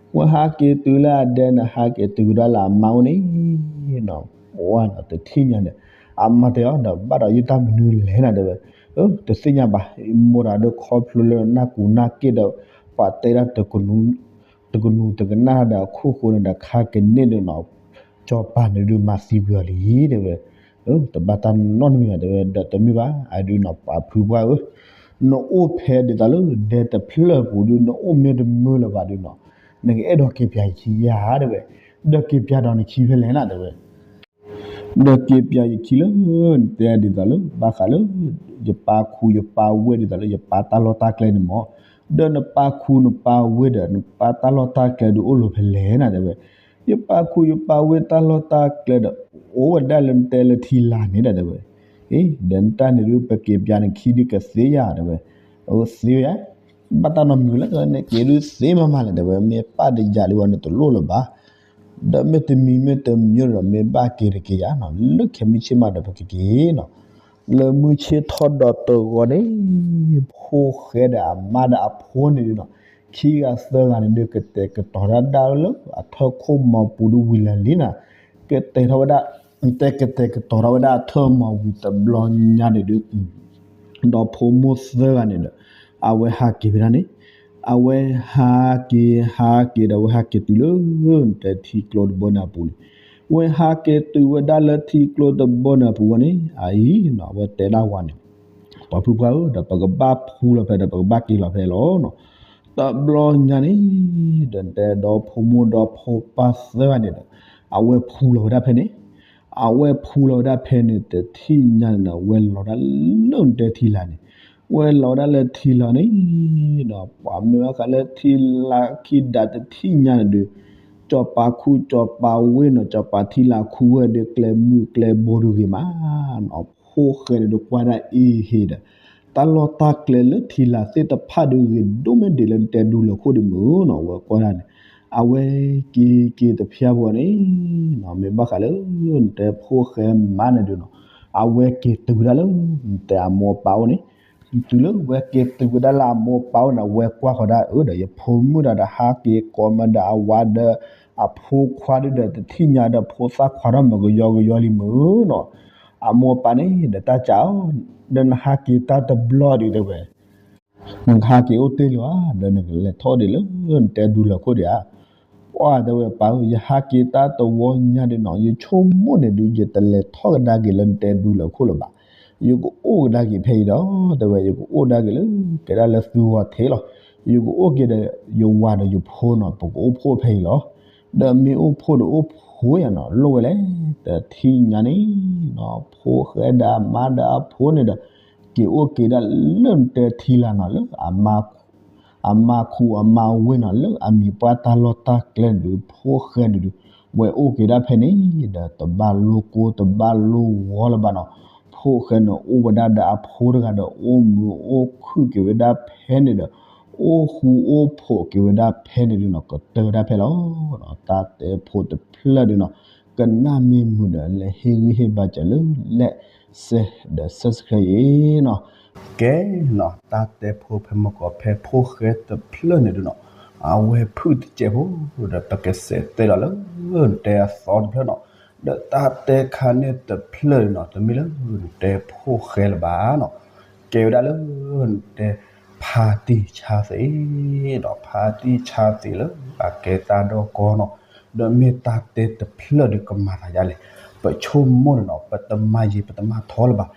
အဝဲဟးက့ၤတုၤလၢအဒဲန့ၣ် ဟးက့ၤတုၤကဒီးလၢအမါအိၣ်န့ၣ်နီၤ, ဝဲနီၤ တထံၣ်ညါန့ၣ်, အမါတဲအီၤဒီး ဘၣ်ဒီးယတၢ်မနုၤလဲၣ်နၤ တဲဝဲ, တသ့ၣ်ညါဘၣ်, မိၢ်တၢ်ဒုးခီဖျိလၢနၢ်ကူနၢ်က့ၣ်ဒီး ပှၤတဲဒၣ် တကနူၤတကနၣ်ဒီးအခိၣ်ဃိန့ၣ်ဒီး ခါကန့ၢ်ဒီးနီၤ, စီၤပၤန့ၣ်ဒုး မၤသံကွံာ်အီၤလံ တဲဝဲ, တဘၣ်တၢ်နီတမံၤဘၣ် တဲဝဲ, ဒီးတမ့ၢ်ဘၣ် အဒုးနီၤ ပှၤဖုပှၢ်ဧၢ, နအိၣ်ဖဲဒ်သိးလၢဒဲတဖျၢၣ်ပူၤဒုး နအိၣ်မ့ၢ်တမုာ်လၢၤဘၣ်ဒုးနီၤ, နကအဲၣ်ဒိးက့ၤပျးယခံယါ တဲဝဲ, ဒီးက့ၤပျးဒီးနခံဖဲလဲၣ်နၤ တဲဝဲ ဒီးက့ၤပျးယခံလၢ နတဲဒ်သိးလၢ ဘၣ်ဃးလၢ ယပာ်ခူယပာ်ဝ့ၢ်ဒ်သိးလၢ ယပာ်တၢ်လီၢ်တၢ်ကျဲန့ၣ်မ့ၢ်, ဒီးနပာ်ခူနပာ်ဝ့ၢ်ဒီး နပာ်တၢ်လီၢ်တၢ်ကျဲဒုးအိၣ်လၢၤဖဲလဲၣ်နၤ တဲဝဲ, ယပာ်ခူယပာ်ဝ့ၢ်တၢ်လီၢ်တၢ်ကျဲဒီး အိၣ်ဝဲဒၣ်လၢနတဲလၢထံလာ်န့ၣ်ဒီး တဲဝဲ, အ့ ဒီးနတၢ်န့ၣ်ဒုး ပက့ၤပျးနခံဒုးကသ့ယါ တဲဝဲ, အသ့ဝဲယါ ဘၣ်တၢ်နီတမံၤလၢ နက့ၤဒုးသ့မးမးလဲၣ် တဲဝဲ, မ့ၢ်ပာ်တယၤလံဝဲ နတလိၣ်လၢၤဘၣ်, ဒီးမ့တမံၤမ့တမံၤဒီး မ့ၢ်ဘၣ်က့ၤတက့ၤယါနီၤ လၢခံမုၢ်ဆ့ၣ်မးဒီး ပကက့ၤနီၤ, လၢမုၢ်ဆ့ၣ်ထီၣ်ဒီးတဂီၤန့ၣ်, ဖိၣ်ဃဲဒီးအမါဒီးအဖိန့ၣ်ဒုးနီၤ, ခံဂၤသၢဂၤန့ၣ်ဒုး ကတဲာ်ကတီၤတၢ်ဒၣ်လၢအထၢၣ်ခိၣ်မီၤပူၤဒုးဝံၤလၢာ်လံနၤ, ကတဲာ်ထီၣ်ဝဲဒၣ်, တဲကတဲာ်ကတီၤထီၣ်ဝဲဒၣ်အထၢၣ်မီၤဝံၤတဘျီညါန့ၣ်ဒုး ဒီးဖိမိၢ်သၢဂၤန့ၣ်ဒီး အဝဲဟးက့ၤဝဲဒၣ်န့ၣ်, အဝဲဟးက့ၤ ဟးက့ၤဒီး အဝဲဟးက့ၤတုၤလၢ နတဲထံကျိတဘိန့ၣ်အပူၤန့ၣ်, ဝဲဟးက့ၤတုၤဝဲဒၣ်လၢထံကျိတဘိန့ၣ်အပူၤန့ၣ် အအံၤနီၤ အဝဲတဲဒၣ်ဝဲန့ၣ်, ပှၤဖုပှၢ်ဧၢ ဒီးပကဘၣ်ဖှူလီၤဖဲဒီး ပကဘၣ်က့ၤလီၤဖဲလီၤနီၤ. တဘျီညါန့ၣ် ဒီးနတဲဒီဖိမိၢ်ဒီဖိပၢ်သၢဂၤန့ၣ်ဒီး အဝဲဖှူလီၤဝဲဒၣ်ဖဲန့ၣ်, အဝဲဖှူလီၤဝဲဒၣ်ဖဲန့ၣ် တထံၣ်ညါန့ၣ်ဒီး ဝဲလီၤဒၣ်လၢနတဲထံလာ်န့ၣ်, ဝဲလီၤဒၣ်လၢထံလာ်န့ၣ်ဒီး ပှၤမ့ၢ်ဘၣ်ဃးလၢထံလာ်ခံဒးတထံၣ်ညါန့ၣ်ဒီး ကၠီၤပၤခူကၠီၤပၤဝ့ၢ်နီၤ ကၠီၤပၤထံလာ်ခူဝဲဒီး ကျဲမုၢ်ကျဲဘိဒုဂ့ၤမးနီၤ ဖိၣ်ဃဲန့ၣ်ဒီးကွၢ်ဒၣ်အ့ဟ့ဒီး တၢ်လီၢ်တၢ်ကျဲလၢထံလာ်သ့ၣ်တဖၣ်ဒီးဂ့ၤဒိၣ်မ့ၢ်ဒ်လၢနတဲဒူလၢာ်ခိၣ်ဒံးမုၢ်နီၤ ဝဲကွၢ်ဒၣ်န့ၣ်, အဝဲက့ၤက့ၤတဖျါဖိန့ၣ်နီၤ မ့ၢ်ဘၣ်ဃးလၢ နတဲဖိၣ်ဃဲမးန့ၣ်ဒီးနီၤ အဝဲက့ၤတုၤဝဲဒၣ်လၢ နတဲအမိၢ်အပၢ်အိၣ်န့ၣ်, တုၤလၢဝဲက့ၤတုၤဝဲဒၣ်လၢအမိၢ်အပၢ်အိၣ်န့ၣ် အဝဲကွၢ်ဃီၤဒၣ်အၢဒီး ယဖိမုၣ်ဒီး ဒီးဟးက့ၤကိးမးဒီးအဝၤဒီး အဖိခွါဒုဒီး တထံၣ်ညါဒီးဖိသၣ်ခွါထီၣ်မုၢ်ကယီကယီလံမုၢ်နီၤ, အမိၢ်အပၢ်န့ၣ်ဒီး တၢ်စးအီၤ ဒီးနဟးက့ၤတၢ်တဘျီဒံးတဲဝဲ နကဟးက့ၤအိၣ်တ့ၢ်လၢၤဧါ ဒီးနကလဲၤထီၣ်ဒံးလၢ နတဲဒူလၢာ်ခိၣ်ဒံးဧါ. ပှၢ်တဲဝဲပၢ်ဧၢ ယဟးက့ၤတၢ်တဝီညါဒံးနီၤ ယဆိကမိၣ်န့ၣ်ဒုး ယတလဲၤထီၣ်ကဒါက့ၤလၢနတဲဒူလၢာ်ခိၣ်လၢၤဘၣ်. ယကအိၣ်ကဒါက့ၤဖဲအံၤဒီး တဲဝဲ ယကအိၣ်ဒါက့ၤလၢ ကဲဒၣ်လၢသုဂီၢ်ထံးလီၤ. ယကအိၣ်က့ၤဒီး ယဝၤဒီးယဖိနီၤ ပကအိၣ်ဖှိၣ်ဖဲအံၤလီၤ. ဒီးမ့ၢ်အိၣ်ဖှိၣ်ဒီးအိၣ်ဖှိၣ်ယၤနီၤ လိၣ်ဝဲလဲၣ်. တထံၣ်ညါန့ၣ်နီၤ ဖိၣ်ဃဲဒီးအမါဒီးအဖိန့ၣ်ဒီး က့ၤအိၣ်က့ၤဒၣ်လၢနတဲထံလာ်နီၤ လၢ အမါခူအမါဝ့ၢ်နီၤ လၢအမံၤပှၢ်တၢ်လီၢ်တၢ်ကျဲန့ၣ်ဒုး ဖိၣ်ဃဲန့ၣ်ဒုး ဝဲအိၣ်က့ၤဒၣ်ဖဲန့ၣ်ဒီး တဘၣ်လိၣ်ကိၢ်တဘၣ်လိၣ်ဂီၤလၢၤဘၣ်နီၤ. ဖိၣ်ဃဲန့ၣ်အိၣ်ဝဲဒၣ်ဒီးအဖိတဂၤဒီး အိၣ်မုာ်အိၣ်ခုၣ်က့ၤဝဲဒၣ်ဖဲန့ၣ်ဒီး အိၣ်ဃူအိၣ်ဖိးက့ၤဝဲဒၣ်ဖဲန့ၣ်ဒုးနီၤ ကတၢၢ်ဝဲဒၣ်ဖဲလီၤ. တၢ်တဲဖိတဖျၢၣ်ဒုးနီၤ ကနၣ်မ့ၢ်မုာ်ဒီး လဲၤဟ့ၣ်ဂံၢ်ဟ့ၣ်ဘါစၢၤလၢ like, share ဒီး subscribe အံၤနီၤ. ကဲနီၤ တၢ်တဲဖိဖဲမုၢ်ကီးဖဲဖိၣ်ဃဲတဖျၢၣ်န့ၣ်ဒုးနီၤ အဝဲဖုၣ်တစဲးဖိ ဒီးပကစဲးတဲလီၤလၢ နတဲအသီတဖျၢၣ်နီၤ. ဒီးတၢ်တဲခါန့ၣ်တဖျၢၣ်နီၤ တမ့ၢ်လၢနတဲဖိၣ်ဃဲလၢၤဘၣ်နီၤ. ကဲဝဲဒၣ်လၢ နတဲဖါတံၢ်ဆါသ့ၣ် ဒီးဖါတံၢ်ဆါသ့ၣ်လၢအကဲတၢ်ဒီၣ်ကီနီၤ. ဒီးမ့ၢ်တၢ်တဲတဖျၢၣ်ဒီးကမၤသးဒ်လဲၣ်. ပဆိကမိၣ်န့ၣ်နီၤ ပတမၤယံၤပတမၤထီလၢၤဘၣ်.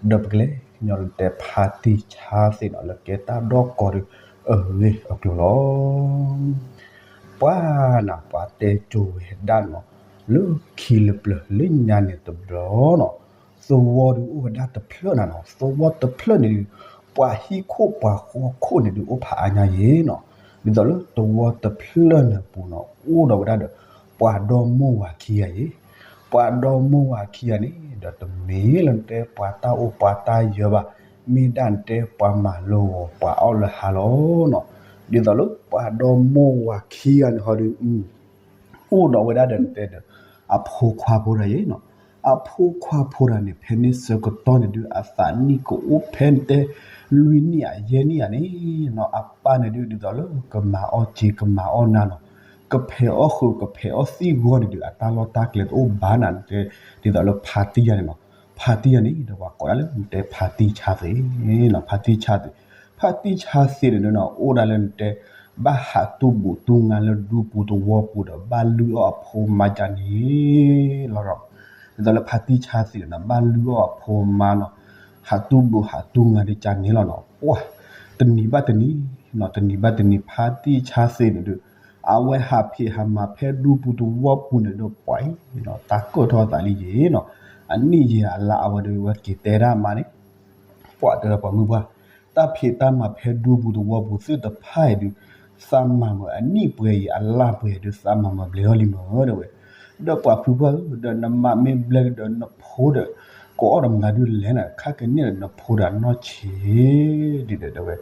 ဒီးပကလဲၤကညီလၢနတဲဖါတံၢ်ဆါသ့ၣ်နီၤ လၢကဲတၢ်ဒီၣ်ကီဒီးအဂ့ၢ်အကျိၤလီၤ. ပှၤနၤ ပှၤတဲကၠိဝဲဒၣ်နီၤ လၢခံလၢပျၢၤလၢညါန့ၣ်တဘျီနီၤ သဝီဒုးအိၣ်ဝဲဒၣ်တဖျၢၣ်နၤနီၤ. သဝီတဖျၢၣ်န့ၣ်ဒုး ပှၤဟံၣ်ခိၣ်ပှၤဃီခိၣ်န့ၣ်ဒုး အိၣ်ဖးအါညါယံၤနီၤ. ဒ်သိးလၢသဝီတဖျၢၣ်န့ၣ်အပူၤနီၤ အိၣ်ဒီးဝဲဒၣ်ဒီး ပှၤဒီမိၢ်ဝၤခံဂၤယံၤ. ပှၤဒီမိၢ်ဝၤခံဂၤန့ၣ်ဒီး တမ့ၢ်လၢနတဲပှၤတၢ်အိၣ်ပှၤတၢ်ယၢၤဘၣ်. မ့ၢ်ဒၣ်နတဲပှၤမၤလိာ်ဂီၤပှၤအီၣ်လၢဟါလီၤနီၤ. ဒ်သိးလၢပှၤဒီမိၢ်ဝၤခံဂၤန့ၣ်ဟီဒုး အိၣ်ဒီးဝဲဒၣ်ဒီးနတဲဒီး အဖိခွါဖိတဂၤယံၤနီၤ. အဖိခွါဖိတဂၤန့ၣ် ဖဲန့ၣ်ဆၢကတီၢ်န့ၣ်ဒုး အသးနံၣ်ကအိၣ်ဖဲနတဲ လွံၢ်နံၣ်ဧါ ယဲၢ်နံၣ်ဧါန့ၣ်နီၤ. အပၢ်န့ၣ်ဒုး ဒ်သိးလၢကမၤအီၣ်စ့ကမၤအီၣ်နါနီၤ. ကဖဲးအီၣ်ဃုာ်ကဖဲးအီၣ်သံၣ်ဂီၢ်န့ၣ်ဒုး အတၢ်လီၢ်တၢ်ကျဲတအိၣ်ဘၣ်နၤ နတဲ ဒ်သိးလၢဖါတံၢ်ယၤန့ၣ်နီၤ. ဖါတံၢ်ယၤန့ၣ်ဒီး ပှၤကိးဒၣ်လၢနတဲဖါတံၢ်ဆါသ့ၣ်နီၤ. ဖါတံၢ်ဆါသ့ၣ် ဖါတံၢ်ဆါသ့ၣ်န့ၣ်နီၤ အိၣ်ဒၣ်လၢနတဲ ဘၣ်ဟးတူၢ်ဘူၣ်တူၢ်ငါလၢဒူပူၤသဝီပူၤဒီး ဘၣ်လုၢ်အီၣ်အဖိမါကန့ၣ်လီၤ. ဒ်သိးလၢဖါတံၢ်ဆါသ့ၣ်န့ၣ်နီၤ ဘၣ်လုၢ်အီၣ်အဖိမါနီၤ ဟးတူၢ်ဘူၣ်ဟးတူၢ်ငါဒ်ကန့ၣ်လီၤနီၤ. ပှၤ တနံၤဘၣ်တနံၤနီၤ တနံၤဘၣ်တနံၤ ဖါတံၢ်ဆါသ့ၣ်န့ၣ်ဒုး အဝဲဟးဖံးဟးမၤဖဲဒူပူၤသဝီပူၤန့ၣ်ဒီး ပှၤအံၤနီၤ တၢ်ကၢၣ်ထီၣ်သးလံယံၤနီၤ. အနံၣ်ယံၤအလါအဝဲဒီး ဝဲက့ၤတဲဒၣ်မါန့ၣ် ပှၤတဲဒီးပှၤမုၢ်ပှၢ် တၢ်ဖံးတၢ်မၤဖဲဒူပူၤသဝီပူၤသ့ၣ်တဖၣ်အံၤဒုး သးမၤမၢၤအနံၣ်ပှဲၤအံၤ အလါပှဲၤအံၤဒုး သးမၤမၢၤဘျဲၣ်အီၤလံမၢၤ တဲဝဲ. ဒီးပှၤဖုပှၢ်ဧၢ ဒီးနမၤမ့ၢ်ဘျဲၣ်ဒီးနဖိဒီး ကအီၣ်ဒီးမနုၤဒုးလဲၣ်နၤ ခါကန့ၢ်ဒီးနဖိဒီးအနီၢ်ဆံးဒ်ဒီး တဲဝဲ.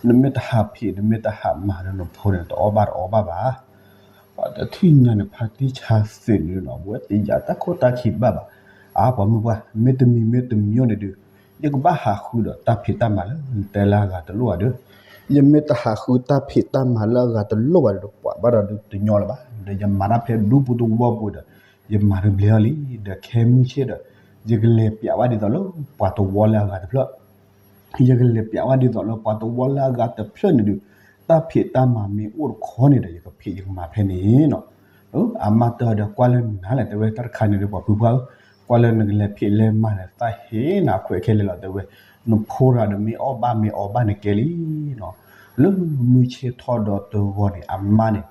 နမ့ၢ်တဟးဖံး နမ့ၢ်တဟးမၤဒီးနဖိန့ၣ် တအီၣ်ဘၣ်တအီဘၣ်ဘၣ်. ပှၤတထံၣ်ညါန့ၣ် ဖါတံၢ်ဆါသ့ၣ်န့ၣ်နီၤ ဝဲတယာ်တၢ်ခိၣ်တၢ်ခံဘၣ်ဘၣ်. အါ ပှၤမုၢ်ပှၢ် မ့တမံၤမ့တမံၤအိၣ်န့ၣ်ဒုး ယကဘၣ်ဟးဃုဒီးတၢ်ဖံးတၢ်မၤလၢနတဲလၢအဂၤတလိၣ်ဘၣ်ဒီး ယမ့ၢ်တဟးဃုတၢ်ဖံးတၢ်မၤလၢအဂၤတလိၣ်ဘၣ်ဒီး ပှၤဘၣ်ဒီးဒုးတညီလၢၤဘၣ်. ဒီးယမၤတၢ်ဖဲဒူပူၤသဝီပူၤဒီး ယမၤတဘျဲၣ်အီၤလံ ဒီးခဲမုၢ်ဆ့ၣ်ဒီး ယကလဲၤပျးဝဲဒ်သိးလၢပှၤသဝီလၢအဂၤတဖျၢၣ် ယကလဲၤပျးဝဲဒ်သိးလၢပှၤသဝီလၢအဂၤတဖျၢၣ်န့ၣ်ဒုး တၢ်ဖံးတၢ်မၤမ့ၢ်အိၣ်တခီန့ၣ်ဒီး ယကဖံးယကမၤဖဲန့ၣ်နီၤ. အမါတဲအီၤဒီး ကွၢ်လၢနၤလဲၣ် တဲဝဲ တၢ်တခါန့ၣ်ဒီး ပှၤဖုပှၢ်ဧၢ, ကွၢ်လၢနကလဲၤဖံးလဲၤမၤန့ၣ် သးဟ့နၤခွဲးခဲလၢာ်လီၤ တဲဝဲ, နဖိရၤဒီးမ့ၢ်အီၣ်ဘၣ်မ့ၢ်အီဘၣ်န့ၣ်ကဲလံနီၤ. လၢမုၢ်ဆ့ၣ်ထီၣ်ဒီးတဂီၤန့ၣ် အမါန့ၣ်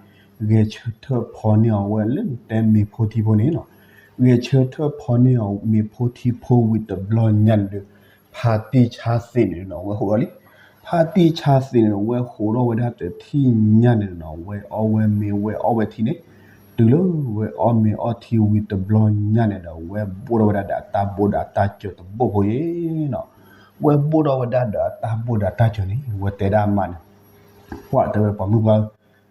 ဂဲၤဆၢထၢၣ်ဖီန့ၢ်အီၤဝဲလၢတဲမ့ၤဖိထံဖိန့ၣ်နီၤ. ဂဲၤဆၢထၢၣ်ဖီန့ၢ်အီၤမ့ၤဖိထံဖိဝံၤတဘျီညါန့ၣ်ဒီး ဖါတံၢ်ဆါသ့းန့ၣ်နီၤ ဝဲဟိးထီၣ်လံ. ဖါတံၢ်ဆါသ့းန့ၣ် ဝဲဟိးထီၣ်ဝဲဒၣ်တထံၣ်ညါန့ၣ်နီၤ ဝဲအီၣ်ဝဲမ့ၤဝဲအီၣ်ဝဲထံန့ၣ်, တုၤလၢဝဲအီၣ်မ့ၤအီၣ်ထံဝံၤတဘျီညါန့ၣ်ဒီး ဝဲဘိၣ်ထီၣ်ဝဲဒၣ်ဒီးအတၢ်ဘိၣ်ဒီးအတၢ်စၢၤတဘိၣ်ဖိယ့ၤနီၤ. ဝဲဘိၣ်ထီၣ်ဝဲဒၣ်ဒီးအတၢ်ဘိၣ်ဒီးအတၢ်စၢၤန့ၣ် ဝဲတဲဒၣ်အမါန့ၣ် ပှၤတဲဝဲပှၤမုၣ်ပှၢ်ဧၢ,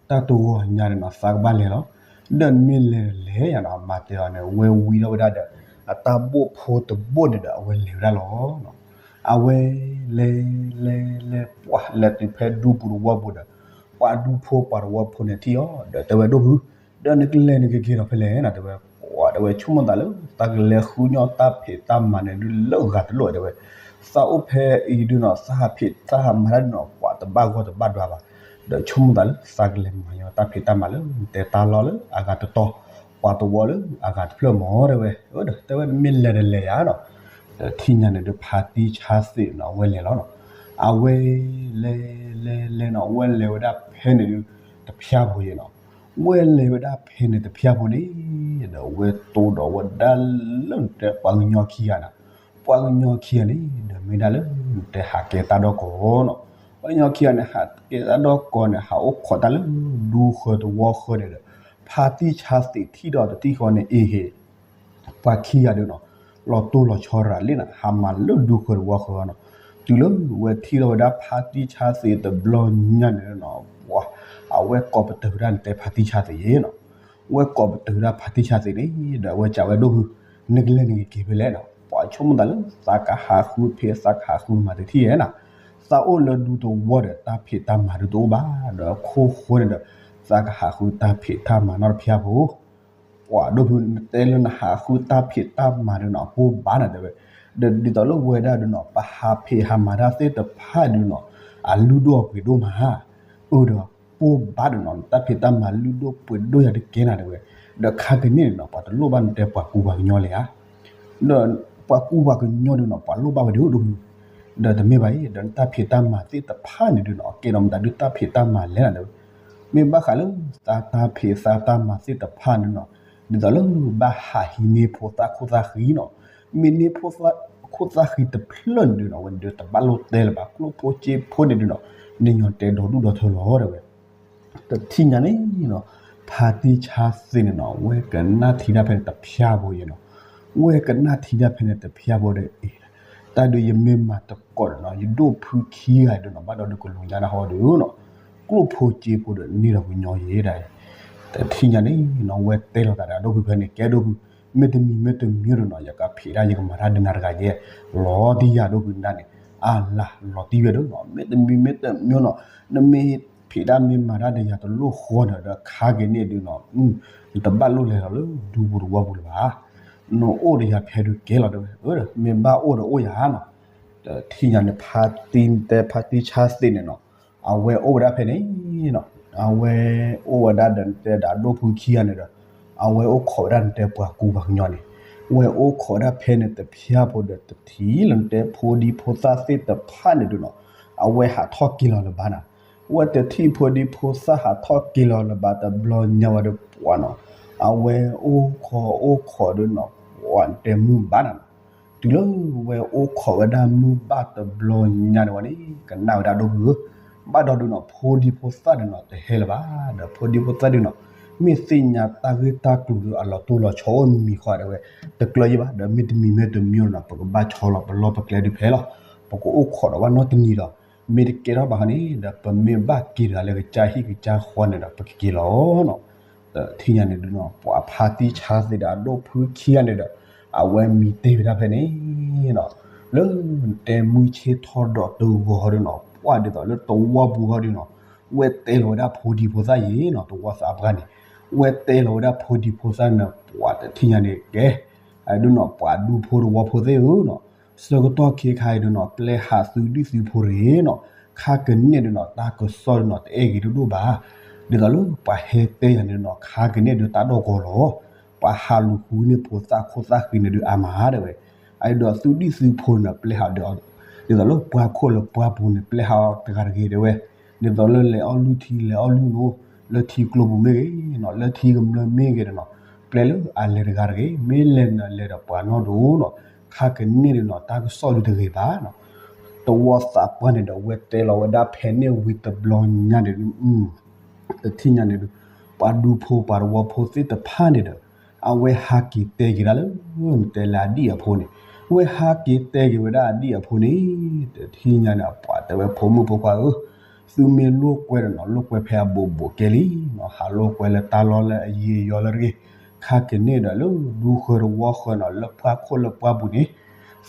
တၢ်တဂီၤညါန့ၣ်နီၤ သးကဘၣ်လဲၤလီၤ. ဒီးနမ့ၢ်လဲၤတလဲၤယၤနီၤ အမါတဲအီၤန့ၣ် ဝဲဝံထီၣ်ဝဲဒၣ်ဒီး အတၢ်ဘိၣ်ဖိတဘိၣ်န့ၣ်ဒီး အဝဲလဲၤဝဲဒၣ်လီၤ. အဝဲလဲၤ လဲၤ လဲၤ ပှၤလဲၤတုၤဖဲဒူပူၤတဝီပူၤဒီး ပှၤဒူဖိပှၤတဝီဖိန့ၣ်ထံၣ်အီၤ ဒီးတဲဝဲဒိၣ်ဖု, ဒီးနကလဲၤနကက့ၤဒီးဖဲလဲၣ်နီၤ တဲဝဲ, ပှၤတဲဝဲဆိကမိၣ်သးလၢ သးကလဲၤဃုညီၣ်တၢ်ဖံးတၢ်မၤန့ၣ်ဒုးလၢအဂၤတလိၣ်တဲဝဲ, သးအိၣ်ဖဲအံၤဒုးနီၤ သးဟးဖံးသးဟးမၤတၢ်ဒုးနီၤ ပှၤတဘၣ်ဂီၢ်တဘၣ်ဒွါဘၣ်, ဒီးဆိကမိၣ်သးလၢ သးကလဲၤမၤညီၣ်တၢ်ဖံးတၢ်မၤလၢ တဲတၢ်လီၢ်လၢအဂၤတတီၤ, ပှၤတဝီလၢအဂၤတဖျၢၣ်မၢတဲဝဲ, ဒီးတဲဝဲနမ့ၢ်လဲၤတလဲၤယၤနီၤ, ဒီးထံၣ်ညါန့ၣ်ဒီးဖါတံၢ်ဆါသ့းနီၤ အဝဲလဲၤလီၤနီၤ, အဝဲ လဲၤ လဲၤ လဲၤနီၤ အဝဲလဲၤဝဲဒၣ်ဖဲန့ၣ်ဒုး တဖျၢၣ်ဖိယ့ၤနီၤ, ဝဲလဲၤဝဲဒၣ်ဖဲန့ၣ်တဖျၢၣ်ဖိန့ၣ်, ဒီးဝဲတိၢ်ဒီးဝဲဒၣ်လၢနတဲပှၤကညီခံဂၤန့ၣ်, ပှၤကညီခံဂၤန့ၣ် ဒီးမ့ၢ်ဒၣ်လၢနတဲဟးကဲတၢ်ဒီကီၢ်နီၤ, ပှၤကညီခံဂၤန့ၣ် ဟးကဲတၢ်ဒီကီၢ်န့ၣ် ဟးအိၣ်ခိးတၢ်လၢဒူဃၢၤတဝီဃၢၤန့ၣ်ဒီး ဖါတံၢ်ဆါသ့းထံၣ်ဒီးတထံၣ်ဃီန့ၣ် အ့ဟ့ၣ် ပှၤခံဂၤဒုးနီၤ, လီၤတိၢ်လီၤဆီရၤလံနီၤ ဟးမၤလၢဒူဃၢၤတဝီဃၢၤနီၤ, တုၤလၢဝဲထံၣ်ထီၣ်ဝဲဒၣ်ဖါတံၢ်ဆါသ့းတဘျီညါန့ၣ်နီၤ, ပှၤ အဝဲကိးပတုာ်ဝဲဒၣ်နတဲဖါတံၢ်ဆါသ့းယ့ၤနီၤ, ဝဲကိးပတုာ်ဝဲဒၣ်ဖါတံၢ်ဆါသ့းန့ၣ် ဒီးအဝဲစံးဝဲဒိၣ်ဖု, နကလဲၤနကက့ၤဖဲလဲၣ်နီၤ, ပှၤဆိကမိၣ်သးလၢ သးကဟးဃုဖံးသးကဟးဃုမၤတထံၣ်ယဲနီၤ, သးအိၣ်လၢဒူသဝီဒီးတၢ်ဖံးတၢ်မၤဒုးတအိၣ်ဘၣ်, ဒီးခိၣ်ဃိန့ၣ်ဒီး သးကဟးဃုတၢ်ဖံးတၢ်မၤနီတဖျၢၣ်ဖိ ပှၤဒိၣ်ဖု နတဲလၢနဟးဃုတၢ်ဖံးတၢ်မၤဒုးနီၤ အပိၢ်ဘၣ်နၤတဲဝဲ, ဒီးဒ်သိးလၢဝဲဒၣ်ဒုးနီၤ ပဟးဖံးဟးမၤတၢ်သ့ၣ်တဖၣ်ဒုးနီၤ အလုၢ်ဒိၣ်အပှ့ၤဒိၣ်မး, အၢဒီးပိၢ်ဘၣ်ဒုးနီၤ နတၢ်ဖံးတၢ်မၤလုၢ်ဒိၣ်ပှ့ၤဒိၣ်ယၤတကဲနၤတဲဝဲ, ဒီးခါကန့ၣ်ဒုးနီၤ ပှၤတလိၣ်ဘၣ်နတဲပှၤကူပှၤကညီလၢၤဧါ ဒီးပှၤကူပှၤကညီဒုးနီၤ ပှၤလိၣ်ဘၣ်ဝဲဒၣ်ဒိၣ်ဒိၣ်မုၢ်, ဒီးတမ့ၢ်ဘၣ်အံၤ ဒီးနတၢ်ဖံးတၢ်မၤသ့ၣ်တဖၣ်န့ၣ်ဒုးနီၤ အကဲဒီးမတၤဒုးတၢ်ဖံးတၢ်မၤလဲၣ်နၤတဲဝဲ, မ့ၢ်ဘၣ်ဃးလၢသးတၢ်ဖံးသးတၢ်မၤသ့ၣ်တဖၣ်န့ၣ်နီၤ, ဒ်သိးလၢဘၣ်ဟးဟံးန့ၢ်ဖိသၣ်ခိၣ်သၣ်ဃံနီၤ, မ့ၢ်န့ၢ်ဖိသၣ်ခိၣ်သၣ်ဃံတဖျၢၣ်န့ၣ်ဒုးနီၤ ဝဲဒုးတဘၣ်လိၣ်တဲလၢၤဘၣ် ကျိၣ်ဖိစ့ဖိန့ၣ်ဒုးနီၤ, နညီတဲဒီဒူၣ်ဒီထၢလီၤတဲဝဲ တထံၣ်ညါန့ၣ်နီၤ, ဖါတံၢ်ဆါသ့းန့ၣ်နီၤ ဝဲကနၣ်ထံတၢ်ဖဲန့ၣ်တဖျၢၣ်ဖိယဲနီၤ, ဝဲကနၣ်ထံတၢ်ဖဲန့ၣ်တဖျၢၣ်ဖိဒီးအံၤ, တၢ်ဒုးယမ့ၢ်မၤတကိးဒီးနီၤ ယဒိၣ်ဖုခံဂၤဒုးနီၤ ဘၣ်ဒီးဒုးကလူၤညါတၢ်ဟီဒုးနီၤ, ကျိၣ်ဖိစ့ဖိဒီးန့ၢ်ဒီးကညီယဲဒၣ်အံၤ, တထံၣ်ညါန့ၣ်နီၤ ဝဲတဲလီၤသးဒီးဒိၣ်ဖုဖဲန့ၣ် ကဲဒိၣ်ဖု, မ့တမံၤမ့တမံၤဒုးနီၤ ယကဖံးတၢ်ယကမၤတၢ်ဒုးနၤတဂၤယဲ, လီၤတံၢ်ယၤဒိၣ်ဖုနၤန့ၣ်, အလၤလီၤတံၢ်ဝဲဒုးနီၤ မ့တမံၤမ့တမံၤနီၤ, နမ့ၢ်ဖံးတၢ်မ့ၢ်မၤတၢ်ဒီးယၤတလိၣ်ဃီဒီး ဒီးခါက့ၤန့ၣ်ဒုးနီၤ, နတဘၣ်လိၣ်လဲၤလီၤလၢဒူပူၤတဝီပူၤလၢၤဘၣ်, နအိၣ်ဒီးယၤဖဲဒုးကဲလီၤတဲဝဲ, မ့ၢ်ဘၣ်အိၣ်ဒီးအိၣ်ယၤနီၤ, တထံၣ်ညါန့ၣ် ဖါတံၢ်တဲဖါတံၢ်ဆါသ့းန့ၣ်နီၤ, အဝဲအိၣ်ဝဲဒၣ်ဖဲန့ၣ်နီၤ, အဝဲအိၣ်ဝဲဒၣ်ဒီးနတဲဒီးဒိၣ်ဖုခံဂၤန့ၣ်ဒီး, အဝဲအိၣ်ခိးဝဲဒၣ်နတဲပှၤကူပှၤကညီန့ၣ်, ဝဲအိၣ်ခိးဝဲဒၣ်ဖဲန့ၣ်တဖျၢၣ်ဖိဒီးတထံၣ်လၢနတဲဖိဒံဖိသၣ်သ့ၣ်တဖၣ်န့ၣ်ဒုးနီၤ, အဝဲဟးထီၣ်က့ၤလီၤလၢၤဘၣ်နၤ, ဝဲတထံၣ်ဖိဒံဖိသၣ်ဟးထီၣ်က့ၤလီၤလၢၤဘၣ်တဘျီညါဝဲဒီးပှၤနီၤ, အဝဲအိၣ်ခိးအိၣ်ခိးဒုးနီၤ, ပှၤနတဲမုၢ်ဘၣ်နၤနီၤ, တုၤလၢဝဲအိၣ်ခိးဝဲဒၣ်မုၢ်ဘၣ်တဘျီညါန့ၣ်ဝဲန့ၣ် ကနၣ်ဝဲဒၣ်ဒိၣ်ဖုဧၢ, ဘၣ်ဒီးဒုးနီၤ ဖိဒံဖိသၣ်ဒုးနီၤ တဟဲလၢၤဘၣ်, ဒီးဖိဒံဖိသၣ်ဒုးနီၤ, မ့ၢ်သ့ၣ်ညါတၢ်ဂ့ၢ်တၢ်ကျိၤဒုးအလီၤတိၢ်လီၤဆီအိၣ်မံၤဃီတဲဝဲ, တကျၢၤယံၤဘၣ် ဒီးမ့တမံၤမ့တမံၤနီၤ ပကဘၣ်ဆီလီၤပလီၢ်ပကျဲဒုးဖဲလီၤ, ပကအိၣ်ခိးဒီးဘၣ်နီတနံၤဒီး, မ့ၢ်တကဲထီၣ်ဘၣ်ဃီန့ၣ် ဒီးပမ့ၢ်ဘၣ်က့ၤတဂၤလၢကစၢ်ဟံၣ်ကစၢ်ဃီန့ၣ်ဒီး ပကက့ၤလီၤနီၤ တထံၣ်ညါန့ၣ်ဒုးနီၤ ပှၤဖါတံၢ်ဆါသ့းဒီးအဒိၣ်ဖုခံဂၤန့ၣ်ဒီး အဝဲမံၤတ့ၢ်ဝဲဒၣ်ဖဲန့ၣ်နီၤ, လၢနတဲမုၢ်ဆ့ၣ်ထီၣ်ဒီးတဂီၤဟီဒုးနီၤ ပှၤဒ်သိးလၢတဝီပူၤဟီဒုးနီၤ, ဝဲတဲလီၤဝဲဒၣ်ဖိဒံဖိသၣ်ယံၤနီၤ တဝီသးပှၢ်န့ၣ်, ဝဲတဲလီၤဝဲဒၣ်ဖိဒံဖိသၣ်န့ၣ် ပှၤတထံၣ်ညါန့ၣ်ကဲ, အဒုးနီၤ ပှၤဒူဖိတဝီဖိသ့ၣ်ဧၢနီၤ, ဆၢကတီၢ်ခဲခါအံၤဒုးနီၤ ပျဲဟးသုဒုၣ်သုဖိတဂ့ၤနီၤ, ခါကန့ၢ်ဒုးနီၤ တၢ်ကစီၣ်ဒုးနီၤ တအဲၣ်ဂ့ၤဒိၣ်ဒိၣ်ဘၣ်. ဒ်သိးလၢပှၤဟဲတဲယၤန့ၣ်ဒုးနီၤ ခါကန့ၢ်ဒုးတၢ်ဒီၣ်ကီၤလီၤ. ပှၤဟးလူၤဃုန့ၢ်ဖိသၣ်ခိၣ်သၣ်ဃံန့ၣ်ဒုးအါမးတဲဝဲ. အဒိးသုဒံၣ်သုဖိန့ၣ် ပျဲဟးဒီး ဒ်သိးလၢပှၤခိၣ်လၢပှၤပူၤန့ၣ် ပျဲဟးအီၤတဂၤတဂ့ၤတဲဝဲ. ဒ်သိးလၢလဲၤအီၣ်လုၢ်ထံလဲၤအီၣ်လုၢ်နိ လၢထံကျိပူၤမ့ၢ်ဂ့ၤနီၤ လၢထံကမျၢၢ်မ့ၢ်ဂ့ၤဒီးနီၤ ပျဲလၢအလဲၤတဂၤတဂ့ၤ မ့ၢ်လဲၤနလဲၤဒီးပှၤနီၢ်ဒိၣ်နီၤ ခါကန့ၢ်ဒုးနီၤ တၢ်ကစီၣ်ဒုးတဂ့ၤဘၣ်နီၤ. တဝီသးပှၢ်န့ၣ်ဒီး ဝဲတဲလီၤဝဲဒၣ်ဖဲန့ၣ်ဝံၤတဘျီညါန့ၣ်ဒုး တထံၣ်ညါန့ၣ်ဒုး ပှၤဒူဖိပှၤတဝီဖိသ့ၣ်တဖၣ်န့ၣ်ဒီး အဝဲဟးက့ၤတဲက့ၤဒၣ်လၢ နတဲလၢအဒံၣ်အဖိန့ၣ် ဝဲဟးက့ၤတဲက့ၤဝဲဒၣ်အဒံၣ်အဖိန့ၣ် တထံၣ်ညါန့ၣ် ပှၤတဲဝဲဖိမုၣ်ဖိခွါဧၢ သုမ့ၢ်လိာ်ကွဲဒီးနီၤ လိာ်ကွဲဖဲအဘူးဘူးကဲလံနီၤ ဟးလိာ်ကွဲလၢတၢ်လီၢ်လၢအယံၤအယီၤလၢတဂ့ၤ ခါကန့ၢ်ဒီးလၢဒူဃၢတဝီဃၢနီၤ လၢပှၤခိၣ်လၢပှၤပူၤန့ၣ်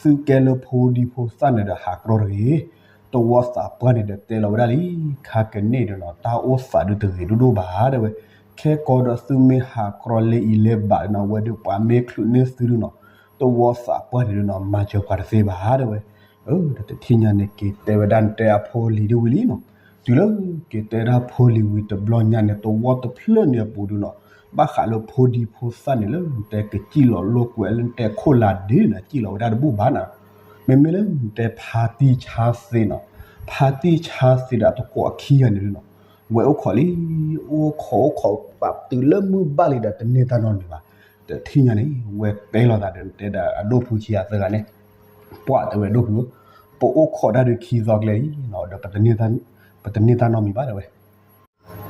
သုကဲလၢဖိဒံဖိသၣ်န့ၣ်ဒီးဟးကြီတဂ့ၤ တဝီသးပှၢ်န့ၣ်ဒီးတဲလီၤဝဲဒၣ်လံ ခါကန့ၢ်ဒီးနီၤ တၢ်အိၣ်သးဒုးတဂ့ၤဒိၣ်ဒိၣ်ဘၣ်တဲဝဲ. ခဲကီးဒီးသုမ့ၢ်ဟးကြီလၢအံၤလၢဘၣ်နီၤ ဝဲဒုးပှၤမ့ၢ်ချုးန့ၢ်သုဒုးနီၤ တဝီသးပှၢ်န့ၣ်ဒုးနီၤ မၤစၢၤပှၤတသ့ဘၣ်တဲဝဲ. ဒီးတထံၣ်ညါန့ၣ် က့ၤတဲဝဲဒၣ်နတဲအဖိလံၤဒုးဝံၤလံနီၤ တုၤလၢက့ၤတဲဒၣ်ဖိလံၤဝံၤတဘျီညါန့ၣ် တဝီတဖျၢၣ်န့ၣ်အပူၤဒုးနီၤ ဘၣ်ဃးလၢဖိဒံဖိသၣ်န့ၣ် လၢနတဲကစံၣ်လီၤလိာ်ကွဲလၢနတဲခိၣ်လၢဒ့န့ၣ် စံၣ်လီၤဝဲဒၣ်တဘူၣ်ဘၣ်နီၤ မ့မ့ၢ်လၢနတဲဖါတံၢ်ဆါသ့နီၤ ဖါတံၢ်ဆါသ့ဒီးအတကိးအခံဂၤန့ၣ်ဒုးနီၤ ဝဲအိၣ်ခိးလံ အိၣ်ခိးအိၣ်ခိးပာ်တုၤလၢမုၢ်ဘၣ်လံဒီးတန့ၢ်တၢ်နီတမံၤဘၣ်. တထံၣ်ညါန့ၣ် ဝဲတဲလီၤသးဒီးတဲဒီးအဒိၣ်ဖုခံဂၤသၢဂၤန့ၣ် ပှၤတဲဝဲဒိၣ်ဖုဧၢ ပအိၣ်ခိးတၢ်ဒုးခံသီကျဲလံနီၤ ဒီး ပတန့ၢ်တၢ်နီတမံၤဘၣ်တဲဝဲ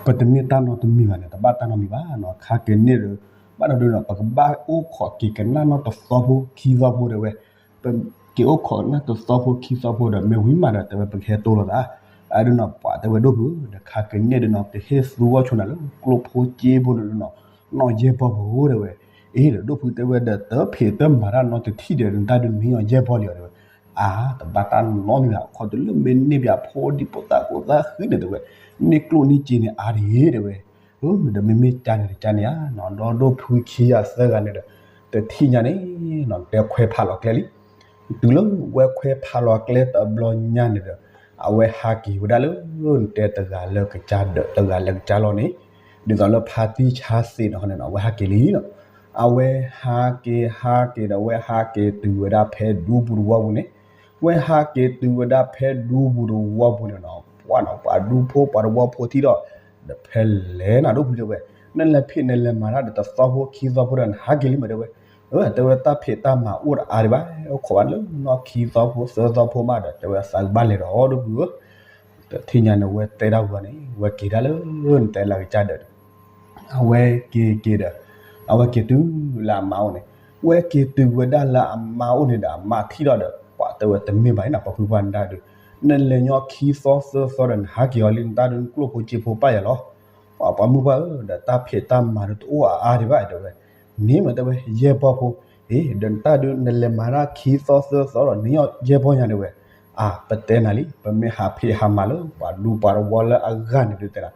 ပတန့ၢ်တၢ်နီတမံၤဘၣ်န့ၣ် တဘၣ်တၢ်နီတမံၤဘၣ်နီၤ ခါက့ၤန့ၢ်ဒီး ဘၣ်ဒီးဒုးနီၤ ပကဘၣ်အိၣ်ခိးက့ၤကနၣ်နီတသီဖိခံသီဖိတဲဝဲ ပက့ၤအိၣ်ခိးကနၣ်တသီဖိခံသီဖိဒီး မ့ၢ်ဝံၤမးဒီး တဲဝဲပကဟဲတိၢ်လိာ်သး အဒုးနီၤ ပှၤတဲဝဲဒိၣ်ဖုဧၢ ဒီးခါက့ၤန့ၢ်ဒုးနီၤ ကဟ့ၣ်သူဝီၢ်ဆိနၤလၢကျိၣ်ဖိစ့ဖိန့ၣ်ဒုးနီၤ နီၢ်ယဲၢ်ပီၢ်ဖိတဲဝဲ အ့ ဒီးဒိၣ်ဖုတဲဝဲဒီး တဖံးတမၤတၢ်နီတထံၣ်ဒီး နတၢ်ဒုးနမ့ၢ်အီၤယဲၢ်ပီၢ်လံအီၤတဲဝဲ အါ တဘၣ်တၢ်နီတမံၤဘၣ် ခီတုၤလၢမ့ၢ်န့ၢ်ဘၣ်ဖိဒံဖိသၣ်ကိးသၣ်ဃံန့ၣ်တဲဝဲ န့ၢ်ကျိၣ်န့ၢ်စ့န့ၣ်အါတဂ့ၤတဲဝဲ ဒီးမ့မ့ၢ်ကန့ၣ်တကန့ၣ်ဧါနီၤ ဒီးဒိၣ်ဖုခံဂၤသၢဂၤန့ၣ်ဒီး တထံၣ်ညါန့ၣ်နီၤ တဲခွဲးဖးလီၤကျဲလံ တုၤလၢဝဲခွဲးဖးလီၤကျဲတဘျီညါန့ၣ်ဒီး အဝဲဟးက့ၤဝဲဒၣ်လၢ နတဲတဂၤလၢကစၢ်ဒၢး တဂၤလၢကစၢ်လီၢ်န့ၣ် ဒ်သိးလၢဖါတံၢ်ဆါသ့နီၤန့ၣ်နီၤ အဝဲဟးက့ၤလံနီၤ အဝဲဟးက့ၤဟးက့ၤဒီး အဝဲဟးက့ၤတုၤဝဲဒၣ်ဖဲဒူပူၤတဝီပူၤန့ၣ် ဝဲဟးက့ၤတုၤဝဲဒၣ်ဖဲဒူပူၤတဝီပူၤန့ၣ်နီၤ ပှၤနီၤ ပှၤဒူဖိပှၤတဝီဖိထံၣ်ဒီး ဒီးဖဲလဲၣ်နီၤ ဒိၣ်ဖုတဲဝဲ နလဲၤဖံးနလဲၤမၤတၢ်ဒီးတသီဖိခံသီဖိဒီးနဟးက့ၤလံမးတဲဝဲ တဲဝဲတၢ်ဖံးတၢ်မၤအိၣ်တအါဒံးဘၣ် အိၣ်ခိးဘၣ်လၢနီၢ်ခံသီဖိသၢသီဖိမးဒီး တဲဝဲသးကဘၣ်လဲၤဒီးဒိၣ်ဖုဧၢ တထံၣ်ညါန့ၣ် ဝဲတဲဒၣ်ဝဲန့ၣ် ဝဲက့ၤဒၣ်လၢ နတဲလၢကစၢ်ဒၢး အဝဲက့ၤက့ၤဒီး အဝဲက့ၤတုၤလၢအမါအိၣ်န့ၣ် ဝဲက့ၤတုၤဝဲဒၣ်လၢအမါအိၣ်န့ၣ်ဒီး အမါထံၣ်ဒီးဒီး ပှၤတဲဝဲတမ့ၢ်ဘၣ်န့ၣ်နီၤ ပှၤဖုပှၢ်နတၢ်ဒုး နလဲၤညီခံသီသၢသီဒီးနဟးက့ၤအီၤလံ နတၢ်ဒုးနကျိၣ်ဖိစ့ဖိပာ်ယၤလီၤ ပှၤမုၢ်ပှၢ်ဧၢ ဒီးတၢ်ဖံးတၢ်မၤဒုးတအိၣ်အအါဒံးဘၣ်တဲဝဲ န့ၣ်မးတဲဝဲ ယဲၢ်ပီၢ်ဖိ အ့ ဒီးနတၢ်ဒုးနလဲၤမၤတၢ်ခံသီသၢသီဒီး နယဲၢ်ပီၢ်ညါတဲဝဲ အါ ပတဲနၤလံ ပမ့ၢ်ဟးဖံးဟးမၤလၢ ပှၤဒူပှၤတဝီလၢအဂၤန့ၣ်ဒုးတဲဒၣ်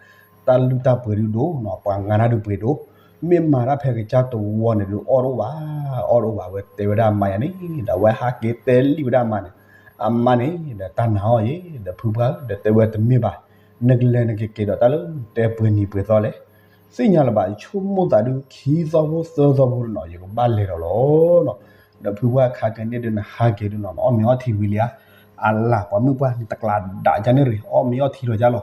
တၢ်လုၢ်တၢ်ပှ့ၤဒုးဒိၣ်နီၤ ပှၤငါတၢ်ဒုးပှ့ၤဒိၣ် မ့ၢ်မၤတၢ်ဖဲကစၢ်တဝီန့ၣ်ဒုး အီၣ်တအိၣ်ဘၣ် အီၣ်တအိၣ်ဘၣ်ဝဲတဲဝဲဒၣ်အမါယၤန့ၣ် ဒီးအဝဲဟးက့ၤတဲလံဝဲဒၣ်အမါန့ၣ် အမါန့ၣ် ဒီးတၢ်နာ်အီၤယဲ ဒီးဖုပှၢ်ဧၢ ဒီးတဲဝဲတမ့ၢ်ဘၣ် နကလဲၤနကက့ၤဒီးတၢ်လၢတဲပှ့ၤနံၤပှ့ၤသီလဲၣ် သ့ၣ်ညါလၢၤဘၣ် ယဆိကမိၣ်သးဒုး ခံသီဖိသၢသီဖိနီၤ ယကဘၣ်လဲၤဒီးလီၤနီၤ ဒီးဖုပှၢ်ခါက့ၤန့ၢ်ဒုးနဟးက့ၤဒုးနီၤ နအီၣ်မ့ၤအီထံဝံၤလံဧါ အလၢ် ပှၤမုၢ်ပှၢ် နတကျးဒၣ်ကန့ၣ်ရံၣ် အီၣ်မ့ၤအီထံလီၤကလီၤ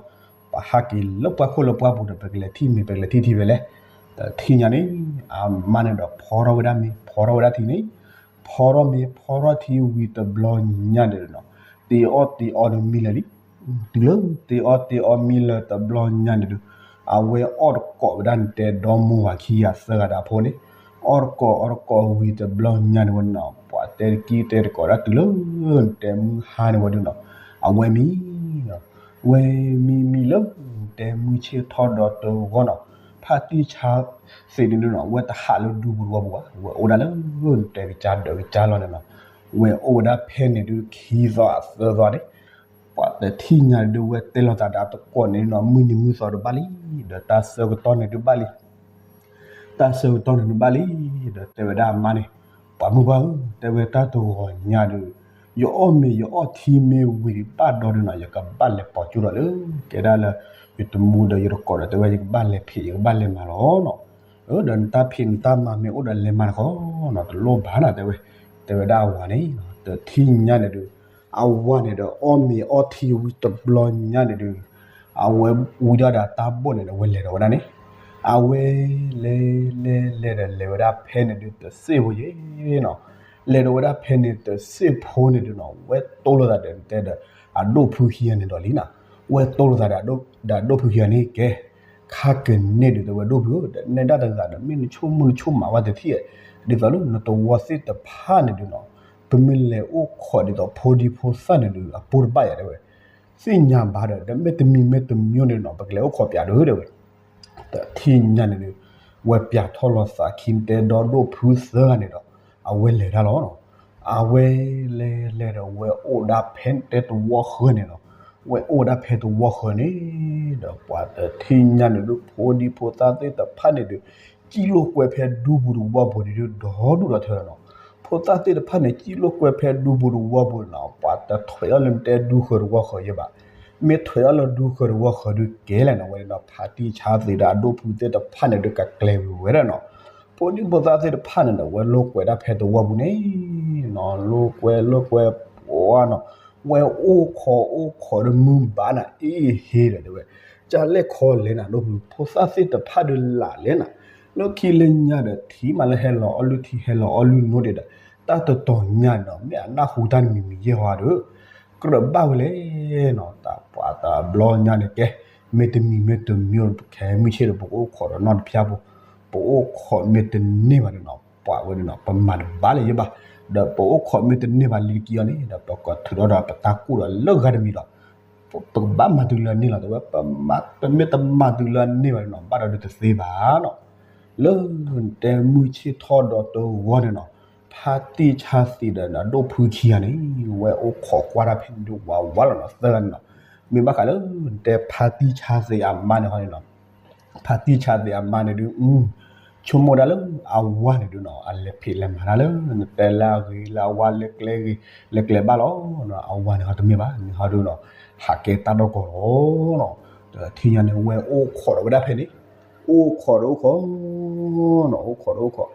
ပှၤဟးက့ၤလၢပှၤခိၣ်လၢပှၤပူၤဒီး ပကလဲၤထံၣ်မ့ၤ ပကလဲၤထံၣ်ထံဖဲလဲၣ် တထံၣ်ညါန့ၣ် အမါန့ၣ်ဒီးဖီထီၣ်ဝဲဒၣ်မ့ၤ ဖီထီၣ်ဝဲဒၣ်ထံန့ၣ် ဖီထီၣ်မ့ၤဖီထီၣ်ထံဝံၤတဘျီညါန့ၣ်ဒီးနီၤ တ့အီၣ်တ့အီဒီးမံလၢာ်လံ တုၤလၢတ့အီၣ်တ့အီမံလၢာ်တဘျီညါန့ၣ်ဒီး အဝဲအီၣ်တကိးဝဲဒၣ်နတဲဒီမါဝၤခံဂၤသၢဂၤဒီးအဖိန့ၣ် အီၣ်တကိးအီၣ်တကိးဝံၤတဘျီညါန့ၣ်ဝဲနီၤ ပှၤတဲတကံၢ်တဲတကိးဒၣ်တုၤလၢ နတဲမုၢ်ဟါန့ၣ်ဝဲဒုးနီၤ အဝဲမံ ဝဲမံမံလၢ နတဲမုၢ်ဆ့ၣ်ထီၣ်ဒီးတဂီၢ်နီၤ ဖါတံၢ်ဆါသ့ၣ်န့ၣ်ဒုးနီၤ အဝဲတဟးလၢဒူပူၤတဝီပူၤဘၣ် ဝဲအိၣ်ဒၣ်လၢ နတဲကစၢ်ဒၢးကစၢ်လီၢ်န့ၣ်နီၤ ဝဲအိၣ်ဝဲဒၣ်ဖဲန့ၣ်ဒုးခံသီသၢသီန့ၣ် ပှၤတထံၣ်ညါဒုးဝဲတဲလီၤသးဒီးတကိးန့ၣ်နီၤ မုၢ်နံၤမုၢ်သီတဘၣ်လံ ဒီးတၢ်ဆၢကတီၢ်န့ၣ်ဒုးဘၣ်လံ တၢ်ဆၢကတီၢ်န့ၣ်ဒုးဘၣ်လံ ဒီးတဲဝဲဒၣ်အမါန့ၣ် ပှၤမုၢ်ပှၢ်ဧၢ တဲဝဲတၢ်တဂီၤညါဒုး ယအီၣ်မ့ၤယအီၣ်ထံမ့ၢ်ဝံၤဘၣ်ဒီးဒုးနီၤ ယကဘၣ်လဲၤပိာ်ကၠိဒီးလၢ ကဲဒၣ်လၢ ယတမူဒီးယတကိးဒီးတဲဝဲ ယကဘၣ်လဲၤဖံး ယကဘၣ်လဲၤမၤလီၤနီၤ. ဒီးနတၢ်ဖံးနတၢ်မၤမ့ၢ်အိၣ်ဒီးလဲၤမၤတခီနီၤ တလိၣ်ဘၣ်နီၤ တဲဝဲ, တဲဝဲဒၣ်အဝၤန့ၣ်, တထံၣ်ညါန့ၣ်ဒုး အဝၤန့ၣ်ဒီးအီၣ်မ့ၤအီၣ်ထံဝံၤတဘျီညါန့ၣ်ဒုး အဝဲဝံၤဒီးဒီးတၢ်ဘိၣ်န့ၣ်ဒီး အဝဲလဲၤဒီးဝဲဒၣ်န့ၣ်, အဝဲလဲၤလဲၤလဲၤဒီးလဲၤဝဲဒၣ်ဖဲန့ၣ်ဒုးတစ့ၢ်ဖိယဲနီၤ, လဲၤဒီးဝဲဒၣ်ဖဲန့ၣ်တစ့ၢ်ဖိန့ၣ်ဒုးနီၤ ဝဲတိၢ်လိာ်သးဒီးတဲဒီး အဒိၣ်ဖုခံဂၤန့ၣ်ဒီးလံနီၤ, ဝဲတိၢ်လိာ်သးဒီး ဒီးဒိၣ်ဖုခံဂၤန့ၣ်ကဲ ခါကန့ၢ်ဒုးတဲဝဲဒိၣ်ဖုဧၢ ဒီးနဲဒၣ်တဂၤဒီးမ့ၢ်နဆိၣ်မုၢ်နဆိၣ်မးဝဲတထံၣ်, ဒ်သိးလၢနသဝီသ့ၣ်တဖၣ်န့ၣ်ဒုးနီၤ ပမ့ၢ်လဲၤအိၣ်ခိးဒ်သိးဖိဒံဖိသၣ်န့ၣ်ဒုး အပိၢ်တဘၣ်ယၤတဲဝဲ, သ့ၣ်ညါဘၣ်ဒီး ဒီးမ့ၢ်တမံၤမ့ၢ်တမံၤန့ၣ်နီၤ ပကလဲၤအိၣ်ခိးပၠးဒုးတဲဝဲ တထံၣ်ညါန့ၣ်ဒုး ဝဲပၠးထီၣ်လီၤသးခံတဲဒီဒိၣ်ဖုသၢဂၤန့ၣ်ဒီး အဝဲလဲၤတၢ်လီၤနီၤ, အဝဲလဲၤလဲၤဒီးဝဲအိၣ်ဒၣ်ဖဲတဲသဝီဃၢၤန့ၣ်နီၤ, ဝဲအိၣ်ဒၣ်ဖဲသဝီဃၢၤန့ၣ် ဒီးပှၤတထံၣ်ညါန့ၣ်ဒုး ဖိဒံဖိသၣ်သ့ၣ်တဖၣ်န့ၣ်ဒုး စံၣ်လိာ်ကွဲဖဲဒူပူၤသဝီပူၤန့ၣ်ဒုး ဒီဒူၣ်ဒီထၢနီၤ, ဖိသၣ်သ့ၣ်တဖၣ်န့ၣ် စံၣ်လိာ်ကွဲဖဲဒူပူၤသဝီပူၤနီၤ ပှၤတထွဲးအီၤလၢတဲဒူဃၢၤသဝီဃၢၤယဲဘၣ်, မ့ၢ်ထွဲးအီၤလၢဒူဃၢၤသဝီဃၢၤဒုးကဲလဲၣ်နီၤ ဝဲဒၣ်ဒီးဖါတံၢ်ဆါသ့ဒီးအဒိၣ်ဖုသ့ၣ်တဖၣ်န့ၣ်ဒုး ကကျဲၤဝံၤဝဲဒၣ်နီၤ, ဖိဒံဖိသၣ်သ့ၣ်တဖၣ်န့ၣ်ဒီး ဝဲလိာ်ကွဲဒၣ်ဖဲသဝီပူၤန့ၣ်နီၤ လိာ်ကွဲလိာ်ကွဲပှၤနီၤ, ဝဲအိၣ်ခိးအိၣ်ခိးဒီးမုၢ်ဘၣ်နၤအ့ၣ်ဟ့ဒီးတဲဝဲ, ကလဲၣ်ခီလဲၣ်နၤ ဒိၣ်ဖု ဖိသၣ်သ့ၣ်တဖၣ်ဒုးလၢ်လဲၣ်နၤ, လၢခံလၢညါဒီး ထံမးလၢဟဲလီၤအီၣ်လုၢ်ထံဟဲလီၤအီၣ်လုၢ်နိဒံးဒီး တၢ်တတီၤညါနီၤ မ့ၢ်အနၢ်ဟူတၢ်တမံၤမံၤယဲၢ်ဟီဒီး ကြၢးဘၣ်ဝဲလဲၣ်နီၤ တၢ်ပှၤတဘျီညါန့ၣ် ကဲ မ့ၢ်တမံၤမ့ၢ်တမံၤ ပခဲမုၢ်ဆ့ၣ်ဒီး ပကအိၣ်ခိးဒီးနီၢ်တဖျါဖိ, ပအိၣ်ခိးမ့ၢ်တန့ၢ်ဘၣ်န့ၣ်နီၤ ပှၤဝဲန့ၣ်နီၤ ပမၤတဘၣ်လၢၤယဲဘၣ်, ဒီးပအိၣ်ခိးမ့ၢ်တန့ၢ်ဘၣ်လံတက့ၢ်အီၤန့ၣ် ဒီးပကထုးထီၣ်ဒီးပတၢ်ကူၣ်ဒီးလၢဂၤတမံၤဒီး ပကဘၣ်မၤတုၤလၢန့ၣ်လီၤ တဲဝဲ, ပမ့ၢ်တမၤတုၤလၢန့ၣ်ဘၣ်န့ၣ်နီၤ ဘၣ်ဒီးဒုးတသ့ဘၣ်နီၤ, လၢနတဲမုၢ်ဆ့ၣ်ထီၣ်ဒီးတဂီၤန့ၣ်နီၤ, ဖါတံၢ်ဆါသ့ဒီးဒိၣ်ဖုခံဂၤန့ၣ် ဝဲအိၣ်ခိးကွၢ်တၢ်ဖဲန့ၣ်ဒုးဝးဝးလီၤနီၤ သၢဂၤန့ၣ်နီၤ, မ့ၢ်ဘၣ်ဃးလၢနတဲဖါတံၢ်ဆါသ့အမါန့ၣ်ဟီန့ၣ်နီၤ ဖါတံၢ်ဆါသ့အမါန့ၣ်ဒုး ဆိကမိၣ်ဒၣ်လၢအဝၤန့ၣ်ဒုးနီၤ အလဲၤဖံးလဲၤမၤတၢ်လၢ နတဲလၢအဂ့ၤလၢအဝၤလဲၤကျဲဂ့ၤ လဲၤကျဲဘၣ်လီၤ, အဝၤန့ၣ်ဟီတမ့ၢ်ဘၣ် န့ၣ်ဟီဒုးနီၤ ဟးကဲတၢ်ဒီၣ်ကီၢ်လီၤနီၤ, ဒီးထံၣ်ညါန့ၣ် ဝဲအိၣ်ခိးဒီးဝဲဒၣ်ဖဲန့ၣ် အိၣ်ခိးဒီးအိၣ်ခိး နီၤ အိၣ်ခိးဒီးအိၣ်ခိး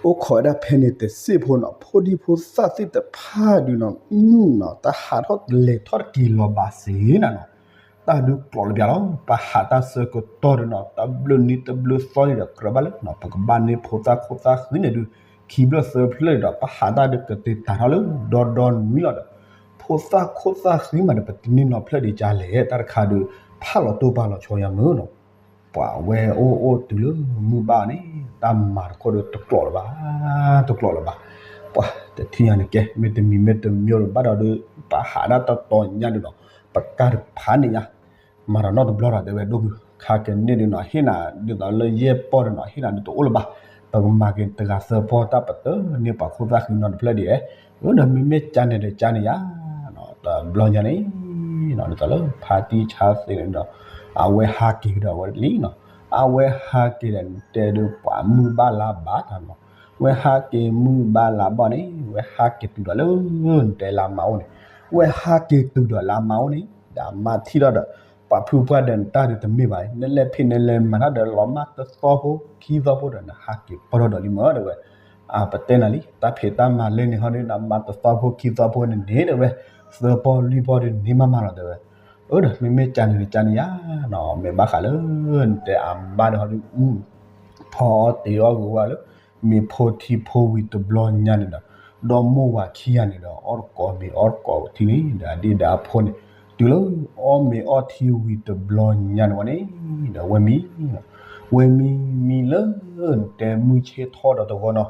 အိၣ်ခိးဝဲဒၣ်ဖဲန့ၣ်တစ့ၢ်ဖိနီၤ ဖိဒံဖိသၣ်သ့ၣ်တဖၣ်ဒုးနီၤ နီၤ တၢ်ဟးထီၣ်လဲၤထီၣ်တက့ၤလီၤဘၣ်စ့ၢ်နၤနီၤ တၢ်ဒုးကျိးလၢပျၢၤလီၤ ပဟးတၢ်ဆၢကတီၢ်ဒုးနီၤ တဘျုးနံၤတဘျုးသီန့ၣ်ဒီး ကြၢးဘၣ်လၢနီၤ ပကဘၣ်န့ၢ်ဖိသၣ်ခိၣ်သၣ်ဃံန့ၣ်ဒုး ခံဖျၢၣ်သၢဖျၢၣ်န့ၣ်ဒီး ပဟးတၢ်ဒုးကတ့ၤတၢ်ထီၣ်လၢဒီဒီနွံလီၤဒီး ဖိသၣ်ခိၣ်သၣ်ဃံမးဒီး ပတန့ၢ်နီတဖျၢၣ်ဒံးကလဲၣ် တၢ်တခါဒုး ဖးလီၤတိၢ်ပာ်လီၤဆီယါမုၢ်နီၤ ပှၤဝဲအိၣ်အိၣ်တုၤလၢမုၢ်ဘၣ်န့ၣ် တၢ်မၤတခီဒီးတကျိးလၢၤဘၣ်, တကျိးလၢၤဘၣ်. ပှၤတထံၣ်ညါန့ၣ်ကဲ မ့တမံၤမ့တမံၤဘၣ်ဒီး ပဟးဒၣ်တတီၤညါဒုးနီၤ ပကါတဖးန့ၣ်ညါ မၤဒီးနီတဘျီဒီး တဲဝဲဒိၣ်ဖု ခါကန့ၢ်ဒုးနီၤ ဟ့ၣ်နၤဒ်သိးလၢယဲၢ်ပီၢ်ဒုးနီၤ ဟ့ၣ်နၤဒုးတအိၣ်လၢၤဘၣ်. ပကမၤက့ၤတဂၤသၢပီၢ် တၢ်ပတန့ၢ်ပှၤခိၣ်သၣ်ဃံနီတဖျၢၣ်ဒံးဧါ. ဒီးမ့မ့ၢ်ကန့ၣ်ဒီးကန့ၣ်ယါ တဘျီညါန့ၣ် ဒ်သိးလၢဖါတံၢ်ဆါသ့န့ၣ်ဒီး အဝဲဟးက့ၤကဒီးဝဲလံနီၤ. အဝဲဟးက့ၤဒီး နတဲဒုးပှၤမုၢ်ဘၣ်လါဘၣ်တၢ်နီၤ. ဝဲဟးက့ၤမုၢ်ဘၣ်လါဘၣ်န့ၣ် ဝဲဟးက့ၤတုၤဒီးလၢ နတဲလၢအမါအိၣ်န့ၣ်. ဝဲဟးက့ၤတုၤဒီးလၢအမါအိၣ်န့ၣ် ဒီးအမါထံၣ်ထီၣ်ဒီး ပှၤဖုပှၢ်ဒီးနတၢ်ဒုးတမ့ၢ်ဘၣ်. နလဲၤဖံးနလဲၤမၤတၢ်ဒီးလီၤမၢ်တသီဖိခံသီဖိဒီး နဟးက့ၤပၢၢ်ထီၣ်ဒီးလံမၢ် တဲဝဲ. အပတဲနၤလံ တၢ်ဖံးတၢ်မၤလၢန့ၣ်ဟီဒုး နမၤတသီဖိခံသီဖိန့ၣ်န့ၣ် တဲဝဲ သၢပီၢ်လွံၢ်ပီၢ်ဒုးန့ၢ်မးမးလီၤ တဲဝဲ. အၢ ဒီးမ့မ့ၢ်ကန့ၣ်ကန့ၣ်ယါနီၤ မ့ၢ်ဘၣ်ဃးလၢ နတဲအမါဒီးဟီဒုး ဖီအီၣ်တ့ၤအီၣ်ဂ့ၤဝဲလၢ မ့ၤဖိထံဖိဝံၤတဘျီညါန့ၣ်ဒီး ဒီမိၢ်ဝၤခံဂၤန့ၣ်ဒီး အီၣ်တကိးမ့ၤအီၣ်တကိးထံန့ၣ်ဒီး အဒ့ဒီးအဖိန့ၣ် တုၤလၢအီၣ်မ့ၤအီၣ်ထံဝံၤတဘျီညါန့ၣ်ဝဲန့ၣ် ဒီးဝဲမံ ဝဲမံမံလၢ နတဲမုၢ်ဆ့ၣ်ထီၣ်ဒီးတဂီၤနီၤ.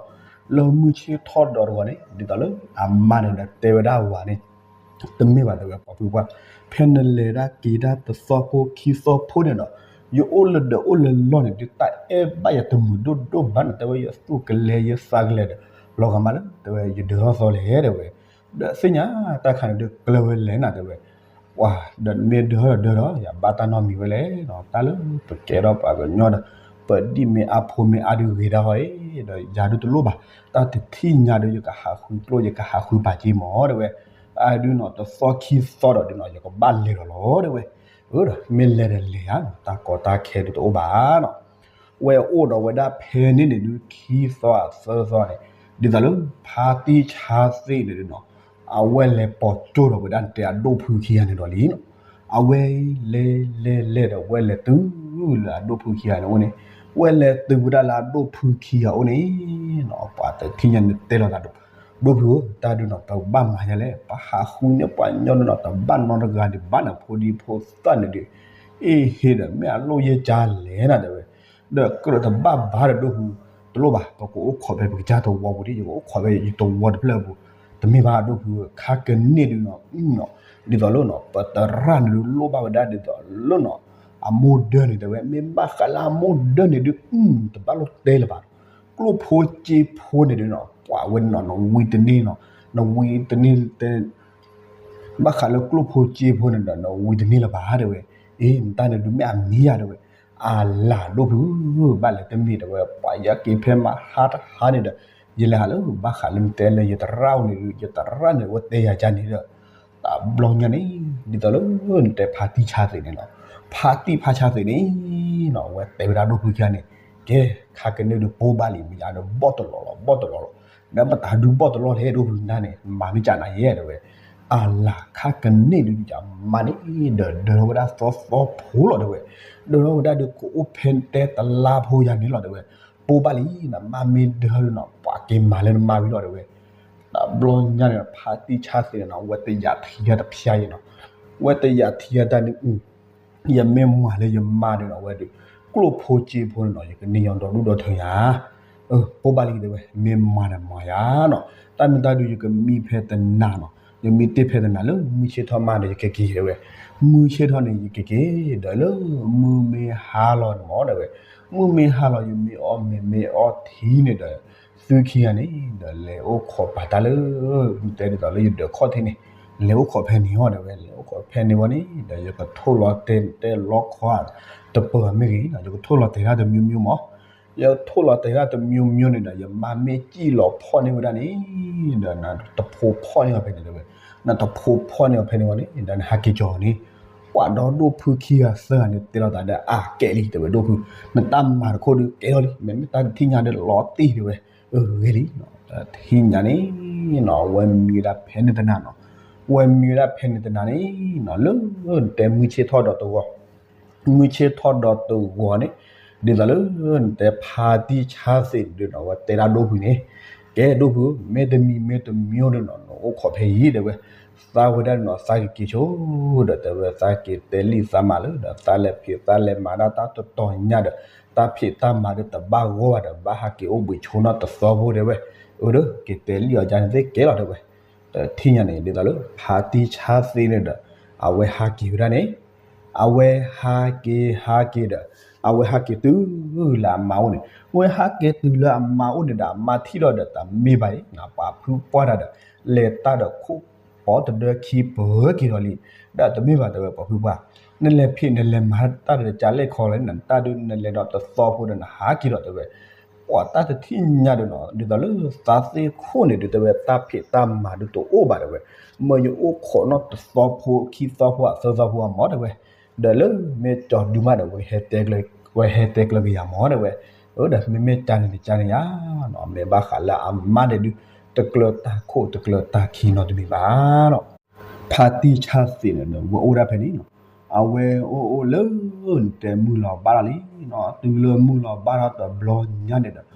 လၢမုၢ်ဆ့ၣ်ထီၣ်ဒီးတဂီၤန့ၣ် ဒ်သိးလၢအမါန့ၣ်ဒီးတဲဝဲဒၣ်ဝၤန့ၣ် တမ့ၢ်ဘၣ် တဲဝဲ ပှၤဖုပှၢ် ဖဲနလဲၤဒၣ်က့ၤဒၣ်တသီဖိခံသီဖိန့ၣ်ဒီး ယအိၣ်လၢဒၢးအိၣ်လၢလီၢ်န့ၣ် ဒုးတၢ်အဲၣ်ဘၣ်ယၤတမုာ်ဒိၣ်ဒိၣ်ဘၣ်န့ၣ် တဲဝဲ ယသူၣ်ကလဲၤယသးကလဲၤဒီး လီၤဂာ်မးလၢ တဲဝဲ ယဒၢထီၣ်သီလဲၣ် တဲဝဲ. ဒီးသ့ၣ်ညါတၢ်ခါန့ၣ်ဒုးကျၢၤဝဲလဲၣ်နၤ တဲဝဲ. ပှၤဒီးမ့ၢ်ဒၢထီၣ်ဒီးဒၢထီၣ် ယဘၣ်တၢ်နီတမံၤဝဲလဲၣ်နီၤ တၢ်လၢပကဲထီၣ်ပှၤကညီဒီး ပ ပဒံၣ်မ့ၢ်အါဖိမ့ၢ်အါဒုးဂ့ၤဒၣ်ဟီအံၤ ဒီးယၤဒုးတလိၣ်ဘၣ်, တၢ်တထံၣ်ညါဒီး ယကဟးဃုကျိၣ် ယကဟးဃုပာ်က့ၤမၢ် တဲဝဲ, အါဒုးနီၤ တသီခံသီဒီးဒုးနီၤ ယကဘၣ်လဲၤလီၤလီၤ တဲဝဲ, အၢဒီး မ့ၢ်လဲၤဒီးလဲၤယၤနီၤ တၢ်ကီတၢ်ခဲဒုးတအိၣ်ဘၣ်နီၤ ဝဲအိၣ်ဒီးဝဲဒၣ်ဖဲန့ၣ်န့ၣ်ဒုး ခံသီသၢသီန့ၣ်, ဒ်သိးလၢဖါတံၢ်ဆါသ့ၣ်န့ၣ်ဒုးနီၤ, အဝဲလဲၤပိာ်ကၠိဒီးဝဲဒၣ်တဲအဒိၣ်ဖုခံဂၤန့ၣ်ဒီးလံနီၤ, အဝဲလဲၤလဲၤလဲၤဒီး ဝဲလဲၤတုၤလၢအဒိၣ်ဖုခံဂၤန့ၣ်အိၣ်န့ၣ်, ဝဲလဲၤတုၤဝဲဒၣ်လၢအဒိၣ်ဖုခံဂၤအိၣ်န့ၣ်နီၤ, ပှၤတထံၣ်ညါန့ၣ်တဲလီၤသးဒီး, ဒိၣ်ဖုဧၢ, တၢ်ဒုးနီၤ ပဘၣ်မၤယၤလဲၣ်, ပဟးဃုန့ၢ်ပှၤညီဒုးနီၤ တဘၣ်နီတဂၤဒံးဘၣ်နီၤ ဖိဒံဖိသၣ်န့ၣ်ဒုး, အ့ဟ့ဒီး မ့ၢ်အလိၣ်ယဲၢ်ကလဲၣ်နၤ တဲဝဲ, ဒီးကြၢးတဘၣ်ဘၣ်ဒီးဒိၣ်ဖု, တလိၣ်ဘၣ် ပကအိၣ်ခိးဖဲပကစၢ်သဝီပူၤဒ် ယကအိၣ်ခိးဖဲယသဝီတဖျၢၣ်အပူၤ, တမ့ၢ်ဘၣ်ဒိၣ်ဖု ခါကန့ၢ်ဒုးနီၤ, ဒ်သိးလၢနီၤ ပသရၣ်န့ၣ်ဒုးလိၣ်ဘၣ်ဝဲဒၣ်ဒ်သိးလၢနီၤ, အမိၢ်ဒၢန့ၣ်တဲဝဲ မ့ၢ်ဘၣ်ဃးလၢအမိၢ်ဒၢန့ၣ်ဒုး တဘၣ်လိၣ်တဲလၢၤဘၣ်, ကျိၣ်ဖိစ့ဖိန့ၣ်ဒုးနီၤ ပှၤဝဲနီၤ နဝံတန့ၢ်နီၤ, နဝံတန့ၢ်တဲ ဘၣ်ဃးလၢကျိၣ်ဖိစ့ဖိန့ၣ်ဒီး နဝံတန့ၢ်လၢၤဘၣ် တဲဝဲ, အ့ နတၢ်န့ၣ်ဒုးမ့ၢ်အမံၤယၤ တဲဝဲ, အလၤဒိၣ်ဖု, ဘၣ်လဲၤတမ့ၢ် တဲဝဲ, ပှၤယက့ၤဖဲမဟါတဟါန့ၣ်ဒီး, ယလဲၤဟးလၢဘၣ်ဃးလၢနတဲလၢယသရၣ်အိၣ်န့ၣ်ဒုး ယသရၣ်န့ၣ် အဝဲတဲယၤကန့ၣ်ဒီး, တဘျီညါန့ၣ်, ဒ်သိးလၢနတဲဖါတံၢ်ဆါသ့ၣ်န့ၣ်နီၤ, ဖါတံၢ်ဖါဆါသ့ၣ်န့ၣ်နီၤ အဝဲတဲဝဲဒၣ်ဒိၣ်ဖုခံဂၤန့ၣ်, ကဲ, ခါကန့ၢ်ဒုး ပိၢ်ဘၣ်လံ မ့ၢ်ယၤဒီးဘီၣ်တလီၤလီၤ ဘီၣ်တလီၤလီၤ, ဒီးပတၢ်ဒုးဘီၣ်တလီၤလဲၣ် ဒိၣ်ဖုနၤန့ၣ် မၤမ့ၢ်ကနၤယဲ တဲဝဲ, အလၤ ခါကန့ၢ်ဒုး ယမၤန့ၣ်ဒီး ဒၢးထီၣ်ဝဲဒၣ်သီသီဖိလီၤ တဲဝဲ, ဒၢးထီၣ်ဝဲဒၣ်ဒုး ကအိၣ်ဖဲတဲတလါဖိယၤန့ၣ်လီၤ တဲဝဲ, ပိၢ်ဘၣ်လံ နမါမ့ၢ်ဒၢထီၣ်ဒုးနီၤ ပှၤက့ၤမၤလၢနမါဝံၤလီၤ တဲဝဲ, တဘျီညါန့ၣ် ဖါတံၢ်ဆါသ့ၣ်န့ၣ်နီၤ ဝဲတယာ်ထံတၢ်တဖျါအံၤနီၤ, ဝဲတယာ်ထံတၢ်န့ၣ် ယမ့ၢ်မၤလၢယမါဒုးနီၤ ဝဲဒုး ကျိၣ်ဖိစ့ဖိန့ၣ်နီၤ ယကန့ၢ်ညီဒီဒူၣ်ဒီထၢယၤ, ပိၢ်ဘၣ်လံ တဲဝဲ, မ့ၢ်မၤဒီးမၤယၤနီၤ, တၢ်မ့ၢ်တၢ်ဒုး ယကမံဖဲတနၤနီၤ ယမံတ့ၢ်ဖဲတနၤလၢမုၢ်ဆ့ၣ်ထီၣ်မးဒီး ယကက့ၤ တဲဝဲ, မုၢ်ဆ့ၣ်ထီၣ်န့ၣ် ယကက့ၤ ဒီးလၢမုၢ်မ့ၢ်ဟါလီၤန့ၣ်မၢ် တဲဝဲ, မုၢ်မ့ၢ်ဟါလီၤ ယမ့ၢ်အီၣ်မ့ၤမ့ၢ်အီထံန့ၣ်ဒီး သုခံဂၤန့ၣ် ဒီးလဲၤအိၣ်ခိးပာ်တၢ်လၢ တဲဒ်သိးလၢယဒၢးခီၣ်ထံးန့ၣ်, လဲၤအိၣ်ခိးဖဲန့ၣ်အီၤ တဲဝဲ, လဲၤအိၣ်ခိးဖဲန့ၣ်ဝံၤန့ၣ် ဒီးယကထိၣ်လီၤတဲာ်တဲလီခီ တပၢၤမ့ၢ်ဂ့ၤနီၤ ယကထိၣ်လီၤတဲာ်တၢ်တမံၤမံၤမၢ်, ယကထိၣ်လီၤတဲာ်တၢ်တမံၤမံၤန့ၣ်ဒီး ယမါမ့ၢ်စံၣ်လီၤဖီၣ်န့ၢ်ဝဲဒၣ်န့ၣ် ဒီးနတဖိဖီၣ်န့ၢ်အီၤဖဲန့ၣ် တဲဝဲ, နတဖိဖီၣ်န့ၢ်အီၤဖဲန့ၣ်ဝံၤန့ၣ် ဒီးနဟးက့ၤကၠီၤန့ၣ်, ပှၤဒီဒိၣ်ဖုခံဂၤသၢဂၤန့ၣ် တဲလီၤသးဒီး အကဲလံ တဲဝဲ ဒိၣ်ဖု, နတၢ်မၤတခိၣ်ဒုးကဲထီၣ်လံ မ့မ့ၢ်တၢ်တထံၣ်ညါဒီးလီၤတံၢ် တဲဝဲ, အဂ့ၤလံ, တထံၣ်ညါန့ၣ်နီၤ ဝဲမံဝဲဒၣ်ဖဲန့ၣ်တနၤနီၤ, ဝဲမံဝဲဒၣ်ဖဲန့ၣ်တနၤန့ၣ်နီၤ လၢနတဲမုၢ်ဆ့ၣ်ထီၣ်ဒီးတဂီၤ မုၢ်ဆ့ၣ်ထီၣ်ဒီးတဂီၤန့ၣ်, ဒ်သိးလၢနတဲဖါတံၢ်ဆါသ့ၣ်န့ၣ်ဒီးနီၤ ဝဲတဲဒၣ်ဒိၣ်ဖုန့ၣ်, ကဲဒိၣ်ဖု, မ့တမံၤမ့တမံၤဒီးနီၤ နအိၣ်ခိးဖဲအံၤ တဲဝဲ, သးဝဲဒၣ်နီၤ သးကက့ၤဆိ ဒီးတဲဝဲ သးက့ၤတဲလံသးမၤလၢ ဒီးသးလဲၤဖံးသးလဲၤမၤဒၣ်တၢ်တတီၤညါဒီး တၢ်ဖံးတၢ်မၤဒီးတဘၣ်ဂီၢ်ဘၣ်ဒီး ဘၣ်ဟးက့ၤအိၣ်ဘှံးဆိနီၢ်တသီဖိ တဲဝဲ, အၢ ဒီး က့ၤတဲလံအီၤကန့ၣ်သ့ကဲလီၤ တဲဝဲ, တထံၣ်ညါန့ၣ် ဒ်သိးလၢ ဖါတံၢ်ဆါသ့ၣ်န့ၣ်ဒီး အဝဲဟးက့ၤဝဲဒၣ်န့ၣ်, အဝဲဟးက့ၤဟးက့ၤဒီး အဝဲဟးက့ၤတုၤလၢအမါအိၣ်န့ၣ်, အဝဲဟးက့ၤတုၤလၢအမါအိၣ်န့ၣ်ဒီး အမါထံၣ်လီၤဒီး တမ့ၢ်ဘၣ်အံၤ ပှၤဖုပှၢ်တၢ်ဒီး လဲၤတၢ်ဒီးခိၣ်ပီတဒၢခံပၢၤက့ၤဒီးလံ, ဒီးတမ့ၢ်ဘၣ် တဲဝဲ ပှၤဖုပှၢ်, နလဲၤဖံးနလဲၤမၤတၢ်ဒီးကလဲၣ်ခီလဲၣ် နတၢ်ဒုးနလဲၤဒီးတသီဖိဒီးနဟးက့ၤဒီး တဲဝဲ, ပှၤတၢ်တထံၣ်ညါဒီးနီၤ ဒ်သိးလၢသးသ့ၣ်ခိၣ်န့ၣ် ဒုးတဲဝဲ တၢ်ဖံးတၢ်မၤဒုးတအိၣ်ဘၣ် တဲဝဲ, မၢယအိၣ်ခိးနီၢ်တသီဖိခံသီဖိအသၢသီဖိအမၢ် တဲဝဲ, ဒီးလၢမ့ၢ်ကၠီၤဒုးမးဒီး ဝဲဟဲတဲကျၢၤကယၤမၢ် တဲဝဲ, အၢ ဒီးမ့မ့ၢ်ကန့ၣ်တကန့ၣ်ယါနီၤ မ့ၢ်ဘၣ်ဃးလၢအမါန့ၣ်ဒုး တကျၢၤတၢ်ခိၣ်တကျၢၤတၢ်ခံနီတမံၤဘၣ်နီၤ ဖါတံၢ်ဆါသ့ၣ်န့ၣ်ဒီး ဝဲအိၣ်ဒၣ်ဖဲန့ၣ်နီၤ, အဝဲအိၣ်အိၣ်လၢ နတဲမုၢ်လီၤဘၣ်ထီၣ်လံနီၤ, တုၤလၢမုၢ်လီၤဘၣ်ထီၣ်တဘျီညါန့ၣ်ဒီး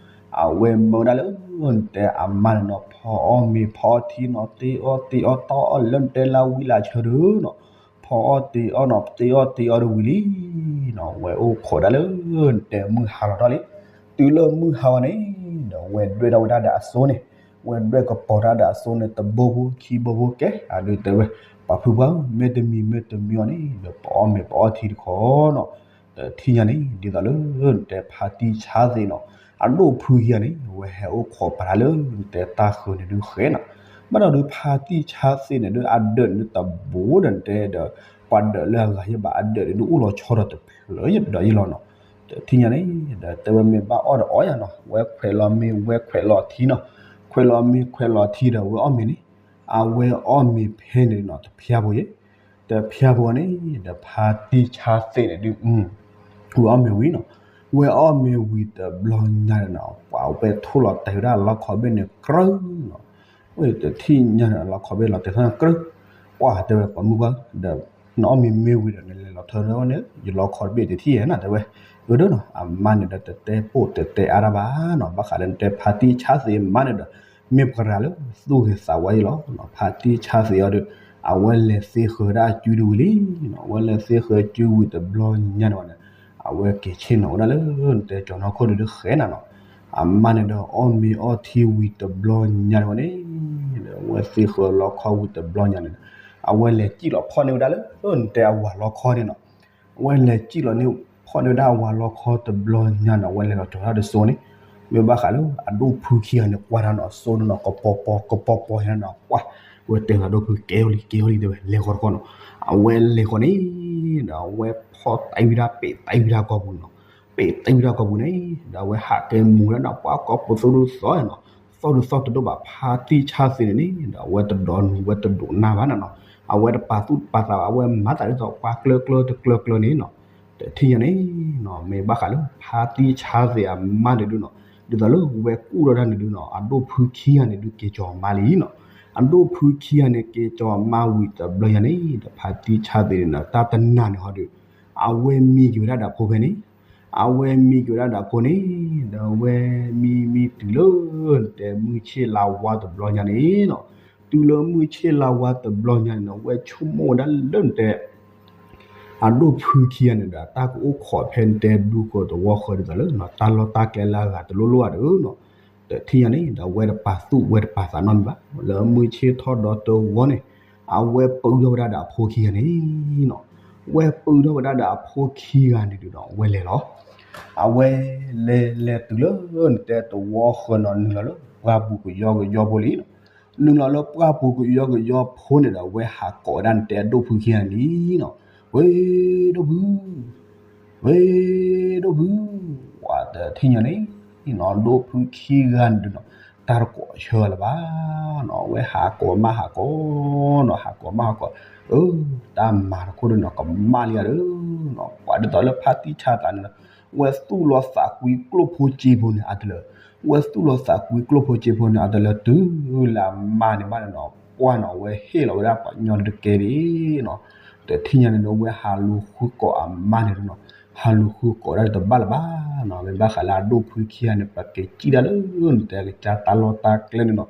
အဝဲမၢဝဲဒၣ်လၢ နတဲအမါန့ၣ်နီၤ ဖီအီၣ်မ့ၤဖီအီၣ်ထံနီၤ, တ့အီၣ်တ့အီၣ်တီၢ်အီၣ်လၢနတဲလၢဝံလၢဆၢဒီးနီၤ, ဖီအီၣ်တ့အီၣ်နီၤ, တ့အီၣ်တ့အီၣ်တဝံၤလံနီၤ, ဝဲအိၣ်ခိးဒၣ်လၢ နတဲမုၢ်ဟါလီၤထီၣ်လံ, တုၤလၢမုၢ်ဟါဝဲန့ၣ်ဒီး ဝဲဒွဲၣ်ထီၣ်ဝဲဒၣ်ဒီးအစိန့ၣ် ဝဲဒွဲၣ်ကပီၤတၢ်ဒီးအစိန့ၣ် တဘိဖိခံဘိဖိကဲ အဒုးတဲဝဲ, ပှၤဖုပှၢ်ဧၢ မ့တမံၤမ့တမံၤအီၤန့ၣ်ဒီး ပအီၣ်မ့ၤပအီၣ်ထံတခီနီၤ, တထံၣ်ညါန့ၣ် ဒ်သိးလၢ နတဲဖါတံၢ်ဆါသ့ၣ်နီၤ, အဒိၣ်ဖုခံဂၤန့ၣ် ဝဲဟဲအိၣ်ခိးပာ်တၢ်လၢ နတဲတၢ်ဃၢၤန့ၣ်ဒုးဃဲနီၤ, ဘၣ်ဒီးဒုးဖါတံၢ်ဆါသ့ၣ်န့ၣ်ဒုး အဒၢးန့ၣ်တဘိဒီးနတဲဒီး ပှၤဒၢးလၢအဂၤယဘၣ် အဒၢးန့ၣ်ဒုးအိၣ်လီၤဆီဒီးတဖျၢၣ်ဒီးယလီၤနီၤ, တထံၣ်ညါန့ၣ် ဒီးတဲဝဲမ့ၢ်ဘၣ်အီၣ်ဒီးအီၣ်ယၤနီၤ, ဝဲခွဲးလီၤမ့ၤ ဝဲခွဲးလီၤထံနီၤ, ခွဲးလီၤမ့ၤခွဲးလီၤထံဒီး ဝဲအီၣ်မ့ၤန့ၣ် အဝဲအီၣ်မ့ၤဖဲန့ၣ်နီၤ တဖျါဖိယဲၢ်, တဖျါဖိန့ၣ် ဒီးဖါတံၢ်ဆါသ့းန့ၣ်ဒုး ဝဲအီၣ်မ့ၤဝံၤနီၤ, ဝဲအီၣ်မ့ၤဝံၤတဘျီညါန့ၣ်နီၤ ပှၤဝဲထိၣ်လီၤတဲာ်ဝဲဒၣ်လီခီဘ့ၣ်န့ၣ်ကြၢးနီၤ, တထံၣ်ညါန့ၣ် လီခီဘ့ၣ်လီၤတဲာ်ထီၣ်န့ၣ်ကြၢး, ပှၤတဲဝဲပှၤမုၣ်ပှၢ် ဒီး နအီၣ်မ့ၤမ့ၢ်ဝံၤဒီး နလဲၤလီၤထၢန့ၣ် ယလီခီတဘ့ၣ်တထံၣ်ယဲၢ်နၤ တဲဝဲ, အၢဒၣ်နီၤ အမါန့ၣ်ဒီးတတဲပိၢ်တတဲအါတၢ်ဘၣ်နီၤ, ဘၣ်ဃးလၢနတဲဖါတံၢ်ဆါသ့းအမါန့ၣ်ဒီး မ့ၢ်ပှၤတဂၤလၢသူၣ်ဂ့ၤသးဝါယဲၢ်လီၤ, ဖါတံၢ်ဆါသ့းအီၤဒီး အဝဲလဲၤသ့ဃၢၤဒၣ်အစုဒုဝံၤလံနီၤ, အဝဲလဲၤသ့ဃၢၤစုဝံၤတဘျီညါန့ၣ်ဝဲန့ၣ် အဝဲက့ၤဆ့ၣ်နီၤဝဲဒၣ်လၢ နတဲကၠီၤနီၢ်ခိၣ်ဒုးဃဲနၤနီၤ, အမါန့ၣ်ဒီးအီၣ်မ့ၤအီထံဝံၤတဘျီညါန့ၣ်ဝဲန့ၣ် ဒီးအဝဲသ့ဃၢၤလီခီဝံၤတဘျီညါန့ၣ်ဒီး အဝဲလဲၤစံၣ်လီၤဖီၣ်န့ၢ်ဝဲဒၣ်လၢ နတဲအဝၤလီခီန့ၣ်နီၤ, အဝဲလဲၤစံၣ်လီၤန့ၢ်ဖီၣ်န့ၢ်ဝဲဒၣ်အဝၤလီခီတဘျီညါန့ၣ် အဝဲလဲၤလီၤကၠီၤတၢ်ဒီးစိန့ၣ်, မ့ၢ်ဘၣ်ဃးလၢအဒိၣ်ဖုခံဂၤန့ၣ် ကွၢ်တၢ်နီၤ စိန့ၣ်နီၤ ကပီၤပီၤ ကပီၤပီၤယဲၢ်နီၤ ပှၤ ဝဲတဲလီၤဒိၣ်ဖုကဲအီၤလံ ကဲအီၤလံ တဲဝဲ လဲၤဃီတခီနီၤ, အဝဲလဲၤဃီန့ၣ် ဒီးအဝဲဖီၣ်တၢ်ဝံၤဒၣ် ပ့းတၢ်ဝံၤဒၣ်ကီၢ်ပူၤနီၤ, ပ့းတၢ်ဝံၤဒၣ်ကီၢ်ပူၤန့ၣ် ဒီးအဝဲဟးကဲမူၤဒၣ်နီၤ ပှၤကီၢ်ပူၤသိၣ်ဒိၣ်သီနီၤ, သီၣ်ဒိၣ်သီၣ်တဒိၣ်ဘၣ် ဖါတံၢ်ဆါသ့းန့ၣ်န့ၣ် ဒီးအဝဲတဒိးနုာ် အဝဲတဒိးနၢ်ဘၣ်နီၤနီၤ, အဝဲတပာ်သူၣ်တပာ်သးဘၣ် အဝဲမၤသးဒ်သိးပှၤကျၢကျၢတကျၢကျၢန့ၣ်နီၤ, တထံၣ်ညါန့ၣ် မ့ၢ်ဘၣ်ဃးလၢ ဖါတံၢ်ဆါသ့းအမါန့ၣ်ဒုးနီၤ, ဒ်သိးလၢဝဲကူၣ်ထီၣ်တၢ်န့ၣ်ဒုးနီၤ အဒိၣ်ဖုခံဂၤန့ၣ်ဒုးက့ၤကၠီၤအမါလံနီၤ, အဒိၣ်ဖုခံဂၤန့ၣ်က့ၤကၠီၤအမါဝံၤတဘျီညါန့ၣ် ဒီးဖါတံၢ်ဆါသ့းန့ၣ်နီၤ တၢ်တနၤန့ၣ်ဟီဒုး အဝဲမံက့ၤဝဲဒၣ်ဒီးအဖိဖဲန့ၣ်, အဝဲမံက့ၤဝဲဒၣ်ဒီးအဖိန့ၣ် ဒီးအဝဲမံမံတုၤလၢ နတဲမုၢ်ဆ့ၣ်လါဝါတဘျီညါန့ၣ်နီၤ, တုၤလၢမုၢ်ဆ့ၣ်လါဝါတဘျီညါန့ၣ်နီၤ အဝဲဆိကမိၣ်ဝဲဒၣ်လၢနတဲ အဒိၣ်ဖုခံဂၤန့ၣ်ဒီး တၢ်ကအိၣ်ခိးဖဲနတဲဒူဃီၤသဝီဃီၤဒ်သိးလၢ တၢ်လီၢ်တၢ်ကျဲလၢအဂၤတလိၣ်လိၣ်ဘၣ်ဒီးနီၤ, တထံၣ်ညါန့ၣ်ဒီး အဝဲတပာ်သူၣ်ဝဲတပာ်သးနီတမံၤဘၣ်, လၢမုၢ်ဆ့ၣ်ထီၣ်ဒီတဝီန့ၣ် အဝဲပုၢ်ထီၣ်ဝဲဒၣ်ဒီးအဖိခံဂၤန့ၣ်နီၤ, အဝဲပုၢ်ထီၣ်ဝဲဒၣ်ဒီးအဖိခံဂၤန့ၣ်ဒုးဒီး အဝဲလဲၤလီၤ, အဝဲလဲၤလဲၤတုၤလၢ နတဲသဝီဃီၤနီၤ နုာ်လီၤလၢပှၢ်ပူၤကယီကယီဖိလံနီၤ, နုာ်လီၤလၢပှၢ်ပူၤကယီကယီဖိန့ၣ်ဒီး အဝဲဟးကိးဝဲဒၣ်နတဲအဒိၣ်ဖုခံဂၤန့ၣ်လံနီၤ, ဝဲဒိၣ်ဖု ဝဲဒိၣ်ဖု, ပှၤတထံၣ်ညါန့ၣ်နီၤ ဒိၣ်ဖုခံဂၤန့ၣ်ဒုးနီၤ တၢ်တကိးဆၢလၢၤဘၣ်နီၤ, အဝဲဟးကိးမးဟးကိးနီၤ ဟးကိးမးဟးကိး, အၢ တၢ်မၤတခိၣ်ဒုးနီၤ ကမၣ်လံဧါဒီးနီၤ, ပှၤဒ်သိးလၢဖါတံၢ်ဆါသ့းန့ၣ်နီၤ ဝဲသူၣ်လီၤသးကွံကျိၣ်ဖိစ့ဖိန့ၣ်အါတလၢာ်, ဝဲသူၣ်လီၤသးကွံကျိၣ်ဖိစ့ဖိန့ၣ်အါတလၢာ် တုၤလၢအမါန့ၣ်ဘၣ်န့ၣ်နီၤ ပှၢ်နီၤ အဝဲဟ့ၣ်လီၤဝဲဒၣ်ပှၤကညီတကဲဒၣ်နီၤ, တထံၣ်ညါန့ၣ်ဒီး အဝဲဟးလူၤဃုကိးအမါန့ၣ်ဒုးနီၤ, ဟးလူၤဃုကိးဒၣ်တဘၣ်လၢၤဘၣ်နီၤ, မ့ၢ်ဘၣ်ဃးလၢအဒိၣ်ဖုခံဂၤန့ၣ် ပက့ၤစံၣ်ဒၣ်လၢ နတဲကစၢ်တၢ်လီၢ်တၢ်ကျဲန့ၣ်နီၤ,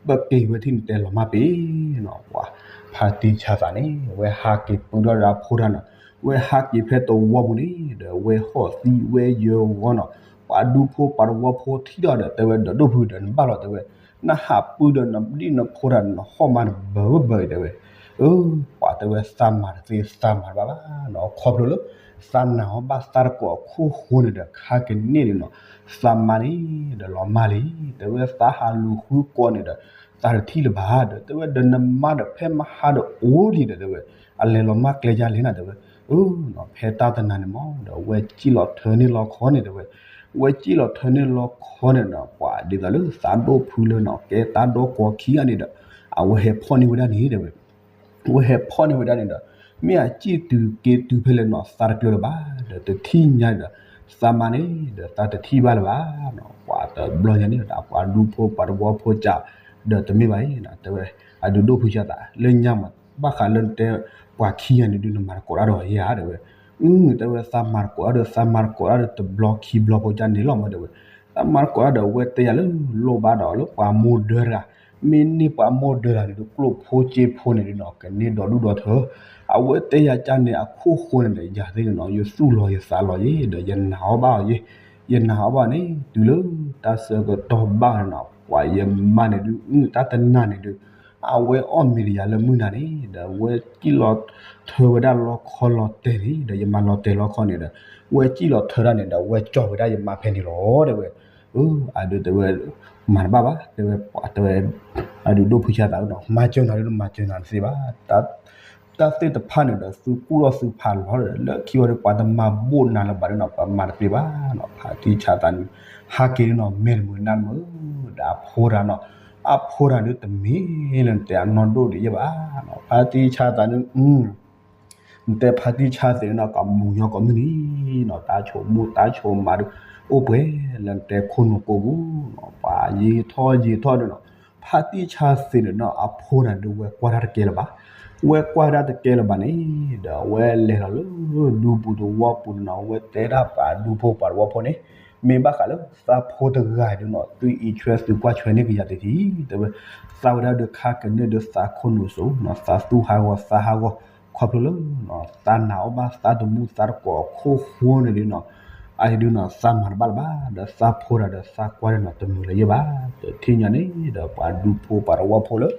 ပက့ၤဝဲထံၣ်နတဲလီၤမၢ်ပ့ၤနီၤ, ပှၤ ဖါတံၢ်ဆါသးန့ၣ် အဝဲဟးက့ၤပုၢ်ထီၣ်ဒီးအဖိတၢ်နီၤ, အဝဲဟးက့ၤဖဲသဝီပူၤန့ၣ်ဒီး အဝဲဟီၣ်သံဝဲယၢၤဂီၤနီၤ, ပှၤဒူဖိပှၤသဝီဖိထံၣ်ဒီး တဲဝဲဒီးဒိၣ်ဖုဒီး နဘၣ်လီၤတဲဝဲ, နဟးပုၢ်ဒီးနဒံၣ်နဖိတၢ် နဟီၣ်မါန့ၣ်ဘၢဘၢတဲဝဲ, အၢ ပှၤတဲဝဲသးမၤတသ့သးမၤတဘၣ်ဘၣ်နီၤ, ခီဖျိလၢ သးနာ်အီၤဘၣ်သးတကိးအခိၣ်ဃိန့ၣ်ဒီး ခါကန့ၢ်န့ၣ်နီၤ, သးမါန့ၣ်ဒီးလီၤမၢ်လံ, တဲဝဲသးဟးလူၤဃုကိးန့ၣ်ဒီး သးတထံၣ်လၢၤဘၣ်ဒီး တဲဝဲဒီးနမါဒီးဖဲမဟါဒီးအိၣ်လံဒီး တဲဝဲ အလဲၤလီၤမၢ်ကျဲယါလဲၣ်နၤ တဲဝဲ, အၢ ဖဲတၢ်တနၤန့ၣ်မး ဒီးအဝဲစံၣ်လီၤထၢန့ၢ်လီခီန့ၣ် တဲဝဲ, အဝဲစံၣ်လီၤထၢန့ၢ်လီခီန့ၣ်ဒီး ပှၤဒ်သိးလၢသးဒိၣ်ဖုလၢနီၤ ကဲတၢ်ဒီကီခံဂၤန့ၣ်ဒီး အဝဲဟဲဖီၣ်န့ၢ်ဝဲဒၣ်န့ၣ် တဲဝဲ အဝဲဟဲဖီၣ်န့ၢ်ဝဲဒၣ်န့ၣ်ဒီး မ့ၢ်အစံၣ်တုၤက့ၤတုၤဖဲလဲၣ်နီၤ သးတကျၢၤလၢၤဘၣ်ဒီး တထံၣ်ညါဒီး သးမါန့ၣ်ဒီး သးတထံၣ်ဘၣ်လၢၤဘၣ်နီၤ, ပှၤတဘျီညါန့ၣ်ဒီး ပှၤဒူဖိပှၤသဝီဖိကး ဒီးတမ့ၢ်ဘၣ်အံၤ တဲဝဲ အဒုးဒိၣ်ဖုဆါသး လၢညါမး ဘၣ်ဃးလၢနတဲ ပှၤခံဂၤန့ၣ်ဒုး နမၤတကိးတၢ်ဒီးယဲဧါ တဲဝဲ, အၢ တဲဝဲ သးမၤတကိးတၢ်ဒီး သးမၤတကိးတၢ်ဒီးတဘျီခံဘျီဖိကန့ၣ်လီၤမး တဲဝဲ, သးမၤတကိးတၢ်ဒီး အဝဲတဲယၤလၢ လိၣ်ဘၣ်ဒီးလၢပှၤမိၢ်ဒၢတဂၤ မ့ၢ်န့ၢ်ပှၤမိၢ်ဒၢတဂၤန့ၣ်ဒီး ကျိၣ်ဖိစ့ဖိန့ၣ်ဒုးနီၤ ကန့ၢ်ဒီဒူၣ်ဒီထၢ, အဝဲတဲယၤကန့ၣ် အခိၣ်ဃိန့ၣ်ဒီး ယၤသ့ၣ်န့ၣ်နီၤ ယသူၣ်လီၤယသးလီၤယဲ ဒီးယနာ်အီၤဘၣ်အီၤယဲ, ယနာ်အီၤဘၣ်န့ၣ် တုၤလၢတၢ်ဆၢကတီၢ်ဘၣ်န့ၣ်နီၤ ပှၤယမါန့ၣ်ဒုး အတၢ်တနၤန့ၣ်ဒုး အဝဲအီၣ်မ့ၤတယၤလၢမုၢ်နၤန့ၣ် ဒီးအဝဲစံၣ်လီၤထၢဝဲဒၣ်လီခီလီၤတဲာ်န့ၣ် ဒီးယမါလီၤတဲာ်လီခီန့ၣ်ဒီး အဝဲစံၣ်လီၤထၢတၢ်န့ၣ်ဒီး အဝဲကၠီၣ်ဝဲဒၣ်ယမါဖဲန့ၣ်လီၤ တဲဝဲ, အၢ အဒုးတဲဝဲ မၤတဘၣ်ဘၣ် တဲဝဲ တဲဝဲ အဒုးဒိၣ်ဖုဆါသးနီၤ မၤစၢၤနၤဒုး မၤစၢၤနၤတသ့ဘၣ် တၢ် တၢ်သ့ၣ်တဖၣ်န့ၣ်ဒီး သုကူၣ်ထီၣ်သုဖးလီၤဒီး လၢခံဝံၤဒီး ပှၤတမၤဘၣ်နၤလၢၤဘၣ်ဒီးနီၤ ပမၤတသ့ဘၣ်နီၤ. ဖါတံၢ်ဆါသးန့ၣ် ဟးက့ၤဒ်နီၤ မဲာ်တမုာ်နါတမုာ် ဒီးအဖိတဂၤနီၤ, အဖိတဂၤဒုးတမ့ၢ်လၢနတဲအနီၢ်ဒိၣ်ဒံးယဲၢ်ဘၣ်နီၤ. ဖါတံၢ်ဆါသးန့ၣ် နတဲဖါတံၢ်ဆါသ့ၣ်န့ၣ်နီၤ ကမူညီကိးမုၢ်နံၤနီၤ, တၢ်ဆိကမိၣ်တၢ်ဆိကမးဒုး အိၣ်ပှဲၤလၢနတဲခိၣ်နူာ်ကိးပူၤနီၤ, ပှၤယံာ်ထီၣ်ယံာ်ထီၣ်ဒုးနီၤ, ဖါတံၢ်ဆါသ့ၣ်န့ၣ်နီၤ အဖိတဂၤဒုးဝဲကွၢ်တၢ်တကဲလၢၤဘၣ်, ဝဲကွၢ်တၢ်တကဲလၢၤဘၣ်န့ၣ် ဒီးအဝဲလဲၤလီၤလၢဒူပူၤသဝီပူၤန့ၣ်နီၤ, အဝဲတဲဒၣ်ပှၤဒူဖိပှၤသဝီဖိန့ၣ်, မ့ၢ်ဘၣ်ဃးလၢသးဖိတဂၤဒုးနီၤ သုအံးဆွဲသုကွၢ်ဆွဲန့ၢ်ကယၤတထံၣ် တဲဝဲ, သးဝဲဒၣ်ဒုးခါကန့ၢ်ဒုးသးခိၣ်နူာ်စိနီၤ, သးသူၣ်ဟးဂီၤသးဟးဂီၤ ခီဖျိလၢ သးနာ်အီၣ်ဘၣ်သးတမူသးတကိးအခိၣ်ဃိန့ၣ်ဒုးနီၤ, အဒုးနီၤ သးမၤတဘၣ်လၢၤဘၣ်, ဒီးသးဖိတဂၤဒီးသးကွၢ်ဒုးနီၤ တမုာ်လၢၤယဲၢ်ဘၣ်, တထံၣ်ညါန့ၣ်ဒီး ပှၤဒူဖိပှၤသဝီဖိလၢ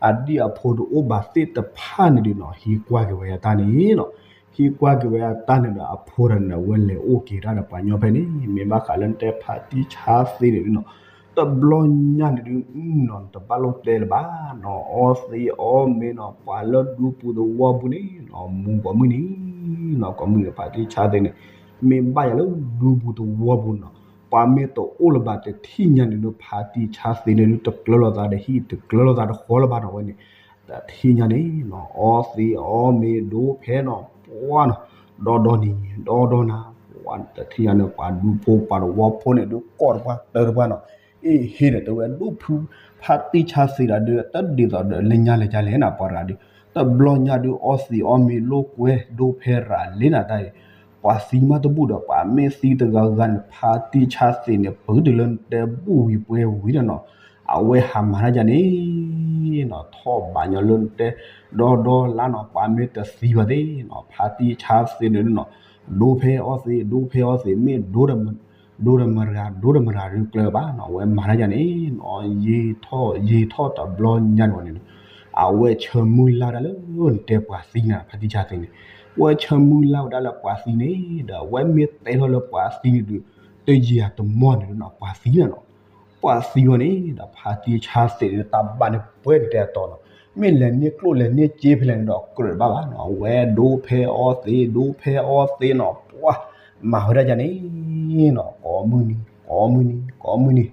အဒံၣ်အဖိတအိၣ်ဘၣ်သ့ၣ်တဖၣ်န့ၣ်ဒုးနီၤ ဟံးကွၢ်က့ၤဝဲအတၢ်န့ၣ်နီၤ, ဟံးကွၢ်က့ၤဝဲအတၢ်န့ၣ်ဒီး အဖိတဂၤန့ၣ် အဝဲလဲၤအိၣ်က့ၤတၢ်ဒီးပှၤညီဖဲန့ၣ်, မ့ၢ်ဘၣ်ဃးလၢနတဲဖါတံၢ်ဆါသ့န့ၣ်ဒုးနီၤ, တဘျီညါန့ၣ်ဒုးနီၤ တဘၣ်လိၣ်တဲလၢၤဘၣ်နီၤ, အီသံးအီမ့ၤနီၤ, ပှၤလၢဒူပူၤသဝီပူၤန့ၣ်နီၤ မူကိးမုၢ်နံၤနီၤ, ကိးမုၢ်နံၤ ဖါတံၢ်ဆါသ့န့ၣ် မ့ၢ်ဘၣ်ယၤလၢဒူပူၤသဝီပူၤနီၤ, ပှၤမ့ၢ်တအိၣ်လၢၤဘၣ် တထံၣ်ညါန့ၣ်ဒုး ဖါတံၢ်ဆါသ့န့ၣ်ဒုး တကျၢၤလိာ်သးဒီးဟံၣ် တကျၢၤလိာ်သးတဃီလၢၤဘၣ်နီၤ, ဝဲန့ၣ် တထံၣ်ညါန့ၣ်နီၤ အီသံးအီမ့ၤဒိဖဲနီၤ ပှၤနီၤ, ဒီဒီနံၤ ဒီဒီနၤ ပှၤတထံၣ်ညါန့ၣ် ပှၤဒူဖိပှၤသဝီဖိန့ၣ်ဒုး ကိးတပှၢ်တၢတပှၢ်နီၤ, အ့ၣ်ဟ့ဒီး တဲဝဲဒိၣ်ဖု ဖါတံၢ်ဆါသ့ဒီးဒုး တဒ်သိးဒီးလၢညါလဲၤကလဲၣ်နၤ ပှၤတဂၤဒုး, တဘျီညါဒုး အီသံးအီမ့ၤလိာ်ကွဲဒိဖဲရၤလ့နၤတၢ်အံၤ, ပှၤသံမးတဘူၣ်ဒီး ပှၤမ့ၢ်သံတဂၤဂၤန့ၣ် ဖါတံၢ်ဆါသ့န့ၣ် ပတုၤလၢနတဲဘူၣ်ဝံၤပှဲၤဝံၤဒီးနီၤ အဝဲဟးမၤတၢ်ယၤန့ၣ်နီၤ, ထီၣ်ဘးညီလၢနတဲ ဒီဒီလါနီၤ ပှၤမ့ၢ်တသံဘၣ်သ့ၣ်နီၤ ဖါတံၢ်ဆါသ့န့ၣ်နီၤ, ဒိဖဲအီသံး ဒိဖဲအီသံး မ့ၢ်ဒိ ဒိတမရၤ ဒိတမရၤဒုးကျၢၤဘၣ်နီၤ, အဝဲမၤတၢ်ယၤန့ၣ်နီၤ ယံာ်ထီၣ်ယံာ်ထီၣ်တဘျီညါန့ၣ်ဝဲန့ၣ်နီၤ, အဝဲဆၢမုၢ်လၢ်ဝဲဒၣ်လၢနတဲပှၤသံနၤ ဖါတံၢ်ဆါသ့န့ၣ်, အဝဲဆၢမုၢ်လၢ်ဝဲဒၣ်လၢပှၤသံန့ၣ်ဒီး အဝဲမ့ၢ်တဲထီၣ်လၢပှၤသံန့ၣ်ဒုး တယံာ်အတမီၢ်န့ၣ်နီၤ ပှၤသံနၤနီၤ, ပှၤသံဝဲန့ၣ်ဒီး ဖါတံၢ်ဆါသ့န့ၣ် တၢ်ဘၣ်န့ၣ်ပှဲၤတဲအတီၤနီၤ, မ့ၢ်လဲၤန့ၢ်ကျိၣ်လဲၤန့ၢ်စ့ဖဲလဲၣ်န့ၣ်ဒီး ကြၢးတဘၣ်ဘၣ်နီၤ, အဝဲဒိဖဲအီသံး ဒိဖဲအီသံးနီၤ ပှၤမၤဝဲဒၣ်ယၤန့ၣ်နီၤ ကိးမုၢ်နံၤ ကိးမုၢ်နံၤ ကိးမုၢ်နံၤ,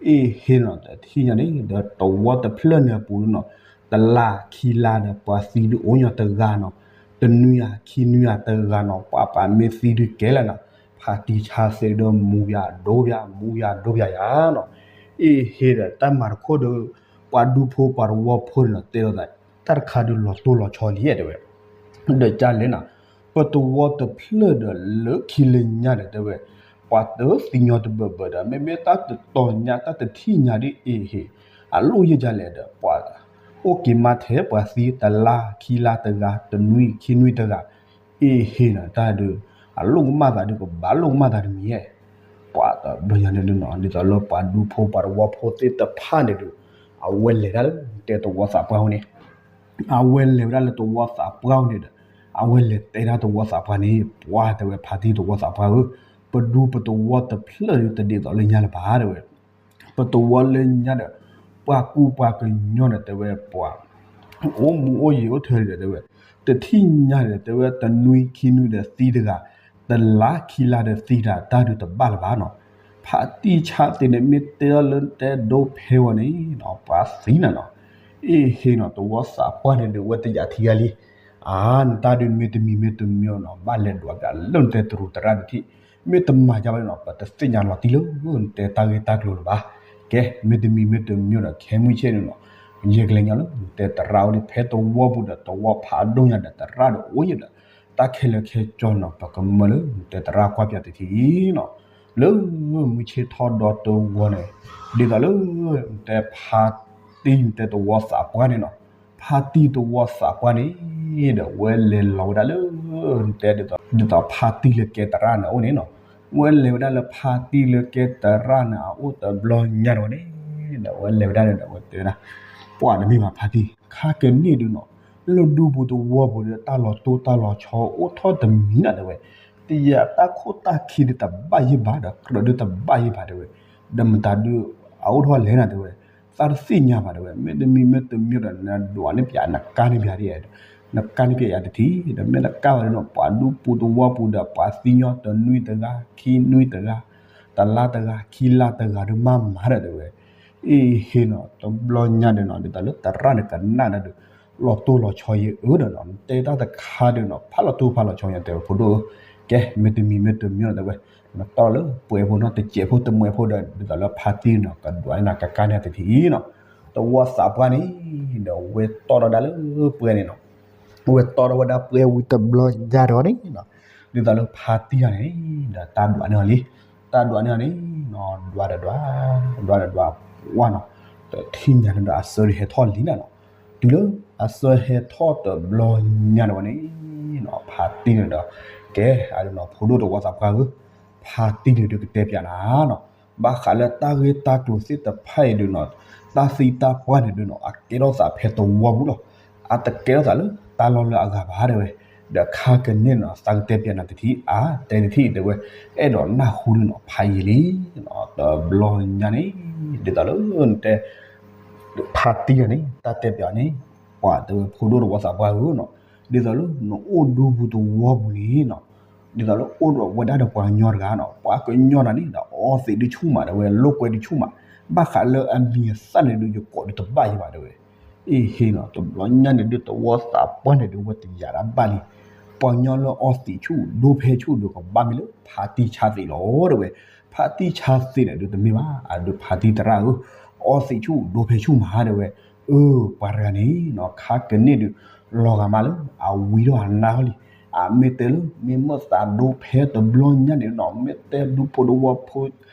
အ့ၣ်ဟ့နီၤ တထံၣ်ညါန့ၣ်ဒီး သဝီတဖျၢၣ်န့ၣ်အပူၤနီၤ, တလါခံလါဒီး ပှၤသံဒုးအိၣ်ညီတဂၤနီၤ, တနွံဧါခံနွံဧါတဂၤနီၤ, ပှၤပှၤမ့ၢ်သံဒုးကဲလၢာ်နီၤ, ဖါတံၢ်ဆါသ့ဒီး မူယၤဒိယၤ မူယၤဒိယၤယၤနီၤ, အ့ၣ်ဟ့ဒီး တၢ်မၤတခိၣ်ဒီး ပှၤဒူဖိပှၤသဝီဖိန့ၣ်နီၤ တဲလိာ်သး တၢ်တခါဒုးလီၤတိၢ်လီၤဆီလံတဲဝဲ, ဒီးကၢ်လဲၣ်နီၤ, ပသဝီတဖျၢၣ်ဒီး လၢခံလၢညါဒီးတဲဝဲ, ပှၤတသံညီတဘၢဘၢဒီး မ့မ့ၢ်တၢ်တတီၤညါ တၢ်တထံၣ်ညါဒ် အ့ၣ်ဟ့ အလိၣ်ယဲၢ်ကၢ်လဲၣ်ဒီး ပှၤအိၣ်က့ၤမးထဲ ပှၤသံတလါခံလါတဂၤ တနွံခံနွံတဂၤ, အ့ၣ်ဟ့နီၤ တၢ်ဒုး အလိၣ်ကမၣ်သးဒုး ကဘၣ်လိၣ်ကမၣ်သးဒုးမ့ၢ်ဧါ, ပှၤတဘျီညါန့ၣ်ဒုးနီၤ ဒ်သိးလၢပှၤဒူဖိပှၤသဝီဖိသ့ၣ်တဖၣ်န့ၣ်ဒုး အဝဲလဲၤဒၣ်လၢတဲသဝီသးပှၢ်ဝဲန့ၣ် အဝဲလဲၤဝဲဒၣ်လၢသဝီသးပှၢ်ဝဲန့ၣ်ဒီး အဝဲလဲၤတဲဒၣ်သဝီသးပှၢ်န့ၣ် ပှၤတဲဝဲဖါတံၢ်သဝီသးပှၢ်ဧၢ, ပဒူပသဝီတဖျၢၣ်ဒုး တဒ်သိးလၢညါလၢၤဘၣ်တဲဝဲ, ပသဝီလၢညါဒီး ပှၤကူပှၤကညီဒီးတဲဝဲပှၤ အိၣ်မူအိၣ်ယံၤအိၣ်ထၢဒီးတဲဝဲ, တထံၣ်ညါဒီးတဲဝဲ တနွံခံနွံဒီးသံတဂၤ, တလါခံလါဒီးသံတဂၤ တၢ်ဒုးတဘၣ်လၢၤဘၣ်နီၤ, ဖါတံၢ်ဆါသ့န့ၣ် မ့ၢ်တဲထီၣ်လၢတဲဒိဖဲဝဲန့ၣ်နီၤ ပှၤသံနၤနီၤ, အ့ၣ်ဟ့နီၤ သဝီသးပှၢ်န့ၣ်ဒုး အဝဲတယာ်ထံဂၤလံ, အါ နတၢ်ဒုးမ့ၢ်တမံၤမ့ၢ်တမံၤနီၤ ဘၣ်လဲၤဒွးကလၢနတဲတရူးသရၣ်တထံၣ်, မ့ၢ်တမၤယါဘၣ်နီၤ ပတသ့ၣ်ညါလီၤတံၢ်လၢနတဲတၢ်ဂ့ၢ်တၢ်ကျိၤလၢၤဘၣ်, ကဲ မ့ၢ်တမံၤမ့ၢ်တမံၤဒီး ခဲမုၢ်ဆ့ၣ်န့ၣ်နီၤ, ယဲၢ်ကလဲၤညီလၢနတဲသရၣ်အိၣ်ဒံး ဖဲသဝီပူၤဒီး သဝီဖးဒိၣ်ညါဒီး သရၣ်ဒီးအိၣ်ယဲၢ်ဒီး တၢ်ခဲလၢာ်ခဲဆ့နီၤ ပကမၢလၢနတဲသရၣ်ကွၢ်ပၠးတထံၣ်အံၤနီၤ, လၢမုၢ်ဆ့ၣ်ထီၣ်ဒီတဝီန့ၣ်, ဒ်သိးလၢနတဲဖါတံၢ်နတဲသဝီသးပှၢ်န့ၣ်နီၤ, ဖါတံၢ်သဝီသးပှၢ်န့ၣ် ဒီးဝဲလဲၤလီၤဝဲဒၣ်လၢ နတဲဒ်သိး ဒ်သိးဖါတံၢ်လၢကဲသရၣ်န့ၣ်အအိၣ်န့ၣ်နီၤ, ဝဲလဲၤဝဲဒၣ်လၢဖါတံၢ်လၢကဲသရၣ်န့ၣ်အအိၣ်တဘျီညါဒီးန့ၣ်, ဒီးဝဲလဲၤဝဲဒၣ်ဒီးဝဲတဲဝဲဒၣ်, ပှၤတမ့ၢ်ဘၣ်ဖါတံၢ် ခါကန့ၢ်ဒုးနီၤ, လၢဒူပူၤသဝီပူၤဒီး တၢ်လီၤတိၢ်တၢ်လီၤဆီအိၣ်ထီၣ်တမံၤနီၤတဲဝဲ, တယံာ်တၢ်ခိၣ်တၢ်ခံဒုးတဘၣ်ယဲၢ်ဘၣ်ဒီး ကြၢးဒုးတဘၣ်ယဲၢ်ဘၣ်တဲဝဲ, ဒီးမတၤဒုး အအိၣ်ထီၣ်လဲၣ်နၤတဲဝဲ, သးတသ့ၣ်ညါဘၣ်တဲဝဲ, မ့တမံၤမ့တမံၤဒီး နဒွးန့ၢ်ပၠး နကါန့ၢ်ပၠးဒ် နကါန့ၢ်က့ၤယၤတထံၣ်, ဒီးမ့ၢ်နကါဝဲဒီးနီၤ ပှၤဒူပူၤသဝီပူၤဒီး ပှၤသံညီတနွံတဂၤ ခံနွံတဂၤ, တလါတဂၤ ခံလါတဂၤဒီးမၤမၤဒီးတဲဝဲ, အ့ဟ့နီၤ တဘျီညါဒီးနီၤ ဒ်သိးလၢသရၣ်န့ၣ်ကနၣ်ဒီး လီၤတိၢ်လီၤဆီယဲအၢဒီးနီၤ နတဲတၢ်တခါဒီးနီၤ ဖးလီၤတိၢ်ဖးလီၤဆီယဲတဲဝဲ ဖိဒိၣ်ဧၢ, ကဲ မ့တမံၤမ့တမံၤနီၤတဲဝဲ, နတီၢ်လၢပှဲၤဖိနီၤ တစဲးဖိတမှဲးဖိဒီး ဒ်သိးလၢဖါတံၢ်နီၤ ကဒွးန့ၢ်နၤကကါန့ၢ်တထံၣ်အံၤနီၤ, သဝီသးပှၢ်န့ၣ် ဒီးဝဲတီၢ်ထီၣ်ဒၣ်လၢပှဲၤန့ၣ်နီၤ, ဝဲတီၢ်ထီၣ်ဝဲဒၣ်ပှဲၤဝံၤတဘျီညါဒီးန့ၣ်နီၤ, ဒ်သိးလၢဖါတံၢ်တဂၤန့ၣ် ဒီးတၢ်ဒွးန့ၢ်အီၤလံ, တၢ်ဒွးန့ၢ်အီၤန့ၣ်နီၤ ဒွးဒီးဒွး, ဒွးဒီးဒွးပှၢ်နီၤ, တထံၣ်ညါန့ၣ်ဒီးအစၢၤဒုးဟဲထီၣ်လံနၤနီၤ, တုၤလၢအစၢၤဟဲထီၣ်တဘျီညါဒီးဝဲန့ၣ်နီၤ ဖါတံၢ်န့ၣ်ဒီး ကဲ အဒုးနီၤ ဖိဒိၣ်သဝီသးပှၢ်ဧၢ, ဖါတံၢ်န့ၣ်ဒုးကတဲပၠးနၤနီၤ, ဘၣ်ဃးလၢတၢ်ဂ့ၢ်တၢ်ကျိၤသ့ၣ်တဖၣ်အံၤဒုးနီၤ, တၢ်သံတၢ်ပှၢ်န့ၣ်ဒုးနီၤ အကဲထီၣ်သးဖဲသဝီပူၤလီၤ, အတကဲထီၣ်သးလၢတၢ်လီၢ်လၢအဂၤဘၣ်တဲဝဲ, ဒီးခါကန့ၢ်နီၤ သးကတဲပၠးနၤတထံၣ် အါ တဲတထံၣ်တဲဝဲ, အဲၣ်ဒိးနၢ်ဟူဒုးနီၤ ဖးယံာ်လံ, တဘျီညါန့ၣ် ဒ်သိးလၢနတဲ ဖါတံၢ်န့ၣ် တၢ်တဲပၠးန့ၣ်, ပှၤတဲဝဲဖိဒိၣ်သဝီသးပှၢ်ဧၢနီၤ, ဒ်သိးလၢနအိၣ်ဒူပူၤသဝီပူၤန့ၣ်နီၤ, ဒ်သိးလၢအိၣ်ဒီးဝဲဒၣ်ဒီးပှၤကညီတဂၤနီၤ, ပှၤကညီတဂၤန့ၣ်ဒီးအီသံးဒုးဆူၣ်မးတဲဝဲ လိာ်ကွဲဒုးဆူၣ်မး, ဘၣ်ဃးလၢအမံၤအသၣ်န့ၣ်ဒုးယကိးဒုးတဘၣ်ယံၤဘၣ်တဲဝဲ, အ့ဟ့နီၤ တဘျီညါန့ၣ်ဒုးသဝီသးပှၢ်န့ၣ်ဒုးဝဲတယာ်ဒၣ်ဘၣ်လံ, ပှၤကညီလၢအီသံးဆူၣ်ဒိဖဲဆူၣ်ဒုးကဘၣ်မ့ၢ်လၢဖါတံၢ်ဆါသံးလီၤတဲဝဲ, ဖါတံၢ်ဆါသံးန့ၣ်ဒုးတမ့ၢ်ဘၣ် အဒုးဖါတံၢ်သရၣ်ဧၢ, အီသံးဆူၣ်ဒိဖဲဆူၣ်မးတဲဝဲ, အၢ ပှၤတဂၤန့ၣ်နီၤ ခါကန့ၢ်ဒုး လီၤဂာ်မးလၢ အဝံထီၣ်အနါထီၣ်လံ, အမ့ၢ်တဲလၢ မ့ၢ်မုၢ်သးဒိဖဲတဘျီညါန့ၣ်နီၤ မ့ၢ်တဲဒူဖိတဝီဖိ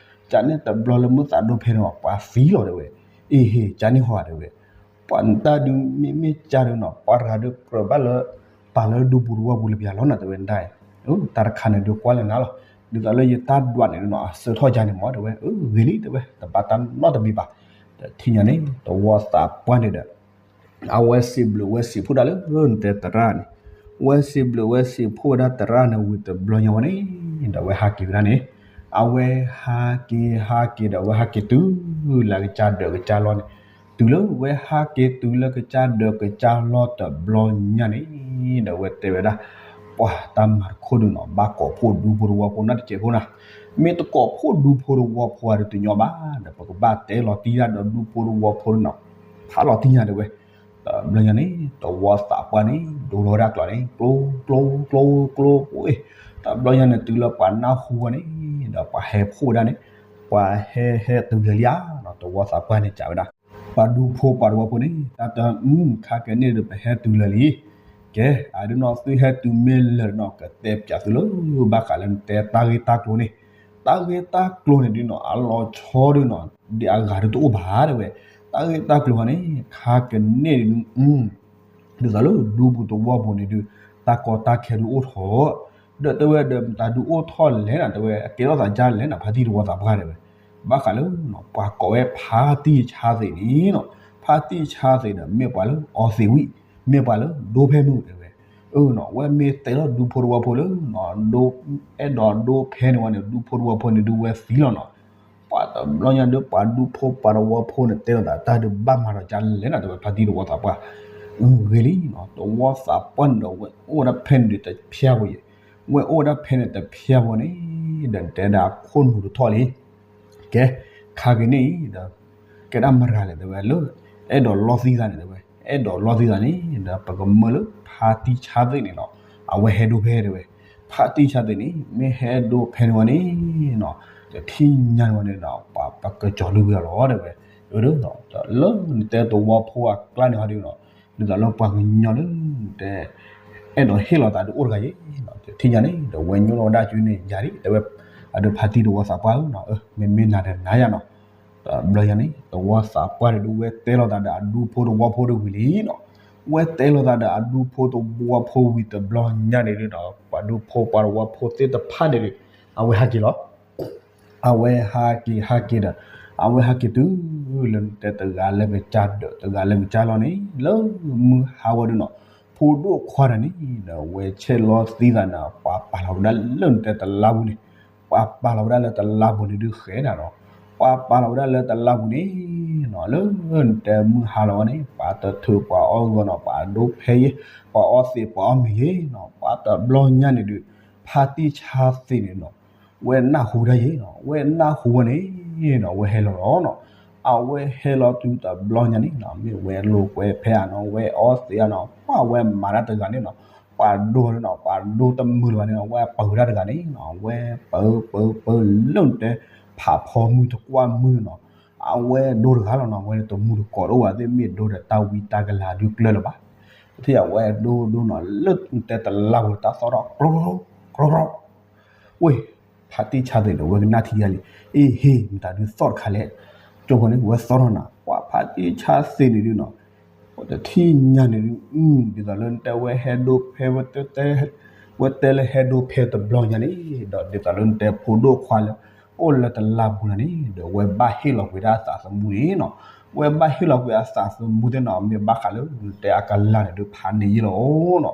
ကန့ၢ်တဘျီလၢမုၢ်သးဒိဖဲန့ၣ် ပှၤသံလီၤတဲဝဲ, အ့ဟ့ ကန့ၢ်ဟီတဲဝဲ, ပှၤတၢ်ဒုးမ့ၢ်မ့ၢ်ကါဒုးနီၤ ပှၤတဂၤဒုးကြၢးဘၣ်လၢ ပာ်လၢဒူပူၤတဝီပူၤလၢပယၤလီၤနီၤတဲဝဲဒၣ်, တၢ်တခါန့ၣ်ဒုးကွၢ်လၢနၤလီၤ, ဒ်သိးလၢယတၢ်ဒွးန့ၣ်ဒုးနီၤ အဆၢထီၣ်ကါန့ၣ်မ့ၢ်တဲဝဲ, အၢ ဂ့ၤလံတဲဝဲ တဘၣ်တၢ်နီတမံၤဘၣ်, တထံၣ်ညါန့ၣ် သဝီသးပှၢ်န့ၣ်ဒီး အဝဲစံးဘျုးဝဲစံးဖှိၣ်ဒၣ်လၢ နတဲသရၣ်န့ၣ်, ဝဲစံးဘျုးဝဲစံးဖှိၣ်ဝဲဒၣ်သရၣ်န့ၣ်ဝံၤတဘျီညါဝဲန့ၣ်, ဒီးဝဲဟးက့ၤဝဲဒၣ်န့ၣ်, အဝဲဟးက့ၤဟးက့ၤဒီးဝဲဟးက့ၤတုၤလၢကစၢ်ဒၢးကစၢ်လီၢ်န့ၣ်, တုၤလၢဝဲဟးက့ၤတုၤလၢကစၢ်ဒၢးကစၢ်လီၢ်တဘျီညါန့ၣ်, ဒီးဝဲတဲဝဲဒၣ်, ပှၤတၢ်မၤတခိၣ်ဒုးနီၤ ဘၣ်ကိးဖှိၣ်ဒူဖိတဝီဖိနီတစဲးဖိနၤ, မ့ၢ်တကိးဖှိၣ်ဒူဖိတဝီဖိအံၤဒုးတညီဘၣ်, ဒီးပကဘၣ်တဲလီၤတံၢ်ဒၣ်ဒီးဒူဖိတဝီဖိန့ၣ်နီၤ, ဖးလီၤတံၢ်ညါတဲဝဲ တဘျီညါန့ၣ် သဝီသးပှၢ်န့ၣ် ဒိလီၤဝဲဒၣ်ကျိာ်န့ၣ် ကျိ ကျိ ကျိ ကျိ အ့ၣ်, တဘျီညါန့ၣ် တုၤလၢပှၤနၢ်ဟူဝဲန့ၣ် ဒီးပှၤဟဲဖှိၣ်ဝဲဒၣ်န့ၣ် ပှၤဟဲဟဲတုၤလၢာ်လံဧါနီၤ, သဝီသးပှၢ်န့ၣ်စံးဝဲဒၣ်, ပှၤဒူဖိပှၤတဝီဖိန့ၣ် တၢ်တအုၣ်ခါကန့ၣ်ဒီး ပဟဲတုၤလၢာ်လံ, ကဲ အဒုးနီၤ သုဟဲတုၤမ့ၢ်လၢာ်နီၤ ကတဲပၠးသုလၢ ဘၣ်ဃးလၢနတဲတၢ်ဂ့ၢ်တၢ်ကျိၤန့ၣ်, တၢ်ဂ့ၢ်တၢ်ကျိၤန့ၣ်ဒုးနီၤ အလီၤဆီဒုးနီၤ ဒ်အဂၤဒုးတအိၣ်ဘၣ်တဲဝဲ, တၢ်ဂ့ၢ်တၢ်ကျိၤန့ၣ် ခါကန့ၣ်ဒုး ဒ်သိးလၢဒူပူၤသဝီပူၤန့ၣ်ဒုး တၢ်ကီတၢ်ခဲဒုးအိၣ်ထီၣ်, ဒီးတဲဝဲဒီးမတၤဒုးအိၣ်ထီၣ်လဲၣ်နၤ တဲဝဲ အကဲထီၣ်သးကါလဲၣ်နၤ ဖါတံၢ်သဝီသးပှၢ်တဲဝဲ, ဘၣ်ဃးလၢ ပှၤကိးဝဲဖါတံၢ်ဆါသံးန့ၣ်နီၤ, ဖါတံၢ်ဆါသံးဒီး မ့ၢ်ပှၤလၢအီသံးဝံၣ်, မ့ၢ်ပှၤလၢဒိဖဲမုၢ်တဲဝဲ, အၢနီၤ ဝဲမ့ၢ်တဲလီၤဒူဖိသဝီဖိလၢ အဲၣ်ဒိးဒိဖဲန့ၣ်ဝဲန့ၣ် ဒူဖိသဝီဖိန့ၣ်ဒုးဝဲသံလီၤနီၤ, ပှၤတဘျီညါဒုး ပှၤဒူဖိပှၤသဝီဖိန့ၣ် တဲလီၤသးတၢ်ဒုးဘၣ်မၤဒီးကါလဲၣ်နၤ တဲဝဲ ဖါတံၢ်သဝီသးပှၢ်, ဂ့ၤလံနီၤ သဝီသးပှၢ်န့ၣ်ဒီး ဝဲအိၣ်ဝဲဒၣ်ဖဲန့ၣ်ဒုးတဖျၢၣ်ဖိယဲၢ်, ဝဲအိၣ်ဝဲဒၣ်ဖဲန့ၣ်တဖျၢၣ်ဖိန့ၣ် ဒီးတဲဒၣ်ခိၣ်နူာ်တထီၣ်လံ, ကဲ, ခါက့ၤန့ၣ်အံၤဒီး ကဲဒၣ်မတၤလဲၣ်တဲဝဲလၢ အဲၣ်ဒိးလီသံသးန့ၣ်တဲဝဲ, အဲၣ်ဒိးလီသံသးန့ၣ် ဒီးပကမၢလၢဖါတံၢ်ဆါသ့ၣ်န့ၣ်နီၤ, အဝဲဟဲဒိဖဲတဲဝဲ, ဖါတံၢ်ဆါသ့ၣ်န့ၣ် မ့ၢ်ဟဲဒိဖဲန့ၣ်ဝဲန့ၣ်နီၤ, တထံၣ်ညါန့ၣ်ဝဲန့ၣ်ဒီး ပှၤပကကၠီၤဒုဝဲအီၤလီၤတဲဝဲ, အၢ လၢနတဲသဝီဖိအကျါန့ၣ်ဟီဒ်နီၤ, ဒ်သိးလၢပှၤကညီလၢနတဲ အဲၣ်ဒိးဟ့ၣ်လီၤသးဒုးအိၣ်တဂၤယဲၢ်နီၤ, တထံၣ်ညါန့ၣ် ဒီးဝဲညိၣ်လီၤဝဲဒၣ်ကၠုန့ၣ် ယၤဒ်တဲဝဲ, အဒုးဖါတံၢ်သဝီသးပှၢ်ဧၢနီၤ, မ့မ့ၢ်နၤဒီးနၤယၤနီၤ, တဘျီညါန့ၣ် သဝီသးပှၢ်န့ၣ်ဒုး ဝဲတဲလီၤသးဒီးအဒူဖိသဝီဖိတဝံၤလံနီၤ, ဝဲတဲလီၤသးဒီးအဒူဖိသဝီဖိဝံၤတဘျီညါန့ၣ်ဒုးနီၤ ပှၤဒူဖိပှၤသဝီဖိသ့ၣ်တဖၣ်န့ၣ်ဒုး အဝဲဟးက့ၤလီၤ အဝဲဟးက့ၤဟးက့ၤဒီး အဝဲဟးက့ၤတုၤလၢနတဲတဂၤလၢကစၢ်ဒၢး တဂၤလၢကစၢ်လီၢ်န့ၣ် လၢမုၢ်ဟါဝဲဒုးနီၤ, ဖိဒိၣ်ခွါတဂၤန့ၣ်ဒီး ဝဲဆဲးလီၤသံသးန့ၣ် ပှၤပာ်လီၤဝဲဒၣ်လၢနတဲတလါပူၤန့ၣ်, ပှၤပာ်လီၤဝဲဒၣ်လၢတလါပူၤန့ၣ်ဒုးဃဲဒၣ်ဒီး ပှၤပာ်လီၤဝဲဒၣ်လၢတလါပူၤန့ၣ် လၢနတဲမုၢ်ဟါလီၤဝဲန့ၣ် ပှၤတထုးပှၤအီၣ်ဂီၤနီၤ ပှၤဒိဖဲယ့ၢ် ပှၤအီၣ်သံးပှၤအီၣ်မ့ၤယ့ၢ်နီၤ ပှၤတဘျီညါန့ၣ်ဒုး ဖါတံၢ်ဆါသ့းန့ၣ်နီၤ ဝဲနၢ်ဟူဒၣ်ယ့ၢ်နီၤ ဝဲနၢ်ဟူဝဲန့ၣ်နီၤ ဝဲဟဲလီၤလီၤနီၤ အဝဲဟဲလီၤတုၤတဘျီညါန့ၣ်နီၤ မ့ၢ်ဝဲလိာ်ကွဲဖဲဧါနီၤ ဝဲအီၣ်သံးဧါနီၤ ပှၤဝဲမၤတၢ်တဂၤန့ၣ်နီၤ ပှၤဒိန့ၣ်နီၤ ပှၤဒိတမုာ်လၢၤဘၣ်န့ၣ်နီၤ ဝဲပၢၤတၢ်တဂၤန့ၣ်နီၤ ဝဲပၢၤပၢၤပၢၤလၢနတဲ ဖးဖီမုၢ်တကွၢ်မုၢ်နီၤ အဝဲဒိတဂၤလီၤနီၤ အဝဲတမူတကိးတအိၣ်ဘၣ်သ့ၣ် မ့ၢ်ဒိဒီးတၢ်ဝံတၢ်ကလၤဒုးကျၢၢ်လၢၤဘၣ် တထံၣ်အဝဲဒိဒိနီၤ လၢနတဲတလါပူၤတၢ်သီၣ်ထီၣ် ကြီကြီကြီ ဝ့ၢ် ဖါတံၢ်ဆါသ့းန့ၣ် ဝဲကနၣ်ထံယါလံ အ့ဟ့ၣ် မတၤဒုးသီၣ်တခါလဲၣ် ကၠိဖိန့ၣ် ဝဲသီၣ်ထီၣ်နၤ ပှၤဖါတံၢ်ဆါသ့းန့ၣ်ဒုးနီၤ တထံၣ်ညါန့ၣ်ဒုး ဒ်သိးလၢနတဲဝဲဟဲဒိဖဲ ဝဲတဲလၢဟဲဒိဖဲတဘျီညါန့ၣ် ဒီးဒ်သိးလၢနတဲဖိဒိၣ်ခွါလၢ အိၣ်လၢတလါပူၤန့ၣ် ဒီးဝဲဘၣ်ဟ့ၣ်လီၤကွံာ်ဒၣ်အသးသမူန့ၣ်နီၤ ဝဲဘၣ်ဟ့ၣ်လီၤကွံာ်အသးသမူသ့ၣ်နီၤ မ့ၢ်ဘၣ်ဃးလၢနတဲအကလၤန့ၣ်ဒုးဖးန့ၢ်ယ့ၢ်လီၤနီၤ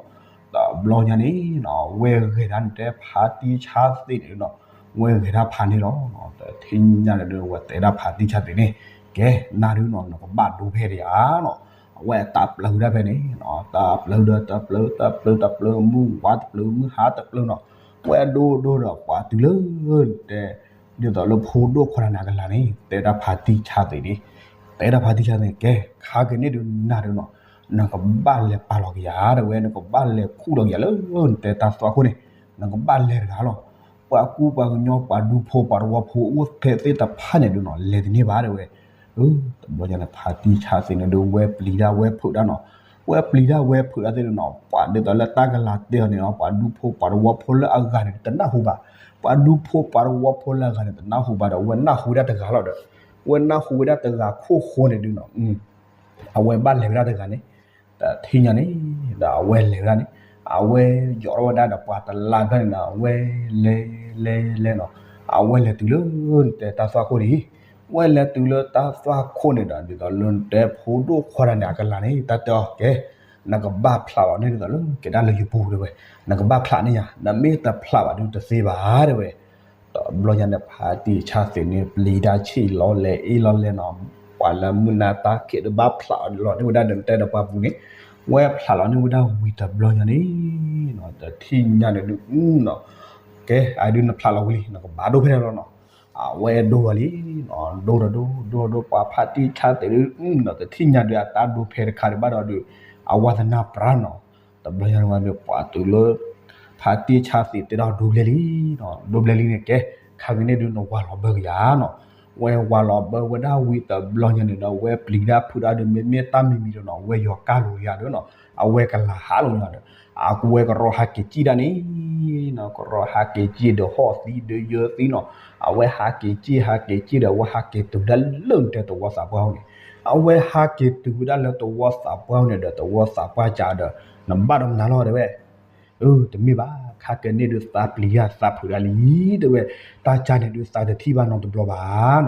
တဘျီညါန့ၣ်နီၤ ဝဲဂဲၤဒၣ်နတဲဖါတံၢ်ဆါသ့းန့ၣ်နီၤ ဝဲဂဲၤဒၣ်ဖးန့ၢ်လီၤ တထံၣ်ညါန့ၣ်ဒုး ဝဲတဲဒၣ်ဖါတံၢ်ဆါသ့းန့ၣ် ကဲ နၤဒုးနီၤ နကဘၣ်ဒိဖဲဒံးဧါနီၤ အဝဲတၢ်ပျၢၤဝဲဒၣ်ဖဲန့ၣ် တၢ်ပျၢၤဒီးတပျၢၤ တပျၢၤတပျၢၤ မုၢ်ဝါတပျၢၤ မုၢ်ဟါတပျၢၤနီၤ ဝဲဒိဒိဒီးပှၤတုၤလၢနတဲ ဒ်သိးလၢဖိဒိၣ်ခွါတဂၤန့ၣ်အကလၤန့ၣ် တဲဒၣ်ဖါတံၢ်ဆါသ့းန့ၣ် တဲဒၣ်ဖါတံၢ်ဆါသ့းန့ၣ် ကဲ ခါက့ၤန့ၣ်ဒုးနၤဒုးနီၤ နကဘၣ်လဲၤပာ်လီၤက့ၤယၤ တဲဝဲ နကဘၣ်လဲၤခူၣ်လီၤက့ၤယၤလၢနတဲတၢ်သွၣ်ခိၣ်န့ၣ် နကဘၣ်လဲၤတဂၤလီၤ ပှၤကူပှၤကညီ ပှၤဒူဖိ ပှၤတဝီဖိ အိၣ်ဖဲသ့ၣ်တဖၣ်န့ၣ်ဒုးနီၤ လဲၤတန့ၢ်ဘၣ် တဲဝဲ တဘျီညါန့ၣ် ဖါတံၢ်ဆါသ့းန့ၣ်ဒုး ဝဲပျံၤဒၣ်ဝဲဖုးဒၣ်နီၤ ဝဲပျံၤဒၣ်ဝဲဖုးဒၣ်သ့ၣ်န့ၣ်နီၤ ပှၤဒ်သိးလၢတၢ်ကလၤတဲအီၤန့ၣ်နီၤ ပှၤဒူဖိ ပှၤတဝီဖိလၢအဂၤန့ၣ် တနၢ်ဟူဘၣ် ပှၤဒူဖိ ပှၤတဝီဖိလၢအဂၤန့ၣ် တနၢ်ဟူဘၣ်ဒီး ဝဲနၢ်ဟူဝဲဒၣ်တဂၤလီၤဒီး ဝဲနၢ်ဟူဝဲဒၣ်တဂၤခိၣ်ဃိန့ၣ်ဒုးနီၤ အဝဲဘၣ်လဲၤဝဲဒၣ်တဂၤန့ၣ် တထံၣ်ညါန့ၣ် ဒီးအဝဲလဲၤဝဲဒၣ်န့ၣ် အဝဲယိးထီၣ်ဝဲဒၣ်ဒီးပှၤတလါဖဲန့ၣ်ဒီး အဝဲလဲၤလဲၤလဲၤနီၤ အဝဲလဲၤတုၤလၢနတဲတၢ်သွၣ်ခိၣ်န့ၣ် ဝဲလဲၤတုၤလၢတၢ်သွၣ်ခိၣ်န့ၣ်ဒီး ဒ်သိးလၢနတဲဖိဒိၣ်ခွါတဂၤန့ၣ် အကလၤန့ၣ် တၢ်တဲအီၤ ကဲ နကဘၣ်ဖျးလီၤန့ၣ်ဒ်သိးလၢကဲဒၣ်လၢယပူၤတဲဝဲ နကဘၣ်ဖျးန့ၢ်ယၤ နမ့ၢ်တဖျးဘၣ်ဒုးတသ့ဘၣ်တဲဝဲ တဘျီညါန့ၣ် ဖါတံၢ်ဆါသ့းန့ၣ် ပျံၤတၢ်ဆံးလီၤလဲၤအ့ၣ်လီၤလဲၤနီၤ ပှၤလၢမုၢ်နၤတၢ်ခံးဒီးဘၣ်ဖျးလီၤန့ၢ်ဝဲဒၣ်ဒီးတဲဒီးပှၤပူၤန့ၣ် ဝဲဖျးလီၤန့ၢ်ဝဲဒၣ်ဝံၤတဘျီညါန့ၣ်နီၤ တထံၣ်ညါန့ၣ်ဒုးနီၤ ကဲအဒုးနဖျးလီၤဝံၤလံ နကဘၣ်ဒိဖဲန့ၣ်လီၤနီၤ အဝဲဒိဝဲလံနီၤ ဒိဒီးဒိ ဒိဒီးဒိ ပှၤဖါတံၢ်ဆါသ့းဒုးနီၤ တထံၣ်ညါဒုးအတၢ်ဒိဖဲတခါဒံးဘၣ်ဒီးဒုး အဝဲသနၢ်ပြၢနီၤ တဘျီညါန့ၣ်ဝဲဒုး ပှၤတုၤလၢ ဖါတံၢ်ဆါသ့းတဲဒီးဒိဘျဲလံနီၤ ဒိဘျဲလံန့ၣ်ကဲ ခါက့ၤန့ၣ်ဒုးနဝၤလီၤဘၢကယၤနီၤ ဝဲဝၤလီၤဘၢဝဲဒၣ်ဝံၤတဘျီညါန့ၣ်ဒီး ဝဲပျံၤဒၣ်ဖုးဒၣ်ဒီး မ့မ့ၢ်တၢ်မံၤမံၤဒီးနီၤ ဝဲယီၤကၢ်လိာ်ကယၤဒီးနီၤ အဝဲကလၤဟးလိာ်ကယၤဒီး အကဝဲကရီဟးက့ၤကံၣ်ဒၣ်န့ၣ်နီၤ ကရီဟးက့ၤကံၣ်ဒီးဟီၣ်သံဒီးယၢသံနီၤ အဝဲဟးက့ၤကံၣ် ဟးက့ၤကံၣ်ဒီး အဝဲဟးက့ၤတုၤဝဲဒၣ်လၢနတဲသဝီသးပှၢ်အအိၣ်န့ၣ် အဝဲဟးက့ၤတုၤဝဲဒၣ်လၢသဝီသးပှၢ်အအိၣ်န့ၣ်ဒီး သဝီသးပှၢ်ကးဒီး နဘၣ်ဒီးမနုၤလီၤတဲဝဲ အၢ တမ့ၢ်ဘၣ် ခါက့ၤန့ၣ်ဒုးသးပျံၤတၢ်သးဖုးဒၣ်လံ တဲဝဲ တၢ်ကးန့ၣ်ဒုးသးတထံၣ်ဘၣ်နီတဘျီဘၣ်နီၤ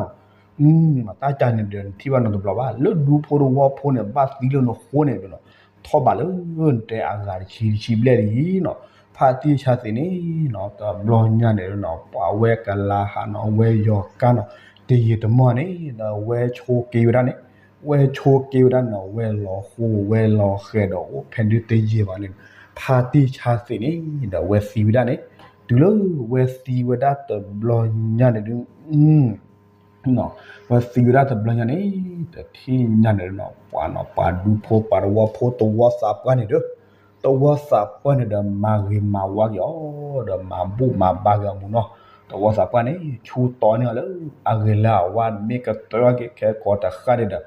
တၢ်ကးန့ၣ်ဒုးနထံၣ်ဘၣ်နီတဘျီဘၣ် လၢဒူဖိတဝီဖိန့ၣ် ဘၣ်သံလၢနဃိန့ၣ်ဒုးနီၤ ထီၣ်ဘးလၢနတဲအဂၤတဆံတဆံဘျဲၣ်လံနီၤ ဖါတံၢ်ဆါသ့းန့ၣ်နီၤ တဘျီညါန့ၣ်နီၤ ပှၤဝဲကလၤဟးနီၤ ဝဲယီၤကၢ်နီၤ တယံာ်တမီၢ်န့ၣ်ဒီး ဝဲဆိက့ဝဲဒၣ်န့ၣ် ဝဲဆိက့ဝဲဒၣ်န့ၣ် ဝဲလီၤဃိ ဝဲလီၤဃဲၤဒီးအိၣ်ဖဲဒုးတယံာ်ဘၣ်န့ၣ် ဖါတံၢ်ဆါသ့းန့ၣ်ဒီး ဝဲသံဝဲဒၣ်န့ၣ် တုၤလၢဝဲသံဝဲဒၣ်တဘျီညါန့ၣ်ဒုး ဝဲသံဝဲဒၣ်တဘျီညါန့ၣ် တထံၣ်ညါန့ၣ်နီၤ ပှၤနီၤ ပှၤဒူဖိ ပှၤတဝီဖိ သဝီသးပှၢ်န့ၣ်ဒီး သဝီသးပှၢ်န့ၣ်ဒီး မၤဂ့ၤမၤဝါက့ၤအီၤ ဒီးမၤဘူၣ်မၤဘါက့ၤအီၤမူနီၤ သဝီသးပှၢ်န့ၣ် ဆူတီန့ၢ်အီၤလၢ အဂ့ၤလၢအဝါ မ့ၢ်ကတၢၢ်ထီၣ်က့ၤခဲကိာ်တဃၣ်န့ၣ်ဒီး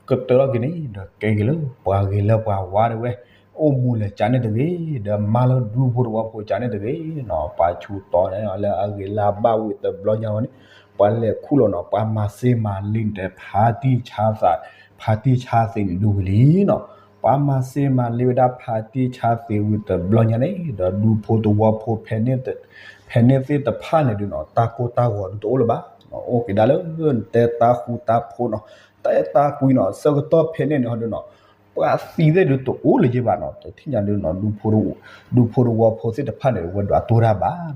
ကတၢၢ်ထီၣ်က့ၤန့ၣ်ဒီး ကဲက့ၤလၢပှၤဂ့ၤလၢပှၤဝါတဲဝဲ အိၣ်မူလဲၤကးန့ၣ်တဂ့ၤ ဒီးမါလၢဒူဖိတဝီဖိကးန့ၣ်တဂ့ၤနီၤ ပှၤဆူတီန့ၢ်အီၤလၢအဂ့ၤလၢအဘၣ်ဝံၤတဘျီညါဝဲန့ၣ် ပှၤလဲၤခူၣ်လီၤနီၤ ပှၤမၤစ့မၤလ့န့ၣ်တဲ ဖါတံၢ်ဆါသ့း ဖါတံၢ်ဆါသ့းန့ၣ်ဒုးဝံၤလံနီၤ ပှၤမၤစ့မၤလ့ဝဲဒၣ်ဖါတံၢ်ဆါသ့းဝံၤတဘျီညါန့ၣ် ဒီးဒူဖိတဝီဖိ ဖဲန့ၣ်သ့ၣ်တဖၣ်န့ၣ်ဒုးနီၤ တၢ်ကိၢ်တၢ်ဂီၤဒုးတအိၣ်လၢၤဘၣ် အိၣ်က့ၤဒၣ်လၢ တဲတၢ်ဃူတၢ်ဖိးနီၤ တဲတၢ်ကွံနီၤ ဆၢကတီၢ်ဖဲန့ၣ်န့ၣ်ဟီဒုးနီၤ ပှၤသံသ့ၣ်ဒုးတအိၣ်လၢၤဘၣ်နီၤ တထံၣ်ညါဒုးနီၤ ဒူဖိတဝီဖိသ့ၣ်တဖၣ်န့ၣ် ဝဲဒၣ်အတိၢ်တၢ်ဘၣ်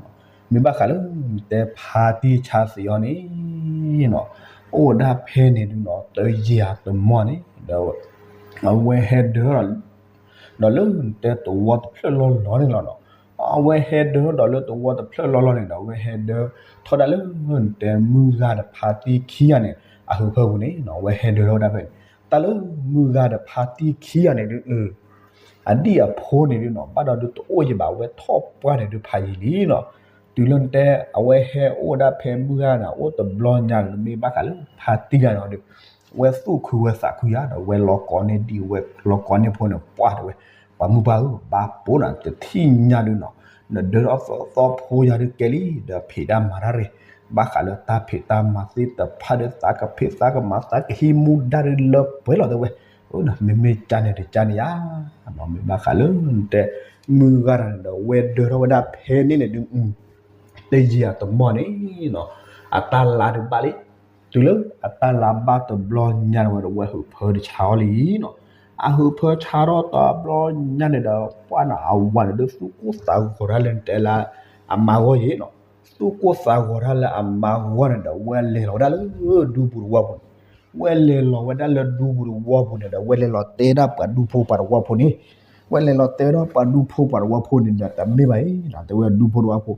နီၤ မ့ၢ်ဘၣ်ဃးလၢ တဲဖါတံၢ်ဆါသ့းအီၤန့ၣ်နီၤ အိၣ်ဝဲဒၣ်ဖဲန့ၣ်ဒုးနီၤ တယံာ်အတမီၢ်န့ၣ်ဒီး အဝဲဟဲဒၢ ဒီးလၢနတဲသဝီတဖျၢၣ်လီၢ်လီၢ်န့ၣ်လီၤနီၤ. အဝဲဟဲဒၢထီၣ်ဒီးလၢသဝီတဖျၢၣ်လီၢ်လီၢ်န့ၣ်ဒီး အဝဲဟဲဒၢထီၣ်ဒၣ်လၢနတဲမုၢ်ဂၤဒီးဖါတံၢ်ခံဂၤန့ၣ် အဟၢဖၢပူၤန့ၣ်နီၤ. အဝဲဟဲဒၢထီၣ်ဝဲဒၣ်ဖဲန့ၣ် တၢ်လၢမုၢ်ဂၤဒီးဖါတံၢ်ခံဂၤန့ၣ်ဒုး အဒံၣ်အဖိန့ၣ်ဒုးနီၤ ဘၣ်ဒီးဒုးတအိၣ်ယံၤဘၣ် အဝဲထီၣ်ပှၢ်န့ၣ်ဒုးဖးယံာ်လံနီၤ. တုၤလၢနတဲ အဝဲဟဲအိၣ်ဝဲဒၣ်ဖဲမုၢ်ဂၤန့ၣ် အိၣ်တဘျီညါန့ၣ် မ့ၢ်ဘၣ်ဃးလၢဖါတံၢ်ဂၤန့ၣ်ဒီး ဝဲသူၣ်ခုဝဲသးခုယၤဒီး ဝဲလီၤကိးန့ၢ်ဒံၣ်ဝဲလီၤကိးန့ၢ်ဖိန့ၣ် ပှၢ်တဲဝဲ ပှၤမုၢ်ပှၢ်ဧၢ ဘၣ်ပိာ်နၤတထံၣ်ညါဒုးနီၤ နဒၢထီၣ်သီသီဖိယၤဒုးကဲလံ ဒီးဖံးတၢ်မၤတၢ်ရ့ၣ် ဘၣ်ဃးလၢတၢ်ဖံးတၢ်မၤသ့ၣ်တဖၣ်ဒီး သးကဖံးသးကမၤသးကဟံးမူဒါဒုးလၢပှဲၤလီၤတဲဝဲ. အိၣ်ဒီးမ့မ့ၢ်ကၢ်န့ၣ်တကၢ်န့ၣ်ယါ မ့ၢ်ဘၣ်ဃးလၢနတဲ မုၢ်ဂၤတၢ်န့ၣ်ဒီး ဝဲဒၢထီၣ်ဝဲဒၣ်ဖဲန့ၣ်န့ၣ်ဒုး တယံာ်အတမီၢ်န့ၣ်နီၤ အတၢ်လါဒုးဘၣ်လံ တုၤလၢအတၢ်လါဘၣ်တဘျီညါန့ၣ်ဝဲဒီး ဝဲဟုးဖၢတဆါအီၤလံနီၤ. အဟုးဖၢဆါထီၣ်တဘျီညါန့ၣ်ဒီး ပှၢ်န့ၣ်အဝၤန့ၣ်ဒီး သူၣ်ကိၢ်သးဂီၤတၢ်လၢနတဲလၢ အမါဂီၢ်ယံၤနီၤ. သူၣ်ကိၢ်သးဂီၤတၢ်လၢအမါဂီၢ်န့ၣ်ဒီး ဝဲလဲၤလီၤဝဲဒၣ်လၢဒူပူၤတဝီပူၤန့ၣ် ဝဲလဲၤလီၤဝဲဒၣ်လၢဒူပူၤတဝီပူၤန့ၣ်ဒီး ဝဲလဲၤလီၤတဲဒၣ်ပှၤဒူဖိပှၤတဝီဖိန့ၣ် ဝဲလဲၤလီၤတဲဒၣ်ပှၤဒူဖိပှၤတဝီဖိန့ၣ်ဒီး တမ့ၢ်ဘၣ်အံၤ တဲဝဲဒူဖိတဝီဖိ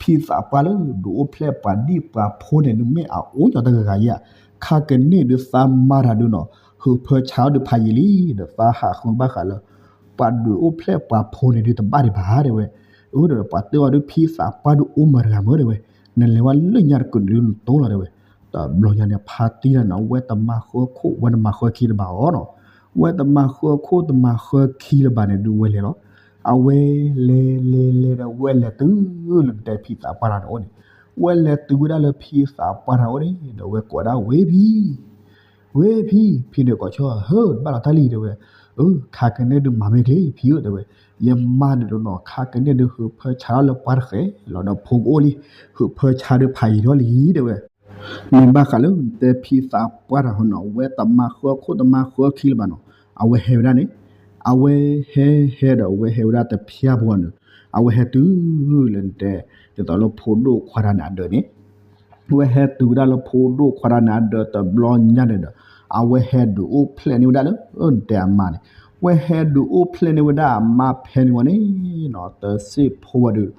ဖံသးပှၢ်လၢ ဒုးအိၣ်ဖျဲၣ်ပှၤဒံၣ်ပှၤဖိန့ၣ်ဒုးမ့ၢ်အအိၣ်ညီတဂၤဂၤယါ ခါကန့ၢ်ဒုးသးမါတၢ်ဒုးနီၤ ဟုးဖၢဆါအီၤဒုးဖးယံာ်လံ ဒီးသးဟးဃုဘၣ်ဃးလၢ ပှၤဒုးအိၣ်ဖျဲၣ်ပှၤဖိန့ၣ်ဒုးတဘၣ်ဒံးဘၣ်တဲဝဲ. အၢ ဒီးပှၤတဲအီၤဒုးဖံသးပှၢ်ဒုးအိၣ်မတၤတဂၤမ့ၢ်တဲဝဲ, နလဲၤဝဲလၢညါတကုာ်န့ၣ်ဒုးနတိၢ်လီၤတဲဝဲ. တဘျီညါန့ၣ် ဖါတံၢ်တၢ်န့ၣ် အဝဲတမၤဃၢခိၣ် ဝဲတမၤဃၢခံတဘၣ်အီၤနီၤ. ဝဲတမၤဃၢခိၣ်တမၤဃၢခံတဘၣ်န့ၣ်ဒုးဝဲလဲၤလီၤ. အဝဲလဲၤလဲၤလဲၤဒီးဝဲလဲၤတုၤလၢနတဲဖံသးပှၢ်တၢ်န့ၣ်အိၣ်န့ၣ်, ဝဲလဲၤတုၤဝဲဒၣ်လၢဖံသးပှၢ်တၢ်အိၣ်န့ၣ် ဒီးဝဲကိးဒၣ်ဝဲဖံ ဝဲဖံ, ဖံန့ၣ်ကိးဆၢ ဟၢ တဘၣ်လီၤတၢ်လံတဲဝဲ. အၢ ခါကန့ၢ်ဒုးမၤမ့ၢ်ချ့ဖံဧၢတဲဝဲ, ယမါန့ၣ်ဒုးနီၤ ခါကန့ၢ်ဒုးဟုးဖၢဆါလၢပှၢ်တဃဲလီၤဒီးဖိကအိၣ်လံ, ဟုးဖၢဆါဒုးဖးယံာ်ထီၣ်လံတဲဝဲ. မ့ၢ်ဘၣ်ဃးလၢနတဲဖံသးပှၢ်တၢ်ဟီနီၤ ဝဲတမၤဃၢခိၣ်တမၤဃၢခံလၢၤဘၣ်နီၤ, အဝဲဟဲဝဲဒၣ်န့ၣ်, အဝဲဟဲဟဲဒီးအဝဲဟဲဝဲဒၣ်တဖၠၣ်ဖိန့ၣ်, အဝဲဟဲတုၤလၢနတဲ, ဒ်သိးလၢဖိဒိၣ်ခွါတၢ်န့ၣ်အဒၢးန့ၣ် ဝဲဟဲတုၤဝဲဒၣ်လၢဖိဒိၣ်ခွါတၢ်န့ၣ်အဒၢးတဘျီညါန့ၣ်ဒီး, အဝဲဟဲဒုးအိၣ်ဖျဲၣ်န့ၢ်ဝဲဒၣ်လၢ နတဲအမါန့ၣ်, ဝဲဟဲဒုးအိၣ်ဖျဲၣ်န့ၢ်ဝဲဒၣ်အမါဖဲန့ၣ်ဝဲန့ၣ်နီၤ, တစ့ၢ်ဖိဝဲဒီး,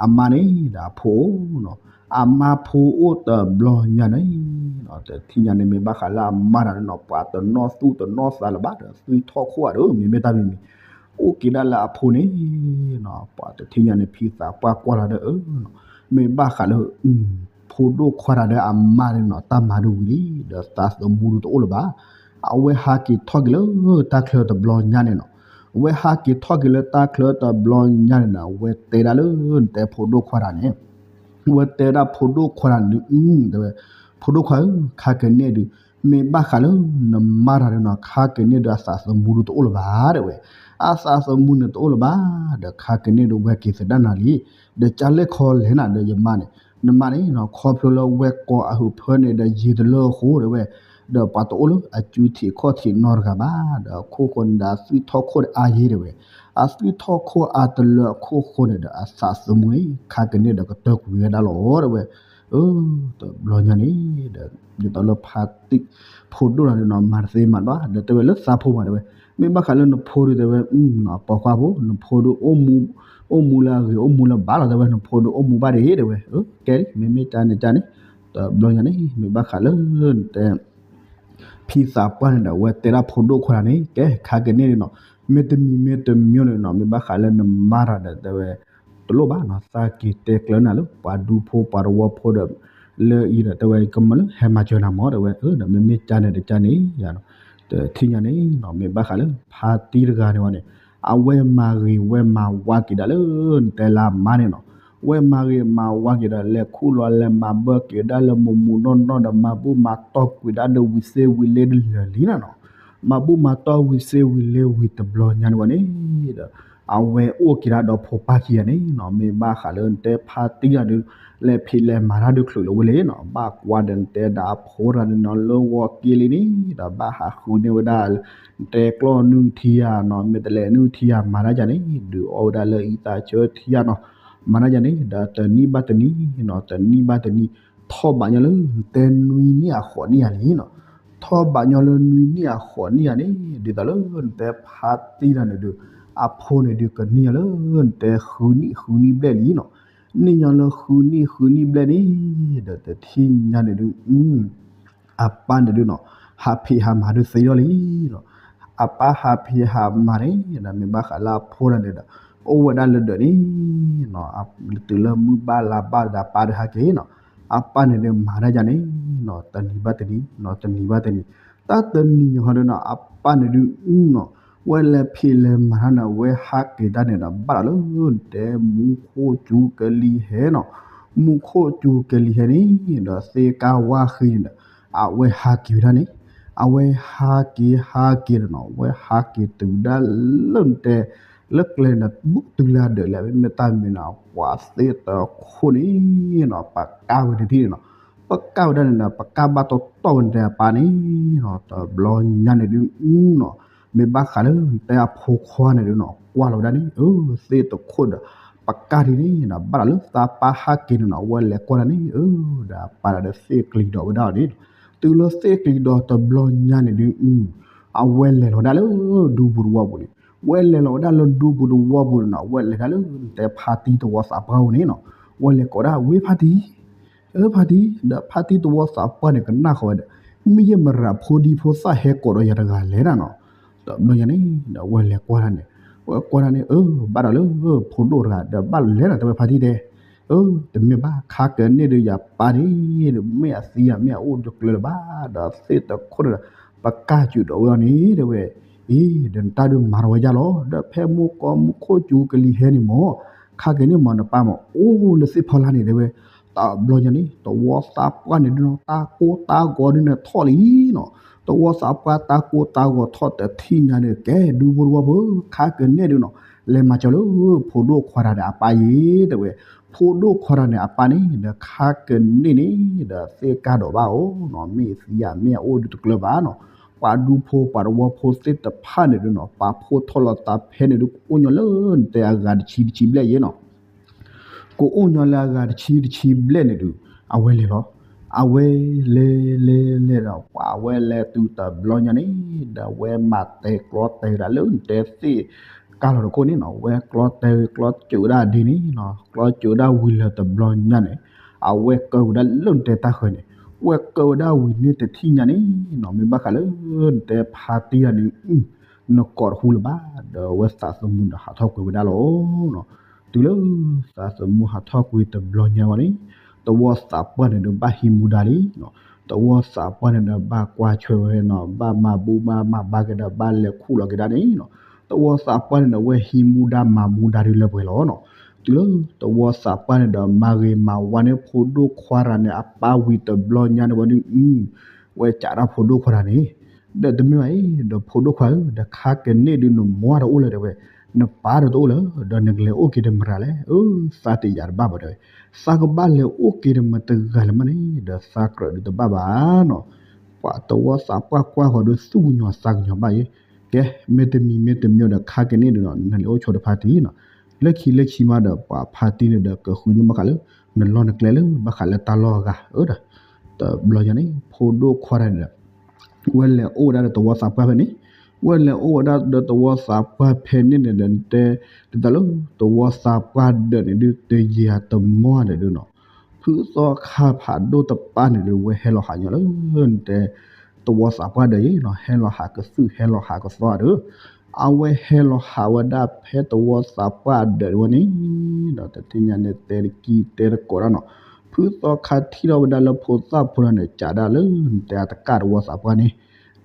အမါန့ၣ်ဒီးအဖိအိၣ်နီၤ, အမါဖိအိၣ်တဘျီညါန့ၣ် တထံၣ်ညါန့ၣ် မ့ၢ်ဘၣ်ဃးလၢအမါတၢ်န့ၣ်နီၤ ပှၤတနီၣ်သူၣ်တနီၣ်သးလၢၤဘၣ်ဒီး သွံၣ်ထီၣ်ခိၣ်အါဒီး မ့မ့ၢ်တၢ်မံၤမံၤ အိၣ်က့ၤဒၣ်လၢအဖိန့ၣ်နီၤ, ပှၤတထံၣ်ညါန့ၣ် ဖံသးပှၢ်ကွၢ်လီၤဒီး အၢ မ့ၢ်ဘၣ်ဃးလၢ ဖိဒိၣ်ခွါတၢ်ဒီးအမါန့ၣ်နီၤ တၢ်မၤဒုးဝံၤလံ ဒီးသးသမူဒုးတအိၣ်လၢၤဘၣ်. အဝဲဟးက့ၤထီၣ်က့ၤလၢတၢ်ချၢတဘျီညါန့ၣ်နီၤ, အဝဲဟးက့ၤထီၣ်က့ၤလၢတၢ်ချၢတဘျီညါန့ၣ်နီၤ အဝဲတဲဒၣ်လၢနတဲဖိဒိၣ်ခွါတၢ်န့ၣ် ဝဲတဲဒၣ်ဖိဒိၣ်ခွါတၢ်န့ၣ် အၢ တဲဝဲ, ဖိဒိၣ်ခွါဧၢ ခါကန့ၢ်ဒုး မ့ၢ်ဘၣ်ဃးလၢ နမါတၢ်ဒုးနီၤ ခါကန့ၢ်ဒုးအသးသမူဒုးတအိၣ်လၢၤဘၣ်တဲဝဲ, အသးသမူန့ၣ်တအိၣ်လၢၤဘၣ်, ဒီးခါကန့ၢ်ဒုးဝဲက့ၤသဒၣ်နၤလံ, ဒီးကၢ်လဲၣ်ခီလဲၣ်နၤဒီးယမါန့ၣ်, နမါန့ၣ်နီၤ ခီဖျိလၢဝဲကိးအဟုးဖၢန့ၣ်ဒီး ယံာ်တလၢအဃိတဲဝဲ, ဒီးပှၤတအိၣ်လၢအစုထံးခီၣ်ထံးနီတဂၤဘၣ်, ဒီးအခိၣ်ဃိန့ၣ်ဒီး အသွံၣ်ထီၣ်ခိၣ်ဒီးအါယဲၢ်တဲဝဲ, အသွံၣ်ထီၣ်ခိၣ်အါတလၢအခိၣ်ဃိန့ၣ်ဒီး အသးသမူန့ၣ် ခါကန့ၢ်ဒီးကတၢၢ်ကွံာ်ဝဲဒၣ်လီၤတဲဝဲ. အၢ တဘျီညါန့ၣ်ဒီး ဒ်သိးလၢဖါတံၢ် ဖိဒိၣ်တၢ်န့ၣ်နီၤ မၤတသ့မၤတဘၣ် ဒီးတဲဝဲလၢသးဖိမးတဲဝဲ, မ့ၢ်ဘၣ်ဃးလၢနဖိဒုးတဲဝဲ ပိာ်ခွါဖိ နဖိဒုး အိၣ်မူလၢအဂ့ၤ အိၣ်မူလၢဘၣ်လီၤတဲဝဲ, နဖိဒုးအိၣ်မူဘၣ်ဒံးတဲဝဲ, အၢ ကဲလံ မ့မ့ၢ်ကန့ၣ်ကန့ၣ်, တဘျီညါန့ၣ် မ့ၢ်ဘၣ်ဃးလၢ နတဲ ဖံသးပှၢ်န့ၣ်ဒီး အဝဲတဲဒၣ်ဖိဒိၣ်ခွါတၢ်န့ၣ် ကဲ ခါကန့ၢ်ဒုးနီၤ, မ့တမံၤမ့တမံၤန့ၣ်နီၤ မ့ၢ်ဘၣ်ဃးလၢနမါတၢ်ဒီးတဲဝဲ, တလိၣ်ဘၣ်နီၤ သးက့ၤတဲကျၢၤနၤလၢ ပှၤဒူဖိပှၤတဝီဖိဒီး လၢအံၤဒီးတဲဝဲ ကမၢလၢဟဲမၤစၢၤနၤမး တဲဝဲ, ဒီးမ့မ့ၢ်ကန့ၣ်တကန့ၣ်, တထံၣ်ညါန့ၣ်နီၤ မ့ၢ်ဘၣ်ဃးလၢ ဖါတံၢ်တဂၤန့ၣ်ဝဲန့ၣ်, အဝဲမၤဂ့ၤဝဲမၤဝါက့ၤဒၣ်လၢ နတဲလၢအမါန့ၣ်နီၤ, ဝဲမၤဂ့ၤမၤဝါက့ၤဒီး လဲၤခူၣ်လီၤလဲၤမၤဘၢက့ၤဒၣ်လၢမုာ်မုာ်နီၢ်နီၢ်ဒီး မၤဘူၣ်မၤတီၢ်ကွံာ်ဒၣ်ဒီးဝံၤသ့ဝံၤလ့ဒ်လၢာ်လံနၤနီၤ, မၤဘူၣ်မၤတီၢ်ဝံၤသ့ဝံၤလ့ဝံၤတဘျီညါန့ၣ်ဝဲန့ၣ်ဒီး အဝဲအိၣ်က့ၤဒၣ်ဒီးဖိပၢ်ခံဂၤန့ၣ်နီၤ, မ့ၢ်ဘၣ်ဃးလၢနတဲဖါတံၢ်တဂၤဒီး လဲၤဖံးလဲၤမၤတၢ်ဒုးချုးလၢၤဝဲလံနီၤ, ဘၣ်ကွၢ်ဒီးနတဲဒၣ်အဖိတဂၤန့ၣ်နီၤ လၢဂီၤက့ၤလံန့ၣ်ဒီး ဘၣ်ဟးဃုန့ၢ်ဝဲဒၣ် နတဲကျီၢ်နုၢ်ထံယၤနီၤ, မ့ၢ်တလဲၤနုၢ်ထံယၤမၤတၢ်ယၤန့ၣ် ဒုးအီၣ်ဝဲဒၣ်လၢအံသးဆၢထံယၤနီၤ, မၤတၢ်ယၤန့ၣ်ဒီးတနံၣ်ဘၣ်တနံၣ်နီၤ, တနံၣ်ဘၣ်တနံၣ် ထီၣ်ဘးညီလၢနတဲနွံနံၣ်အဃိးနံၣ်ယၤလံနီၤ. ထီၣ်ဘးညီလၢနွံနံၣ်အဃိးနံၣ်ယၤန့ၣ် ဒ်သိးလၢနတဲဖါတံၢ်တၢ်န့ၣ်ဒုး အဖိန့ၣ်ဒုးကန့ၢ်ညီလၢနတဲဃုနံၣ်ဃုနံၣ်ဘျဲၣ်လံနီၤ. န့ၢ်ညီလၢဃုနံၣ်ဃုနံၣ်ဘျဲၣ်န့ၣ် ဒီးတထံၣ်ညါန့ၣ်ဒုး အပၢ်န့ၣ်ဒုးနီၤ ဟးဖံးဟးမၤဒုးသ့ထီၣ်လံနီၤ. အပၢ်ဟးဖံးဟးမၤန့ၣ် ဒီးမ့ၢ်ဘၣ်ဃးလၢအဖိတၢ်န့ၣ်ဒီး အိၣ်ဝဲဒၣ်လၢဒၢးန့ၣ်နီၤ. တုၤလၢမုၢ်ဘၣ်လါဘၣ်ဒီးအပၢ်ဒုးဟးက့ၤနီၤ. အပၢ်န့ၣ်ဒုးမၤတၢ်ယါန့ၣ်နီၤ တနံၤဘၣ်တနံၤနီၤ တနံၤဘၣ်တနံၤ တၢ်တနံၤညီဟီဒုးနီၤ အပၢ်န့ၣ်ဒုးနီၤ ဝဲလဲၤဖံးလဲၤမၤတၢ်န့ၣ် အဝဲဟးက့ၤတၢ်န့ၣ်ဒီး ဘၣ်ဒီးလၢနတဲမူခိၣ်စူၤကလံၤဟဲနီၤ. မူခိၣ်စူၤကလံၤဟဲန့ၣ် ဒီးသ့ၣ်ကါဝါဃံန့ၣ်ဒီး အဝဲဟးက့ၤဝဲဒၣ်န့ၣ် အဝဲဟးက့ၤဟးက့ၤဒီးနီၤ အဝဲဟးက့ၤတုၤဒၣ်လၢနတဲ လၢကျဲန့ၣ် ဘူးတုၤလၢဒၢးလဲၣ် မ့မ့ၢ်တၢ်မံၤနီၤ ပှၤသ့ၣ်တခိၣ်န့ၣ်နီၤ ပကၢ်ဝဲတထံၣ်န့ၣ်နီၤ. ပကၢ်ဝဲဒၣ်န့ၣ်ဒီး ပကၢ်ဘၣ်တီတီဝဲနတဲအပၢ်န့ၣ်နီၤ တဘျီညါန့ၣ်ဒုးနီၤ မ့ၢ်ဘၣ်ဃးလၢနတဲအဖိခွါန့ၣ်ဒုးနီၤ ကွၢ်လီၤဝဲဒၣ်န့ၣ် အၢ သ့ၣ်တခိၣ်ဒီး ပကၢ်ဒ်န့ၣ်နီၤ ဘၣ်ဒီးလၢသးပၢ်ဟးက့ၤန့ၣ်နီၤ အဝဲလဲၤကွၢ်ဒၣ်န့ၣ် အၢ ဒီးအပၢ်ဒီးသ့ၣ်ကျံၤဒီးဝဲဒၣ်အီၤန့ၣ်နီၤ. တုၤလၢသ့ၣ်ကျံၤဒီးတဘျီညါန့ၣ်ဒုး အဝဲလဲၤလီၤဝဲဒၣ်လၢဒူပူၤတဝီပူၤန့ၣ် ဝဲလဲၤလီၤဝဲဒၣ်လၢဒူပူၤတဝီပူၤန့ၣ်နီၤ ဝဲလဲၤဒၣ်လၢနတဲဖါတံၢ်တဝီသးပှၢ်အအိၣ်န့ၣ်နီၤ ဝဲလဲၤကိးဒၣ် ဝ့ၢ်ဖါတံၢ် အၢ ဖါတံၢ် ဒီးဖါတံၢ်တဝီသးပှၢ်န့ၣ် ကနၣ်ဃီၤဝဲဒီး မ့ၢ်ယဲမရၤဖိဒံဖိသၣ်ဟဲကိးဒီးယၤတဂၤလဲၣ်နီၤ. တဘျီညါန့ၣ် ဒီးဝဲလဲၤကွၢ်တၢ်န့ၣ် ဝဲကွၢ်တၢ်န့ၣ် အၢ ဘၣ်ဒီးလၢ ဖိဒိၣ်တဂၤဒီးဘၣ်လဲၣ်နီၤ တဲဝဲဖါတံၢ်တဲ အၢ တမ့ၢ်ဘၣ် ခါကန့ၢ်ဒုးယပၢ်န့ၣ် မ့ၢ်အသံယၤမ့ၢ်အအိၣ်တကျၢၤလၢၤဘၣ် ဒီးသ့ၣ်တခိၣ်န့ၣ်ဒီး ပကၢ်စၢၤဒီးဝဲအီၤန့ၣ် တဲဝဲ အံၤ ဒီးနတၢ်ဒုးမၤထီၣ်ဝဲယါလီၤ ဒီးဖဲမူကီမူခိၣ်စူၤကလံၤဟဲန့ၣ်မ့ၢ် ခါကန့ၢ်မ့ၢ်နပၢ်မ့ၢ်အိၣ်လၢသ့ၣ်ဖီလာ်န့ၣ် တဲဝဲ တဘျီညါန့ၣ် တဝီသးပှၢ်န့ၣ်ဒုးနီၤ တၢ်ကိၢ်တၢ်ဂီၤဒုးန့ၣ်ထီၣ်လံနီၤ. တဝီသးပှၢ်တၢ်ကိၢ်တၢ်ဂီၤထီၣ်တထံၣ်ညါန့ၣ် ကဲ ဒူဖိတဝီဖိ ခါကန့ၢ်ဒုးနီၤ လဲၤမၤစၢၤလၢ ဖိဒိၣ်ခွါတဂၤန့ၣ် အပၢ်အံၤ တဲဝဲ ဖိဒိၣ်ခွါတဂၤန့ၣ် အပၢ်န့ၣ် ဒီးခါကန့ၢ်န့ၣ် ဒီးသ့ၣ်ကၢ်ဒိးဘၣ်အီၤနီၤ မ့ၢ်သံယၤမ့ၢ်အအိၣ်ဒုးတကျၢၤဘၣ်နီၤ ပှၤဒူဖိပှၤတဝီဖိသ့ၣ်တဖၣ်န့ၣ်ဒုးနီၤ ပာ်ဖှိၣ်ထီၣ်လီၤသးဖဲန့ၣ်ဒုး ကအိၣ်ညီလၢနတဲအဂၤတဆံတဆံဘျဲၣ်ယဲနီၤ ကအိၣ်ညီလၢအဂၤတဆံတဆံဘျဲၣ်န့ၣ်ဒုး အဝဲလဲၤလီၤ. အဝဲလဲၤလဲၤလဲၤဒီး ပှၤအဝဲလဲၤတုၤတဘျီညါန့ၣ် ဒီးအဝဲမၤတဲကျီတဲဝဲဒၣ်လၢနတဲသ့ၣ်ကၢ်လီၤတခိၣ်န့ၣ်နီၤ ဝဲကျီတဲဝဲကျီစၢၤဝဲဒၣ်ဒ်န့ၣ်နီၤ ကျီစၢၤဝဲဒၣ်ဝံၤလၢတဘျီညါန့ၣ် အဝဲကၢဝဲဒၣ်လၢနတဲတၢ်ဃၢၤန့ၣ် ဝဲကၢဝဲဒၣ်ဝံၤန့ၣ်တထံၣ်ညါန့ၣ်နီၤ မ့ၢ်ဘၣ်ဃးလၢနတဲဖါတံၢ်တဂၤန့ၣ် နကိးတဟူလၢၤဘၣ် ဒီးအဝဲသးသမူဒီးဟးထီၣ်ကွံာ်ဝဲဒၣ်လီၤ. တုၤလၢသးသမူဟးထီၣ်ကွံာ်တဘျီညါဝဲန့ၣ် တဝီသးပှၢ်န့ၣ်ဒီးဘၣ်ဟံးမူဒါလံနီၤ တဝီသးပှၢ်န့ၣ်ဒီးဘၣ်ကွၢ်ထွဲဝဲနီၤ ဘၣ်မၤဘူၣ်ဘၣ်မၤဘါက့ၤဒီးဘၣ်လဲၤခူၣ်လီၤက့ၤဒၣ်န့ၣ်နီၤ တဝီသးပှၢ်န့ၣ်ဒီး ဝဲဟံးမူဒါမၤမူဒါဒုးလၢပှဲၤလီၤနီၤ. တုၤလၢတဝီသးပှၢ်န့ၣ်ဒီး မၤဂ့ၤမၤဝါန့ၢ်ဖိဒိၣ်ခွါတဂၤန့ၣ် အပၢ်ဝံၤတဘျီညါန့ၣ်ဝဲဒုး ဝဲကးတၢ်ဖိဒိၣ်ခွါတဂၤန့ၣ် ဒီးတမ့ၢ်ဘၣ်အံၤ ဒီးဖိဒိၣ်ခွါဧၢ ဒီးခါကန့ၢ်ဒုးနမိၢ်တအိၣ်လၢၤတဲဝဲ နပၢ်ဒီးတအိၣ်လၢၤ ဒီးနကလဲၤအိၣ်က့ၤဒီးမတၤလဲၣ် အၢ သးတယာ်တဘၣ်ဘၣ်တဲဝဲ သးကဘၣ်လဲၤအိၣ်က့ၤဒီးမတၤတဂၤလဲၣ်မးန့ၣ် ဒီးသးကြၢးဒုးတဘၣ်ဘၣ်နီၤ. ပှၤတဝီသးပှၢ်ကွၢ်ဃီၤဒီးသူၣ်ကညီၤသးကညီၤဘၣ်ယဲ ကဲ မ့တမံၤမ့တမံၤဒီးခါကန့ၢ်ဒုးနီၤ နလဲၤအိၣ်ဆိးဒီးဖါတံၢ်နီၤ လၢခံလၢခံမးဒီး ပှၤဖါတံၢ်န့ၣ်ဒီးကဃုန့ၢ်ဘၣ်ဃးလၢ နလီၢ်နကျဲလၢ ဘၣ်ဃးလၢတၢ်လီၢ်အဂၤ အၢ ဒီး တဘျီညါန့ၣ် ဖိဒိၣ်ခွါတဂၤန့ၣ်ဒီး ဝဲလဲၤအိၣ်ဝဲဒၣ်ဒီးတဝီသးပှၢ်ဖဲန့ၣ်န့ၣ် ဝဲလဲၤအိၣ်ဝဲဒၣ်ဒီးတဝီသးပှၢ်ဖဲန့ၣ်န့ၣ်ဒီး တဲ ဒ်သိးလၢ တဝီသးပှၢ်ဒၢးန့ၣ်ဒုး တယံာ်အတမီၢ်န့ၣ်ဒုးနီၤ ဖုသီခါဖးဒိၣ်တပၢ်န့ၣ်ဒုး ဝဲဟဲလီၤဟးညီလၢ တဲ တဝီသးပှၢ်ဒၢးယဲနီၤ ဟဲလီၤဟးကသုၣ်ဟဲလီၤဟးကသီဒုး အဝဲဟဲလီၤဟးဝဲဒၣ်ဖဲတဝီသးပှၢ်ဒၢးန့ၣ်ဝဲန့ၣ် ဒီးတထံၣ်ညါန့ၣ်တဲတကံတဲတကိးဒၣ်နီၤ ဖုသီခါထံၣ်ထီၣ်ဝဲဒၣ်လၢဖိသၣ်ဖိတဂၤန့ၣ် ကးဒၣ်လၢနတဲအတကၣ်တဝီသးပှၢ်န့ၣ်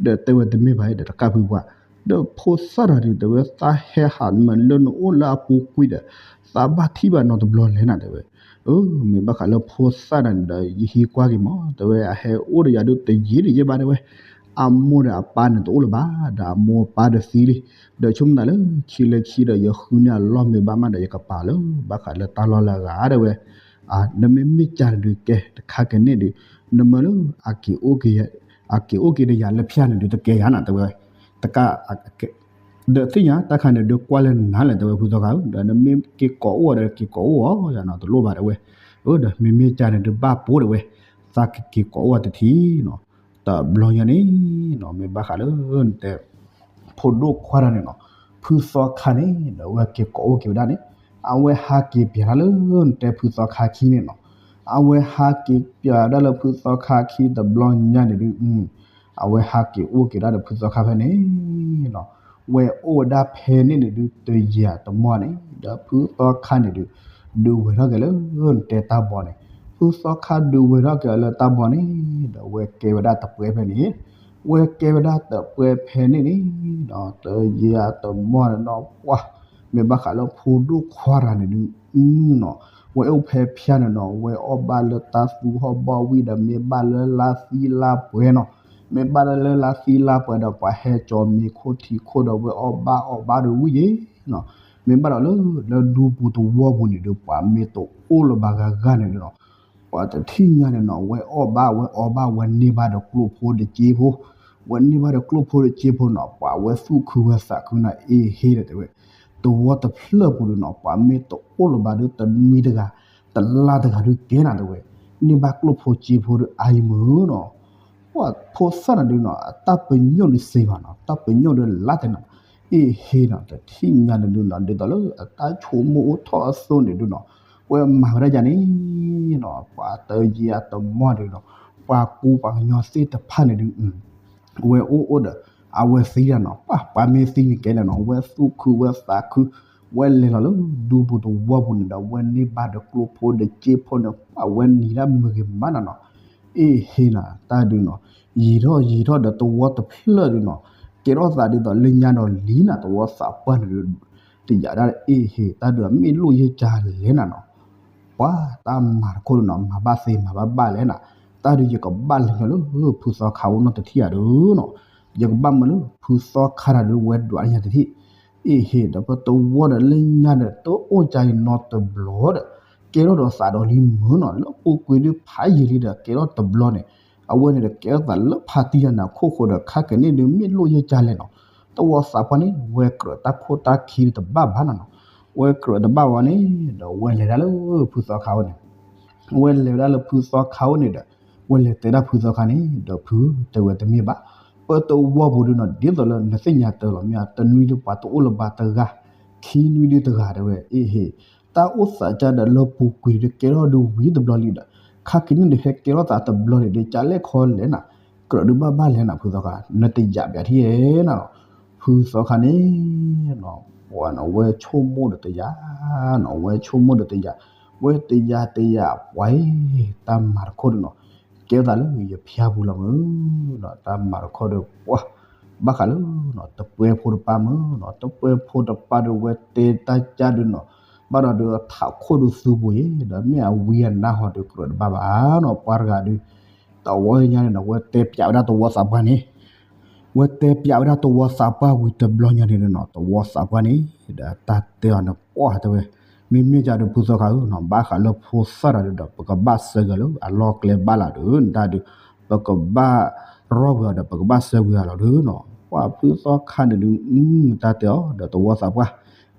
ဒီးတဲဝဲတမ့ၢ်ဘၣ်ဒီးတကၣ်ဖုပှၢ် ဒီးဖိသၣ်တဂၤန့ၣ် တဲဝဲသးဟဲဟးမ့ၢ်လၢနအိၣ်လၢအပူၤကွံာ်ဒီး သးဘၣ်ထံၣ်ဘၣ်နီတဘျီလဲၣ်နၤတဲဝဲ အၢ မ့ၢ်ဘၣ်ဃးလၢဖိသၣ်တဂၤန့ၣ်ဒီး ယဟံးကွၢ်က့ၤမး တဲဝဲအဟဲအိၣ်ဒီးယၤဒုးတယံာ်တယံာ်ဘၣ်တဲဝဲ အမိၢ်ဒီးအပၢ်န့ၣ်တအိၣ်လၢၤဘၣ် ဒီးအမိၢ်အပၢ်ဒီးသံလံ ဒီးဆိကမိၣ်သးလၢခံလၢခံဒီး ယဃုန့ၢ်အလီၢ်မ့ၢ်ဘၣ်မးဒီး ယကပာ်လၢဘၣ်ဃးလၢတၢ်လီၢ်လၢအဂၤတဲဝဲ နမ့မ့ၢ်ကန့ၣ်ဒုးကဲ တခါကန့ၣ်ဒုး နမ့ၢ်လၢ အက့ၤအိၣ်က့ၤဒီးယၤလၢဖၠၣ်န့ၣ်ဒုး တကဲယၤနၤတဲဝဲ တကး ဒီးသ့ၣ်ညါတၢ်ခါန့ၣ်ဒုးကွၢ်လၢနၤလဲၣ်တဲဝဲဖုသီခါဧၢ ဒီးနမ့ၢ်က့ၤကိးအိၣ်ဒီးက့ၤကိးအိၣ်အီၤယၤနီၤ တလိၣ်ဘၣ်တဲဝဲ အၢ ဒီးမ့မ့ၢ်ကန့ၣ်ဒုးဘၣ်ပိာ်တဲဝဲ သးကက့ၤကိးအိၣ်တထံၣ်နီၤ. တဘျီညါန့ၣ်နီၤ မ့ၢ်ဘၣ်ဃးလၢ နတဲ ဖိဒိၣ်ခွါတဂၤန့ၣ်နီၤ, ဖုသီခါန့ၣ် ဒီးဝဲက့ၤကိးအိၣ်က့ၤဝဲဒၣ်န့ၣ်, အဝဲဟးက့ၤပၠးတၢ်လၢ နတဲဖုသီခါခံန့ၣ်နီၤ. အဝဲဟးက့ၤပၠးဒၣ်လၢဖုသီခါခံတဘျီညါန့ၣ်ဒုး အဝဲဟးက့ၤအိၣ်က့ၤဒၣ်ဒီးဖုသီခါဖဲန့ၣ်နီၤ. ဝဲအိၣ်ဝဲဒၣ်ဖဲန့ၣ်န့ၣ်ဒုး တယံာ်တမီၢ်န့ၣ် ဒီးဖုသီခါန့ၣ်ဒုး ဒုးဝဲၤထီၣ်က့ၤလၢ နတဲတၢ်ဘီန့ၣ်, ဖုသီခါဒုးဝဲၤထီၣ်က့ၤလၢတၢ်ဘီန့ၣ် ဒီးဝဲကဲဝဲဒၣ်တပှဲၤဖဲန့ၣ်, ဝဲကဲဝဲဒၣ်တပှဲၤဖဲန့ၣ်န့ၣ်နီၤ တယံာ်တမီၢ်န့ၣ်နီၤ ပှၤ မ့ၢ်ဘၣ်ဃးလၢဖိဒိၣ်ခွါတဂၤန့ၣ်ဒုး နီၤ, ဝဲအိၣ်ဖဲဖၠါန့ၣ်နီၤ ဝဲအီၣ်ဘၣ်လၢတၢ်သူဟီၣ်ဘီဝံၤဒီး မ့ၢ်ဘၣ်လၢလါသံလါပှဲၤနီၤ, မ့ၢ်ဘၣ်လၢလါသံလါပှဲၤဒီး ပှၤဟဲကၠီမ့ၤခိၣ်ထံခိၣ်ဒီး ဝဲအီၣ်ဘၣ်အီၣ်ဘၣ်ဒီးဝံၤယ့ၤနီၤ, မ့ၢ်ဘၣ်ဒီးလၢ လၢဒူပူၤသဝီပူၤန့ၣ်ဒုး ပှၤမ့ၢ်တအိၣ်လၢၤဘၣ်ဂၤဂၤန့ၣ်ဒုးနီၤ ပှၤတထံၣ်ညါန့ၣ်နီၤ ဝဲအီၣ်ဘၣ်ဝဲအီဘၣ် ဝဲန့ၢ်ဘၣ်ဒီးကျိၣ်ဖိဒီးစ့ဖိ, ဝဲန့ၢ်ဘၣ်ဒီးကျိၣ်ဖိဒီးစ့ဖိနီၤ ပှၤဝဲသူၣ်ခုဝဲသးခုနီၤ အ့ၣ်ဟ့ဒီးတဲဝဲ, သဝီတဖျၢၣ်ပူၤဒုးနီၤ ပှၤမ့ၢ်တအိၣ်လၢၤဘၣ်ဒုး တနွံတဂၤ တလါတဂၤဒုးကဲနၤတဲဝဲ, န့ၢ်ဘၣ်ကျိၣ်ဖိစ့ဖိဒုးအါယံၤမုၢ်နီၤ ပှၤဖိသၣ်န့ၣ်ဒုးနီၤ အတၢ်ပညိၣ်ဒုးစ့ဘၣ်နီၤ တၢ်ပညိၣ်ဒုးလါတဲနီၤ, အ့ၣ်ဟ့နီၤ တထံၣ်ညါန့ၣ်ဒုးနီၤ ဒ်သိးလၢအတၢ်ဆိကမိၣ်အိၣ်ထီၣ်အသိးန့ၣ်ဒုးနီၤ ဝဲမၤဝဲဒၣ်ယၤန့ၣ်နီၤ ပှၤတယံာ်အတမီၢ်ဒုးနီၤ ပှၤကူပှၤကညီသ့ၣ်တဖၣ်န့ၣ်ဒုး ဝဲအိၣ်အိၣ်ဒီး အဝဲသံဒၣ်နီၤ ပှၤ ပှၤမ့ၢ်သံန့ၣ်ကဲလဲၣ်နီၤ ဝဲသူၣ်ခုဝဲသးခု, ဝဲလဲၤလီၤလၢဒူပူၤသဝီပူၤန့ၣ်ဒီး ဝဲန့ၢ်ဘၣ်ဒီးကျိၣ်ဖိဒီးစ့ဖိန့ၣ် ပှၤဝဲနံၤဒၣ်မုာ်ဂ့ၤမးနၤနီၤ, အ့ၣ်ဟ့နၤ တၢ်ဒုးနီၤ, ယံာ်ထီၣ်ယံာ်ထီၣ်ဒီးသဝီတဖျၢၣ်ဒုးနီၤ, ကဲထီၣ်သးဒ်သိးလၢညါဒီးလံနၤ သဝီသးပှၢ်န့ၣ်ဒုး, တယာ်ဒၣ်အ့ၣ်ဟ့ တၢ်ဒုးမ့ၢ်လိၣ်ယဲၢ်ကၢလဲၣ်နၤနီၤ ပှၤတၢ်မၤတခိၣ်ဒုးနီၤ မၤဘၣ်သ့မၤဘၣ်ဘၣ်လဲၣ်နၤ, တၢ်ဒုးယကဘၣ်လဲၤညီလၢဖုသီခါအိၣ်နီတထံၣ်ဧါဒုးနီၤ, ယကဘၣ်မၢလၢဖုသီခါတၢ်ဒုးဝဲဒွးညါတထံၣ်, အ့ၣ်ဟ့ ဒီးပသဝီဒီးလၢညါဒီး တအိၣ်ကါအံၤနီတဘျီဒီး, ကဲထီၣ်ဒီးသးဒီးလံမုၢ်နီၤ လၢပူၤကွံာ်ဒုးဖးယံာ်လံဒီးကဲထီၣ်တဘျီန့ၣ်, အဝဲန့ၣ်ဒီးကဲထီၣ်သးလၢဖးတံၢ်ယၤနၤခိၣ်ဃိဒီး ခါကန့ၣ်ဒုးမ့ၢ်လိၣ်ယဲၢ်ကၢလဲၣ်နီၤ, သဝီသးပှၢ်န့ၣ် ဝဲကြၢးတၢ်ခိၣ်တၢ်ခံတဘၣ်ဘၣ်နၤနီၤ, ဝဲကြၢးတဘၣ်ဝဲန့ၣ် ဒီးဝဲလဲၤဒၣ်လၢဖုသီခါအိၣ်န့ၣ် ဝဲလဲၤဝဲဒၣ်လၢဖုသီခါအိၣ်န့ၣ်ဒီး, ဝဲလဲၤတဲဒၣ်ဖုသီခါန့ၣ် ဒီးဖုတဲဝဲတမ့ၢ်ဘၣ်, ပသဝီပူၤဒုးနီၤ ဒ်သိးလၢနသ့ၣ်ညါတၢ်လီၤ မ့ၢ်တနွံဒုးပှၤတအိၣ်လၢၤဘၣ်တဂၤ, ခံနွံဒုးတဂၤတဲဝဲ အ့ၣ်ဟ့ၣ်, တၢ်အိၣ်သးကါဒီးလၢပူၤကွံာ်ဒုးကဲထီၣ်ဒုးဝံၤတဘျီလံဒီး, ခါကန့ၣ်ဒုးဟဲကဲထီၣ်သးတဘျီန့ၣ်ဒီး ကလဲၣ်ခီလဲၣ်နၤ, ကြၢးဒုးဘၣ်ဘၣ်လဲၣ်နၤဖုသီခါ, နတယာ်ပၠးထံၣ်ဧဲနၤလီၤ, ဖုသီခါန့ၣ် ပှၤနီၤ ဝဲဆိကမိၣ်ဒီးတယာ်နီၤ ဝဲဆိကမိၣ်ဒီးတယာ်, ဝဲတယာ်တယာ်ပှၤအံၤ, တၢ်မၤတခိၣ်ဒုးနီၤ, ကဲသးလၢယဖၠါပူၤလီၤမုၢ်နီၤ တၢ်မၤတခိၣ်ဒီးပှၤ, ဘၣ်ဃးလၢနီၤ တပှဲဖိတပၢ်မုၢ်နီၤ တပှဲဖိတပၢ်ဒီးဝဲတဲတၢ်ကၢ်ဒုးနီၤ, ဘၣ်ဒီးဒုးထးခိၣ်ဒုးသူပူၤအံၤ ဒီးမ့ၢ်အဝံအနါဟီဒီးကြၢးတဘၣ်ဘၣ်နီၤ ပှၤတဂၤဒုး, တဝီညါန့ၣ်နီၤ ဝဲတဲပၠးဝဲဒၣ်သဝီသးပှၢ်န့ၣ် ဝဲတဲပၠးဝဲဒၣ်သဝီသးပှၢ်ဝံၤတဘျီညါန့ၣ်နီၤ သဝီသးပှၢ်န့ၣ် ဒီးတၢ်တဲအီၤန့ၣ် ပှၢ်တဲဝဲ, မ့မ့ၢ်ကဒီးဖုသီခါဧၢနီၤ ဘၣ်ဃးလၢဖိသၣ်တၢ်ဒုးဒီး ပကဘၣ်ဆၢဂ့ၤလၢအလီၢ်ကျဲဘၣ်လၢ်ဒီး နတၢ်ဒုး, ပကဘၣ်ရီၢ်ကွံာ်အီၤဒီး ပကဘၣ်ဆၢဂ့ၤအီၤလီၤဒုးနီၤ, ပှၤဖုသီခါန့ၣ်ဒုး တၢ်တဲအီၤဒီးသဝီသးပှၢ်,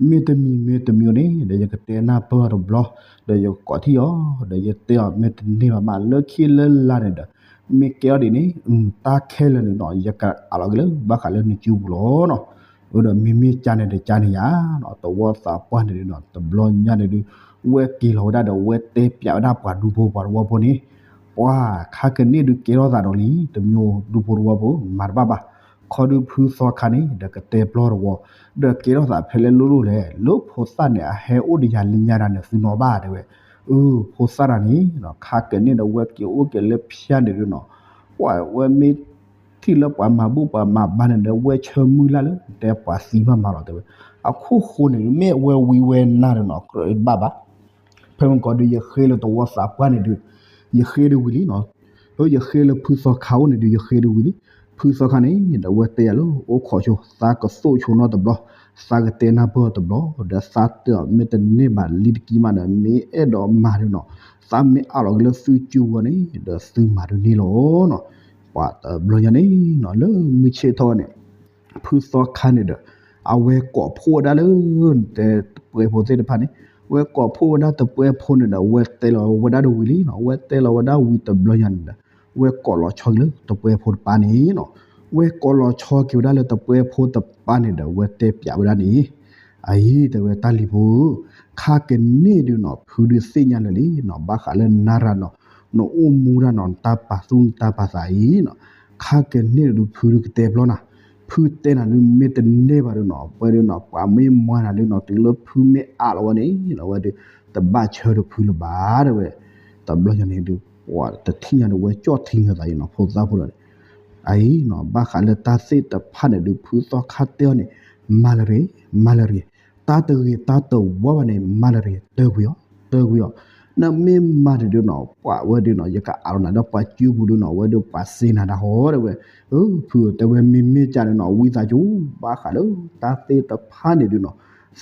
မ့တမံၤမ့တမံၤန့ၣ် ဒီးယကတဲနၢ်ပၢၢ်အီၤတဘျီ, ဒီးယကကိးထီၣ်အီၤ, ဒီးယတဲအီၤမ့ၢ်တန့ၢ်ဘၣ်မး လၢခံလၢလာ်န့ၣ်ဒီး မ့ၢ်ကဲထီၣ်ဒ်န့ၣ် တၢ်ခဲလၢာ်န့ၣ်နီၤ ယကအးလီၤက့ၤလၢဘၣ်ဃးလၢနစုပူၤလီၤနီၤ, ဒီးမ့မ့ၢ်ကန့ၣ်ဒီးကန့ၣ်ယါနီၤ သဝီသးပှၢ်န့ၣ်ဒုးနီၤ တဘျီညါန့ၣ်ဒုး ဝဲက့ၤလီၤဝဲဒၣ်ဒီးဝဲတဲပၠးဝဲဒၣ်ပှၤဒူဖိပှၤသဝီဖိန့ၣ်, ပှၤခါကန့ၣ်ဒုးကဲထီၣ်သးဒီးလံ တမံၤဒူဖိသဝီဖိ မၤတဘၣ်ဘၣ်, ခီဒုးဖုသီခါန့ၣ် ဒီးကတဲပျီတဝီ, ဒီးကဲထီၣ်သးဖဲလဲၣ်လိၣ်လိၣ်လဲၣ် လၢဖိသၣ်န့ၣ် အဟဲအိၣ်ဒီးယၤလၢညါဒၣ်န့ၣ် သုနီၤဘၣ်တဲဝဲ, အၢ ဖိသၣ်တၢ်န့ၣ် ခါကန့ၣ်ဒီးဝဲက့ၤအိၣ်က့ၤလၢဖၠါန့ၣ်ဒုးနီၤ, ပှၤဝဲမ့ၢ်ထံၣ်လၢပှၤမၤဘူၣ်ပှၤမၤဘါန့ၣ်ဒီး ဝဲဆၢမုၢ်လၢ်လၢ တဲပှၤသံဘၣ်မးလီၤတဲဝဲ, အခိၣ်ဃိန့ၣ် မ့ၢ်အဝဲဝံဝဲနါဒီးနီၤ ကြၢးဘၣ်ဘၣ် ဖဲမ့ၢ်ကီးဒုး ယဃ့လၢသဝီသးပှၢ်န့ၣ်ဒုး, ယဃ့ဒုးဝံၤလံနီၤ, လၢယဃ့လၢဖုသီခါအိၣ်န့ၣ်ဒုး ယဃ့ဒုးဝံၤလံ, ဖုသီခါန့ၣ် ဒီးဝဲတဲယၤလၢအိၣ်ခိးဆိ, သးကသိၣ်ဆိနီတဘျီ, သးကတဲနၢ်ပၢၢ်အီၤတဘျီ, ဒီးသးတဲအီၤမ့ၢ်တန့ၢ်ဘၣ်လံတကံမးဒီး မ့ၢ်အဲၣ်ဒိးမၤဒုးနီၤ, သးမ့ၢ်အးလီၤက့ၤလၢသုစုပူၤန့ၣ် ဒီးသုမၤဒုးန့ၢ်လီၤနီၤ, ပှၤတဘျီညါန့ၣ်နီၤ လၢမုၢ်ဆ့ၣ်ထီၣ်န့ၣ် ဖုသီခါန့ၣ်ဒီး အဝဲကိးဖှိၣ်ဝဲဒၣ်လၢ တဲတပှဲဖိသ့ၣ်တဖၣ်န့ၣ်, ဝဲကိးဖှိၣ်ဝဲဒၣ်တပှဲဖိန့ၣ်ဒီး ဝဲတဲလီၤဝဲဒၣ်တဝံၤလံနီၤ. ဝဲတဲလီၤဝဲဒၣ်ဝံၤတဘျီညါန့ၣ်ဒီး ဝဲကိးလီၤဆီက့ၤလၢတပှဲဖိတပၤန့ၣ်နီၤ. ဝဲကိးလီၤဆီက့ၤဝဲဒၣ်လၢတပှဲဖိတပၤန့ၣ်ဒီး ဝဲတဲပၠးဝဲဒၣ်န့ၣ်, အအံၤ တဲဝဲတၢ်လံၤဖိဧၢ, ခါကန့ၢ်ဒုးနီၤ ဖုဒုးသ့ၣ်ညါလၢာ်လံနီၤ, ဘၣ်ဃးလၢနၤရၤနီၤ နအိၣ်မူဒၣ်နီၤ နတၢ်ပာ်သူၣ်နတၢ်ပာ်သးအံၤနီၤ, ခါကန့ၢ်ဒုးဖုဒုးကတဲဘျီနၤ, ဖုတဲနၤဒုးမ့ၢ်တန့ၢ်ဘၣ်ဒုးနီၤ ပှဲၤဒုးနီၤ ပှၤမ့ၢ်မၤနၤဒုးနီၤ တုၤလၢဖုမ့ၢ်အးလီၤဝဲန့ၣ်နီၤ ဝဲဒုး တဘၣ်ဆၢဒုးဖုလၢၤဘၣ် တဲဝဲ. တဘျီညါန့ၣ်ဒုး ပှၤတထံၣ်ညါဒုး ဝဲကၠီၣ်ထံညါသးအံၤနီၤ ဖိသၣ်ဖိဒီးန့ၣ် အအံၤနီၤ ဘၣ်ဃးလၢတၢ်သ့ၣ်တဖၣ်န့ၣ်ဒုး ဖုသီခါတဲအီၤန့ၣ် မၤလၢၤရ့ၣ် မၤလၢၤရ့ၣ်, တၢ်တဂ့ၤတၢ်တဝါဘၣ်န့ၣ် မၤလၢၤရ့ၣ် တၢကွံာ်အီၤ တၢကွံာ်အီၤ, နမ့ၢ်မၤတဒုးနီၤ ပှၤဝဲဒုးနီၤ ယကအးလီၤနၤဒီးပှၤစုပူၤဒုးနီၤ ဝဲဒုးပှၤစ့နၤဒၣ်ဟီ တဲဝဲ. အၢ ဖုတဲဝဲ မ့မ့ၢ်ကန့ၣ်နီၤ ဝံသးစူၤ ဘၣ်ဃးလၢတၢ်သ့ၣ်တဖၣ်န့ၣ်ဒုးနီၤ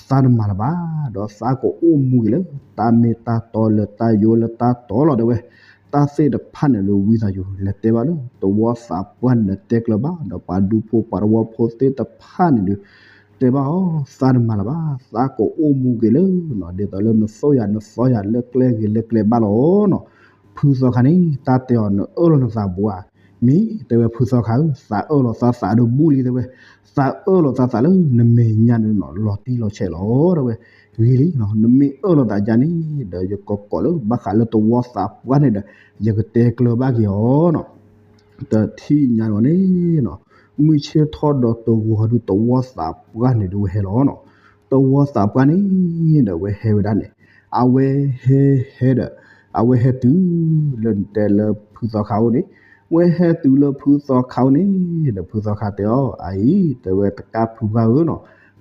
သးတမၤလၢၤဘၣ် ဒီးသးကအိၣ်မူက့ၤလၢ တၢ်မ့ၢ်တၢ်တီလၢတၢ်ယိလၢတၢ်တီလီၤ တဲဝဲ. တၢ်သ့ၣ်တဖၣ်န့ၣ်ဒုး ဝံသးစူၤ လဲၤတဲဘၣ်လၢ တဝီသးပှၢ်န့ၣ် တဲကျၢၤဘၣ် ဒီးပှၤဒူဖိပှၤတဝီဖိသ့ၣ်တဖၣ်န့ၣ်ဒုး တဲဘၣ်အီၤ သးတမၤလၢၤဘၣ် သးကအိၣ်မူက့ၤလၢနီၤ ဒ်သိးလၢနသိၣ်ယၤနသီယၤလၢကျဲဂ့ၤလၢကျဲဘၣ်လီၤနီၤ. ဖုသီခါန့ၣ် တၢ်တဲအီၤ နအၢၣ်လီၤနသးဘူးဧါ, မ့ၢ်တဲဝဲ ဖုသီခါဧၢ သးအၢၣ်လီၤသးသးဒုးဘူးလံ တဲဝဲ, သးအၢၣ်လီၤသးသးလၢနမဲာ်ညါန့ၣ်နီၤ လီၤတံၢ်လီၤဆဲးလီၤ တဲဝဲ. ဂ့ၤလံနီၤ နမ့ၢ်အၢၣ်လီၤသးယါန့ၣ် ဒီးယကကိးလၢ ဘၣ်ဃးလၢတဝီသးပှၢ်န့ၣ်ဒီး ယကတဲကျၢၤဘၣ်က့ၤအီၤနီၤ. တထံၣ်ညါန့ၣ်နီၤ မုၢ်ဆ့ၣ်ထီၣ်ဒီးတဂီၤဒုး တဝီသးပှၢ်န့ၣ်ဒုး ဝဲဟဲလီၤနီၤ. တဝီသးပှၢ်န့ၣ်ဒီး ဝဲဟဲဝဲဒၣ်န့ၣ် အဝဲဟဲဟဲဒီး အဝဲဟဲတုၤလၢနတဲလၢ ဖုသီခါအိၣ်န့ၣ်, ဝဲဟဲတုၤလၢဖုသီခါအိၣ်န့ၣ်ဒီး ဖုသီခါတဲအီၤ အအံၤ တဲဝဲ တကၢ်ဖုပှၢ်ဧၢနီၤ,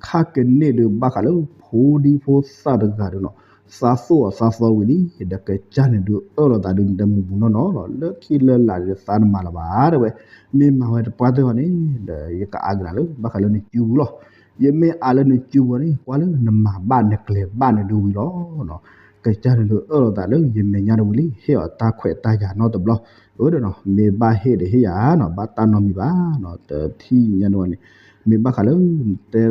ခါကန့ၢ်ဒုး ဘၣ်ဃးလၢ ဖိဒံဖိသၣ်တဂၤဒုးနီၤ သးသိၣ်အီၤသးသီဝံၤလံ ဒီးကစၢ်န့ၣ်ဒုး အၢၣ်လီၤသးဒုး နတမူးဘူးနီၢ်နီၢ်လီၤ လၢခံလၢလာ်ဒုး သးနမၤလၢၤဘၣ် တဲဝဲ. မ့ၢ်မၤဝဲတပှၢ်တၢၢ်အီၤန့ၣ်ဒီး ယကအးကဒါလၢ ဘၣ်ဃးလၢနစုပူၤလီၤ. ယမ့ၢ်အးလၢနစုပူၤန့ၣ် ကွၢ်လၢနမၤဘၣ်နကျဲၤဘၣ်န့ၣ်ဒုးဝံၤလီၤနီၤ. ကစၢ်န့ၣ်ဒုး အၢၣ်လီၤသးလၢ ယမဲာ်ညါတဝံၤလံ ဟ့ၣ်အီၤတၢ်ခွဲးတၢ်ယာ်နီတဘျီ အၢဒီးနီၤ မ့ၢ်ဘၣ်ဟ့ၣ်ဒီးဟ့ၣ်ယၤနီၤ ဘၣ်တၢ်နီတမံၤဘၣ်နီၤ. တထံၣ်ညါန့ၣ်ဝဲန့ၣ် မ့ၢ်ဘၣ်ဃးလၢ တဲ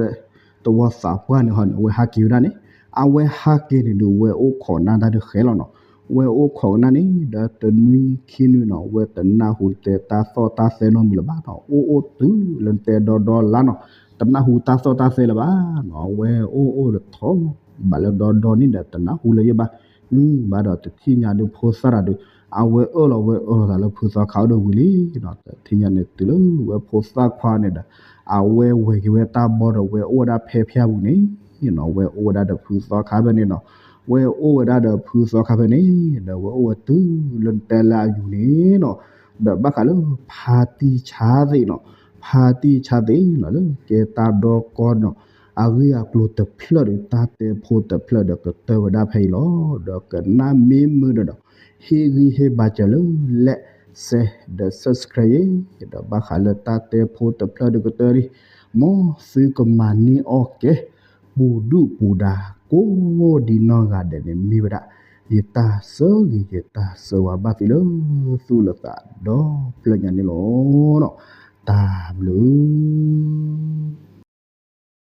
တဝီသးပှၢ်န့ၣ်ဟီန့ၣ် အဝဲဟးက့ၤဝဲဒၣ်န့ၣ်, အဝဲဟးက့ၤန့ၣ်ဒုး ဝဲအိၣ်ခိးနၢ်တၢ်တဃဲလီၤနီၤ. ဝဲအိၣ်ခိးကနၣ်န့ၣ် ဒီးတနွံခံနွံနီၤ ဝဲတနၢ်ဟူတဲတၢ်သီၣ်တၢ်သဲနီတမံၤလၢၤဘၣ်နီၤ. အိၣ်အိၣ်တုၤလၢနတဲဒီဒီလါနီၤ တနၢ်ဟူတၢ်သီၣ်တၢ်သဲလၢၤဘၣ်နီၤ. ဝဲအိၣ်အိၣ်တထီ ဘၣ်လၢဒီဒီန့ၣ်ဒီး တနၢ်ဟူလၢၤယဲၢ်ဘၣ် ဘၣ်ဒီးတထံၣ်ညါဒုး ဖိသၣ်တဂၤဒုး အဝဲအၢၣ်လီၤဝဲအၢၣ်လီၤသးလၢဖုသီခါအိၣ်ဒီးဝံၤလံနီၤ. တထံၣ်ညါန့ၣ်တုၤလၢဝဲဖိသၣ်ခွါန့ၣ်ဒီး အဝဲဝဲၤက့ၤဝဲတၢ်ဘီဒီး ဝဲအိၣ်ဝဲဒၣ်ဖဲဖၠၣ်ပူၤန့ၣ်နီၤ. ဝဲအိၣ်ဝဲဒၣ်ဒီးဖုသီခါဖဲန့ၣ်နီၤ. ဝဲအိၣ်ဝဲဒၣ်ဒီးဖုသီခါဖဲန့ၣ် ဒီးဝဲအိၣ်ဝဲတုၤလၢနတဲလၢအယူၤန့ၣ်နီၤ. ဒီးဘၣ်ဃးလၢဖါတံၢ်ဆါသ့ၣ်နီၤ, ဖါတံၢ်ဆါသ့ၣ်နီၤ လၢကဲတၢ်ဒီကီနီၤ အဂ့ၢ်အကျိၤတဖျၢၣ်ဒီး တၢ်တဲဖိတဖျၢၣ်ဒီး ကတၢၢ်ဝဲဒၣ်ဖဲအံၤလီၤ. ဒီးကနၣ်မ့ၢ်မုာ်ဒီး ဟ့ၣ်ဂံၢ်ဟ့ၣ်ဘါစၢၤလၢ like share ဒီး subscribe ယဲ ဒီးဘၣ်ဃးလၢတၢ်တဲဖိတဖျၢၣ်ဒီးကတၢၢ်လံ မ်သုကမၤန့ၢ်အီၣ်ကဲ ပူၤဒုၣ်ပူၤဒါ ကိးဒံနီၢ်ဂၤဒဲးန့ၣ် မ့ၢ်ဝဲဒၣ် ယတၢ်ဆၢဂ့ၤ ယတၢ်ဆၢဝါဘၣ်သုလၢ သူၣ်လၢသးဒီဖျၢၣ်ညါန့ၣ်လီၤ. တၢ်ဘျုး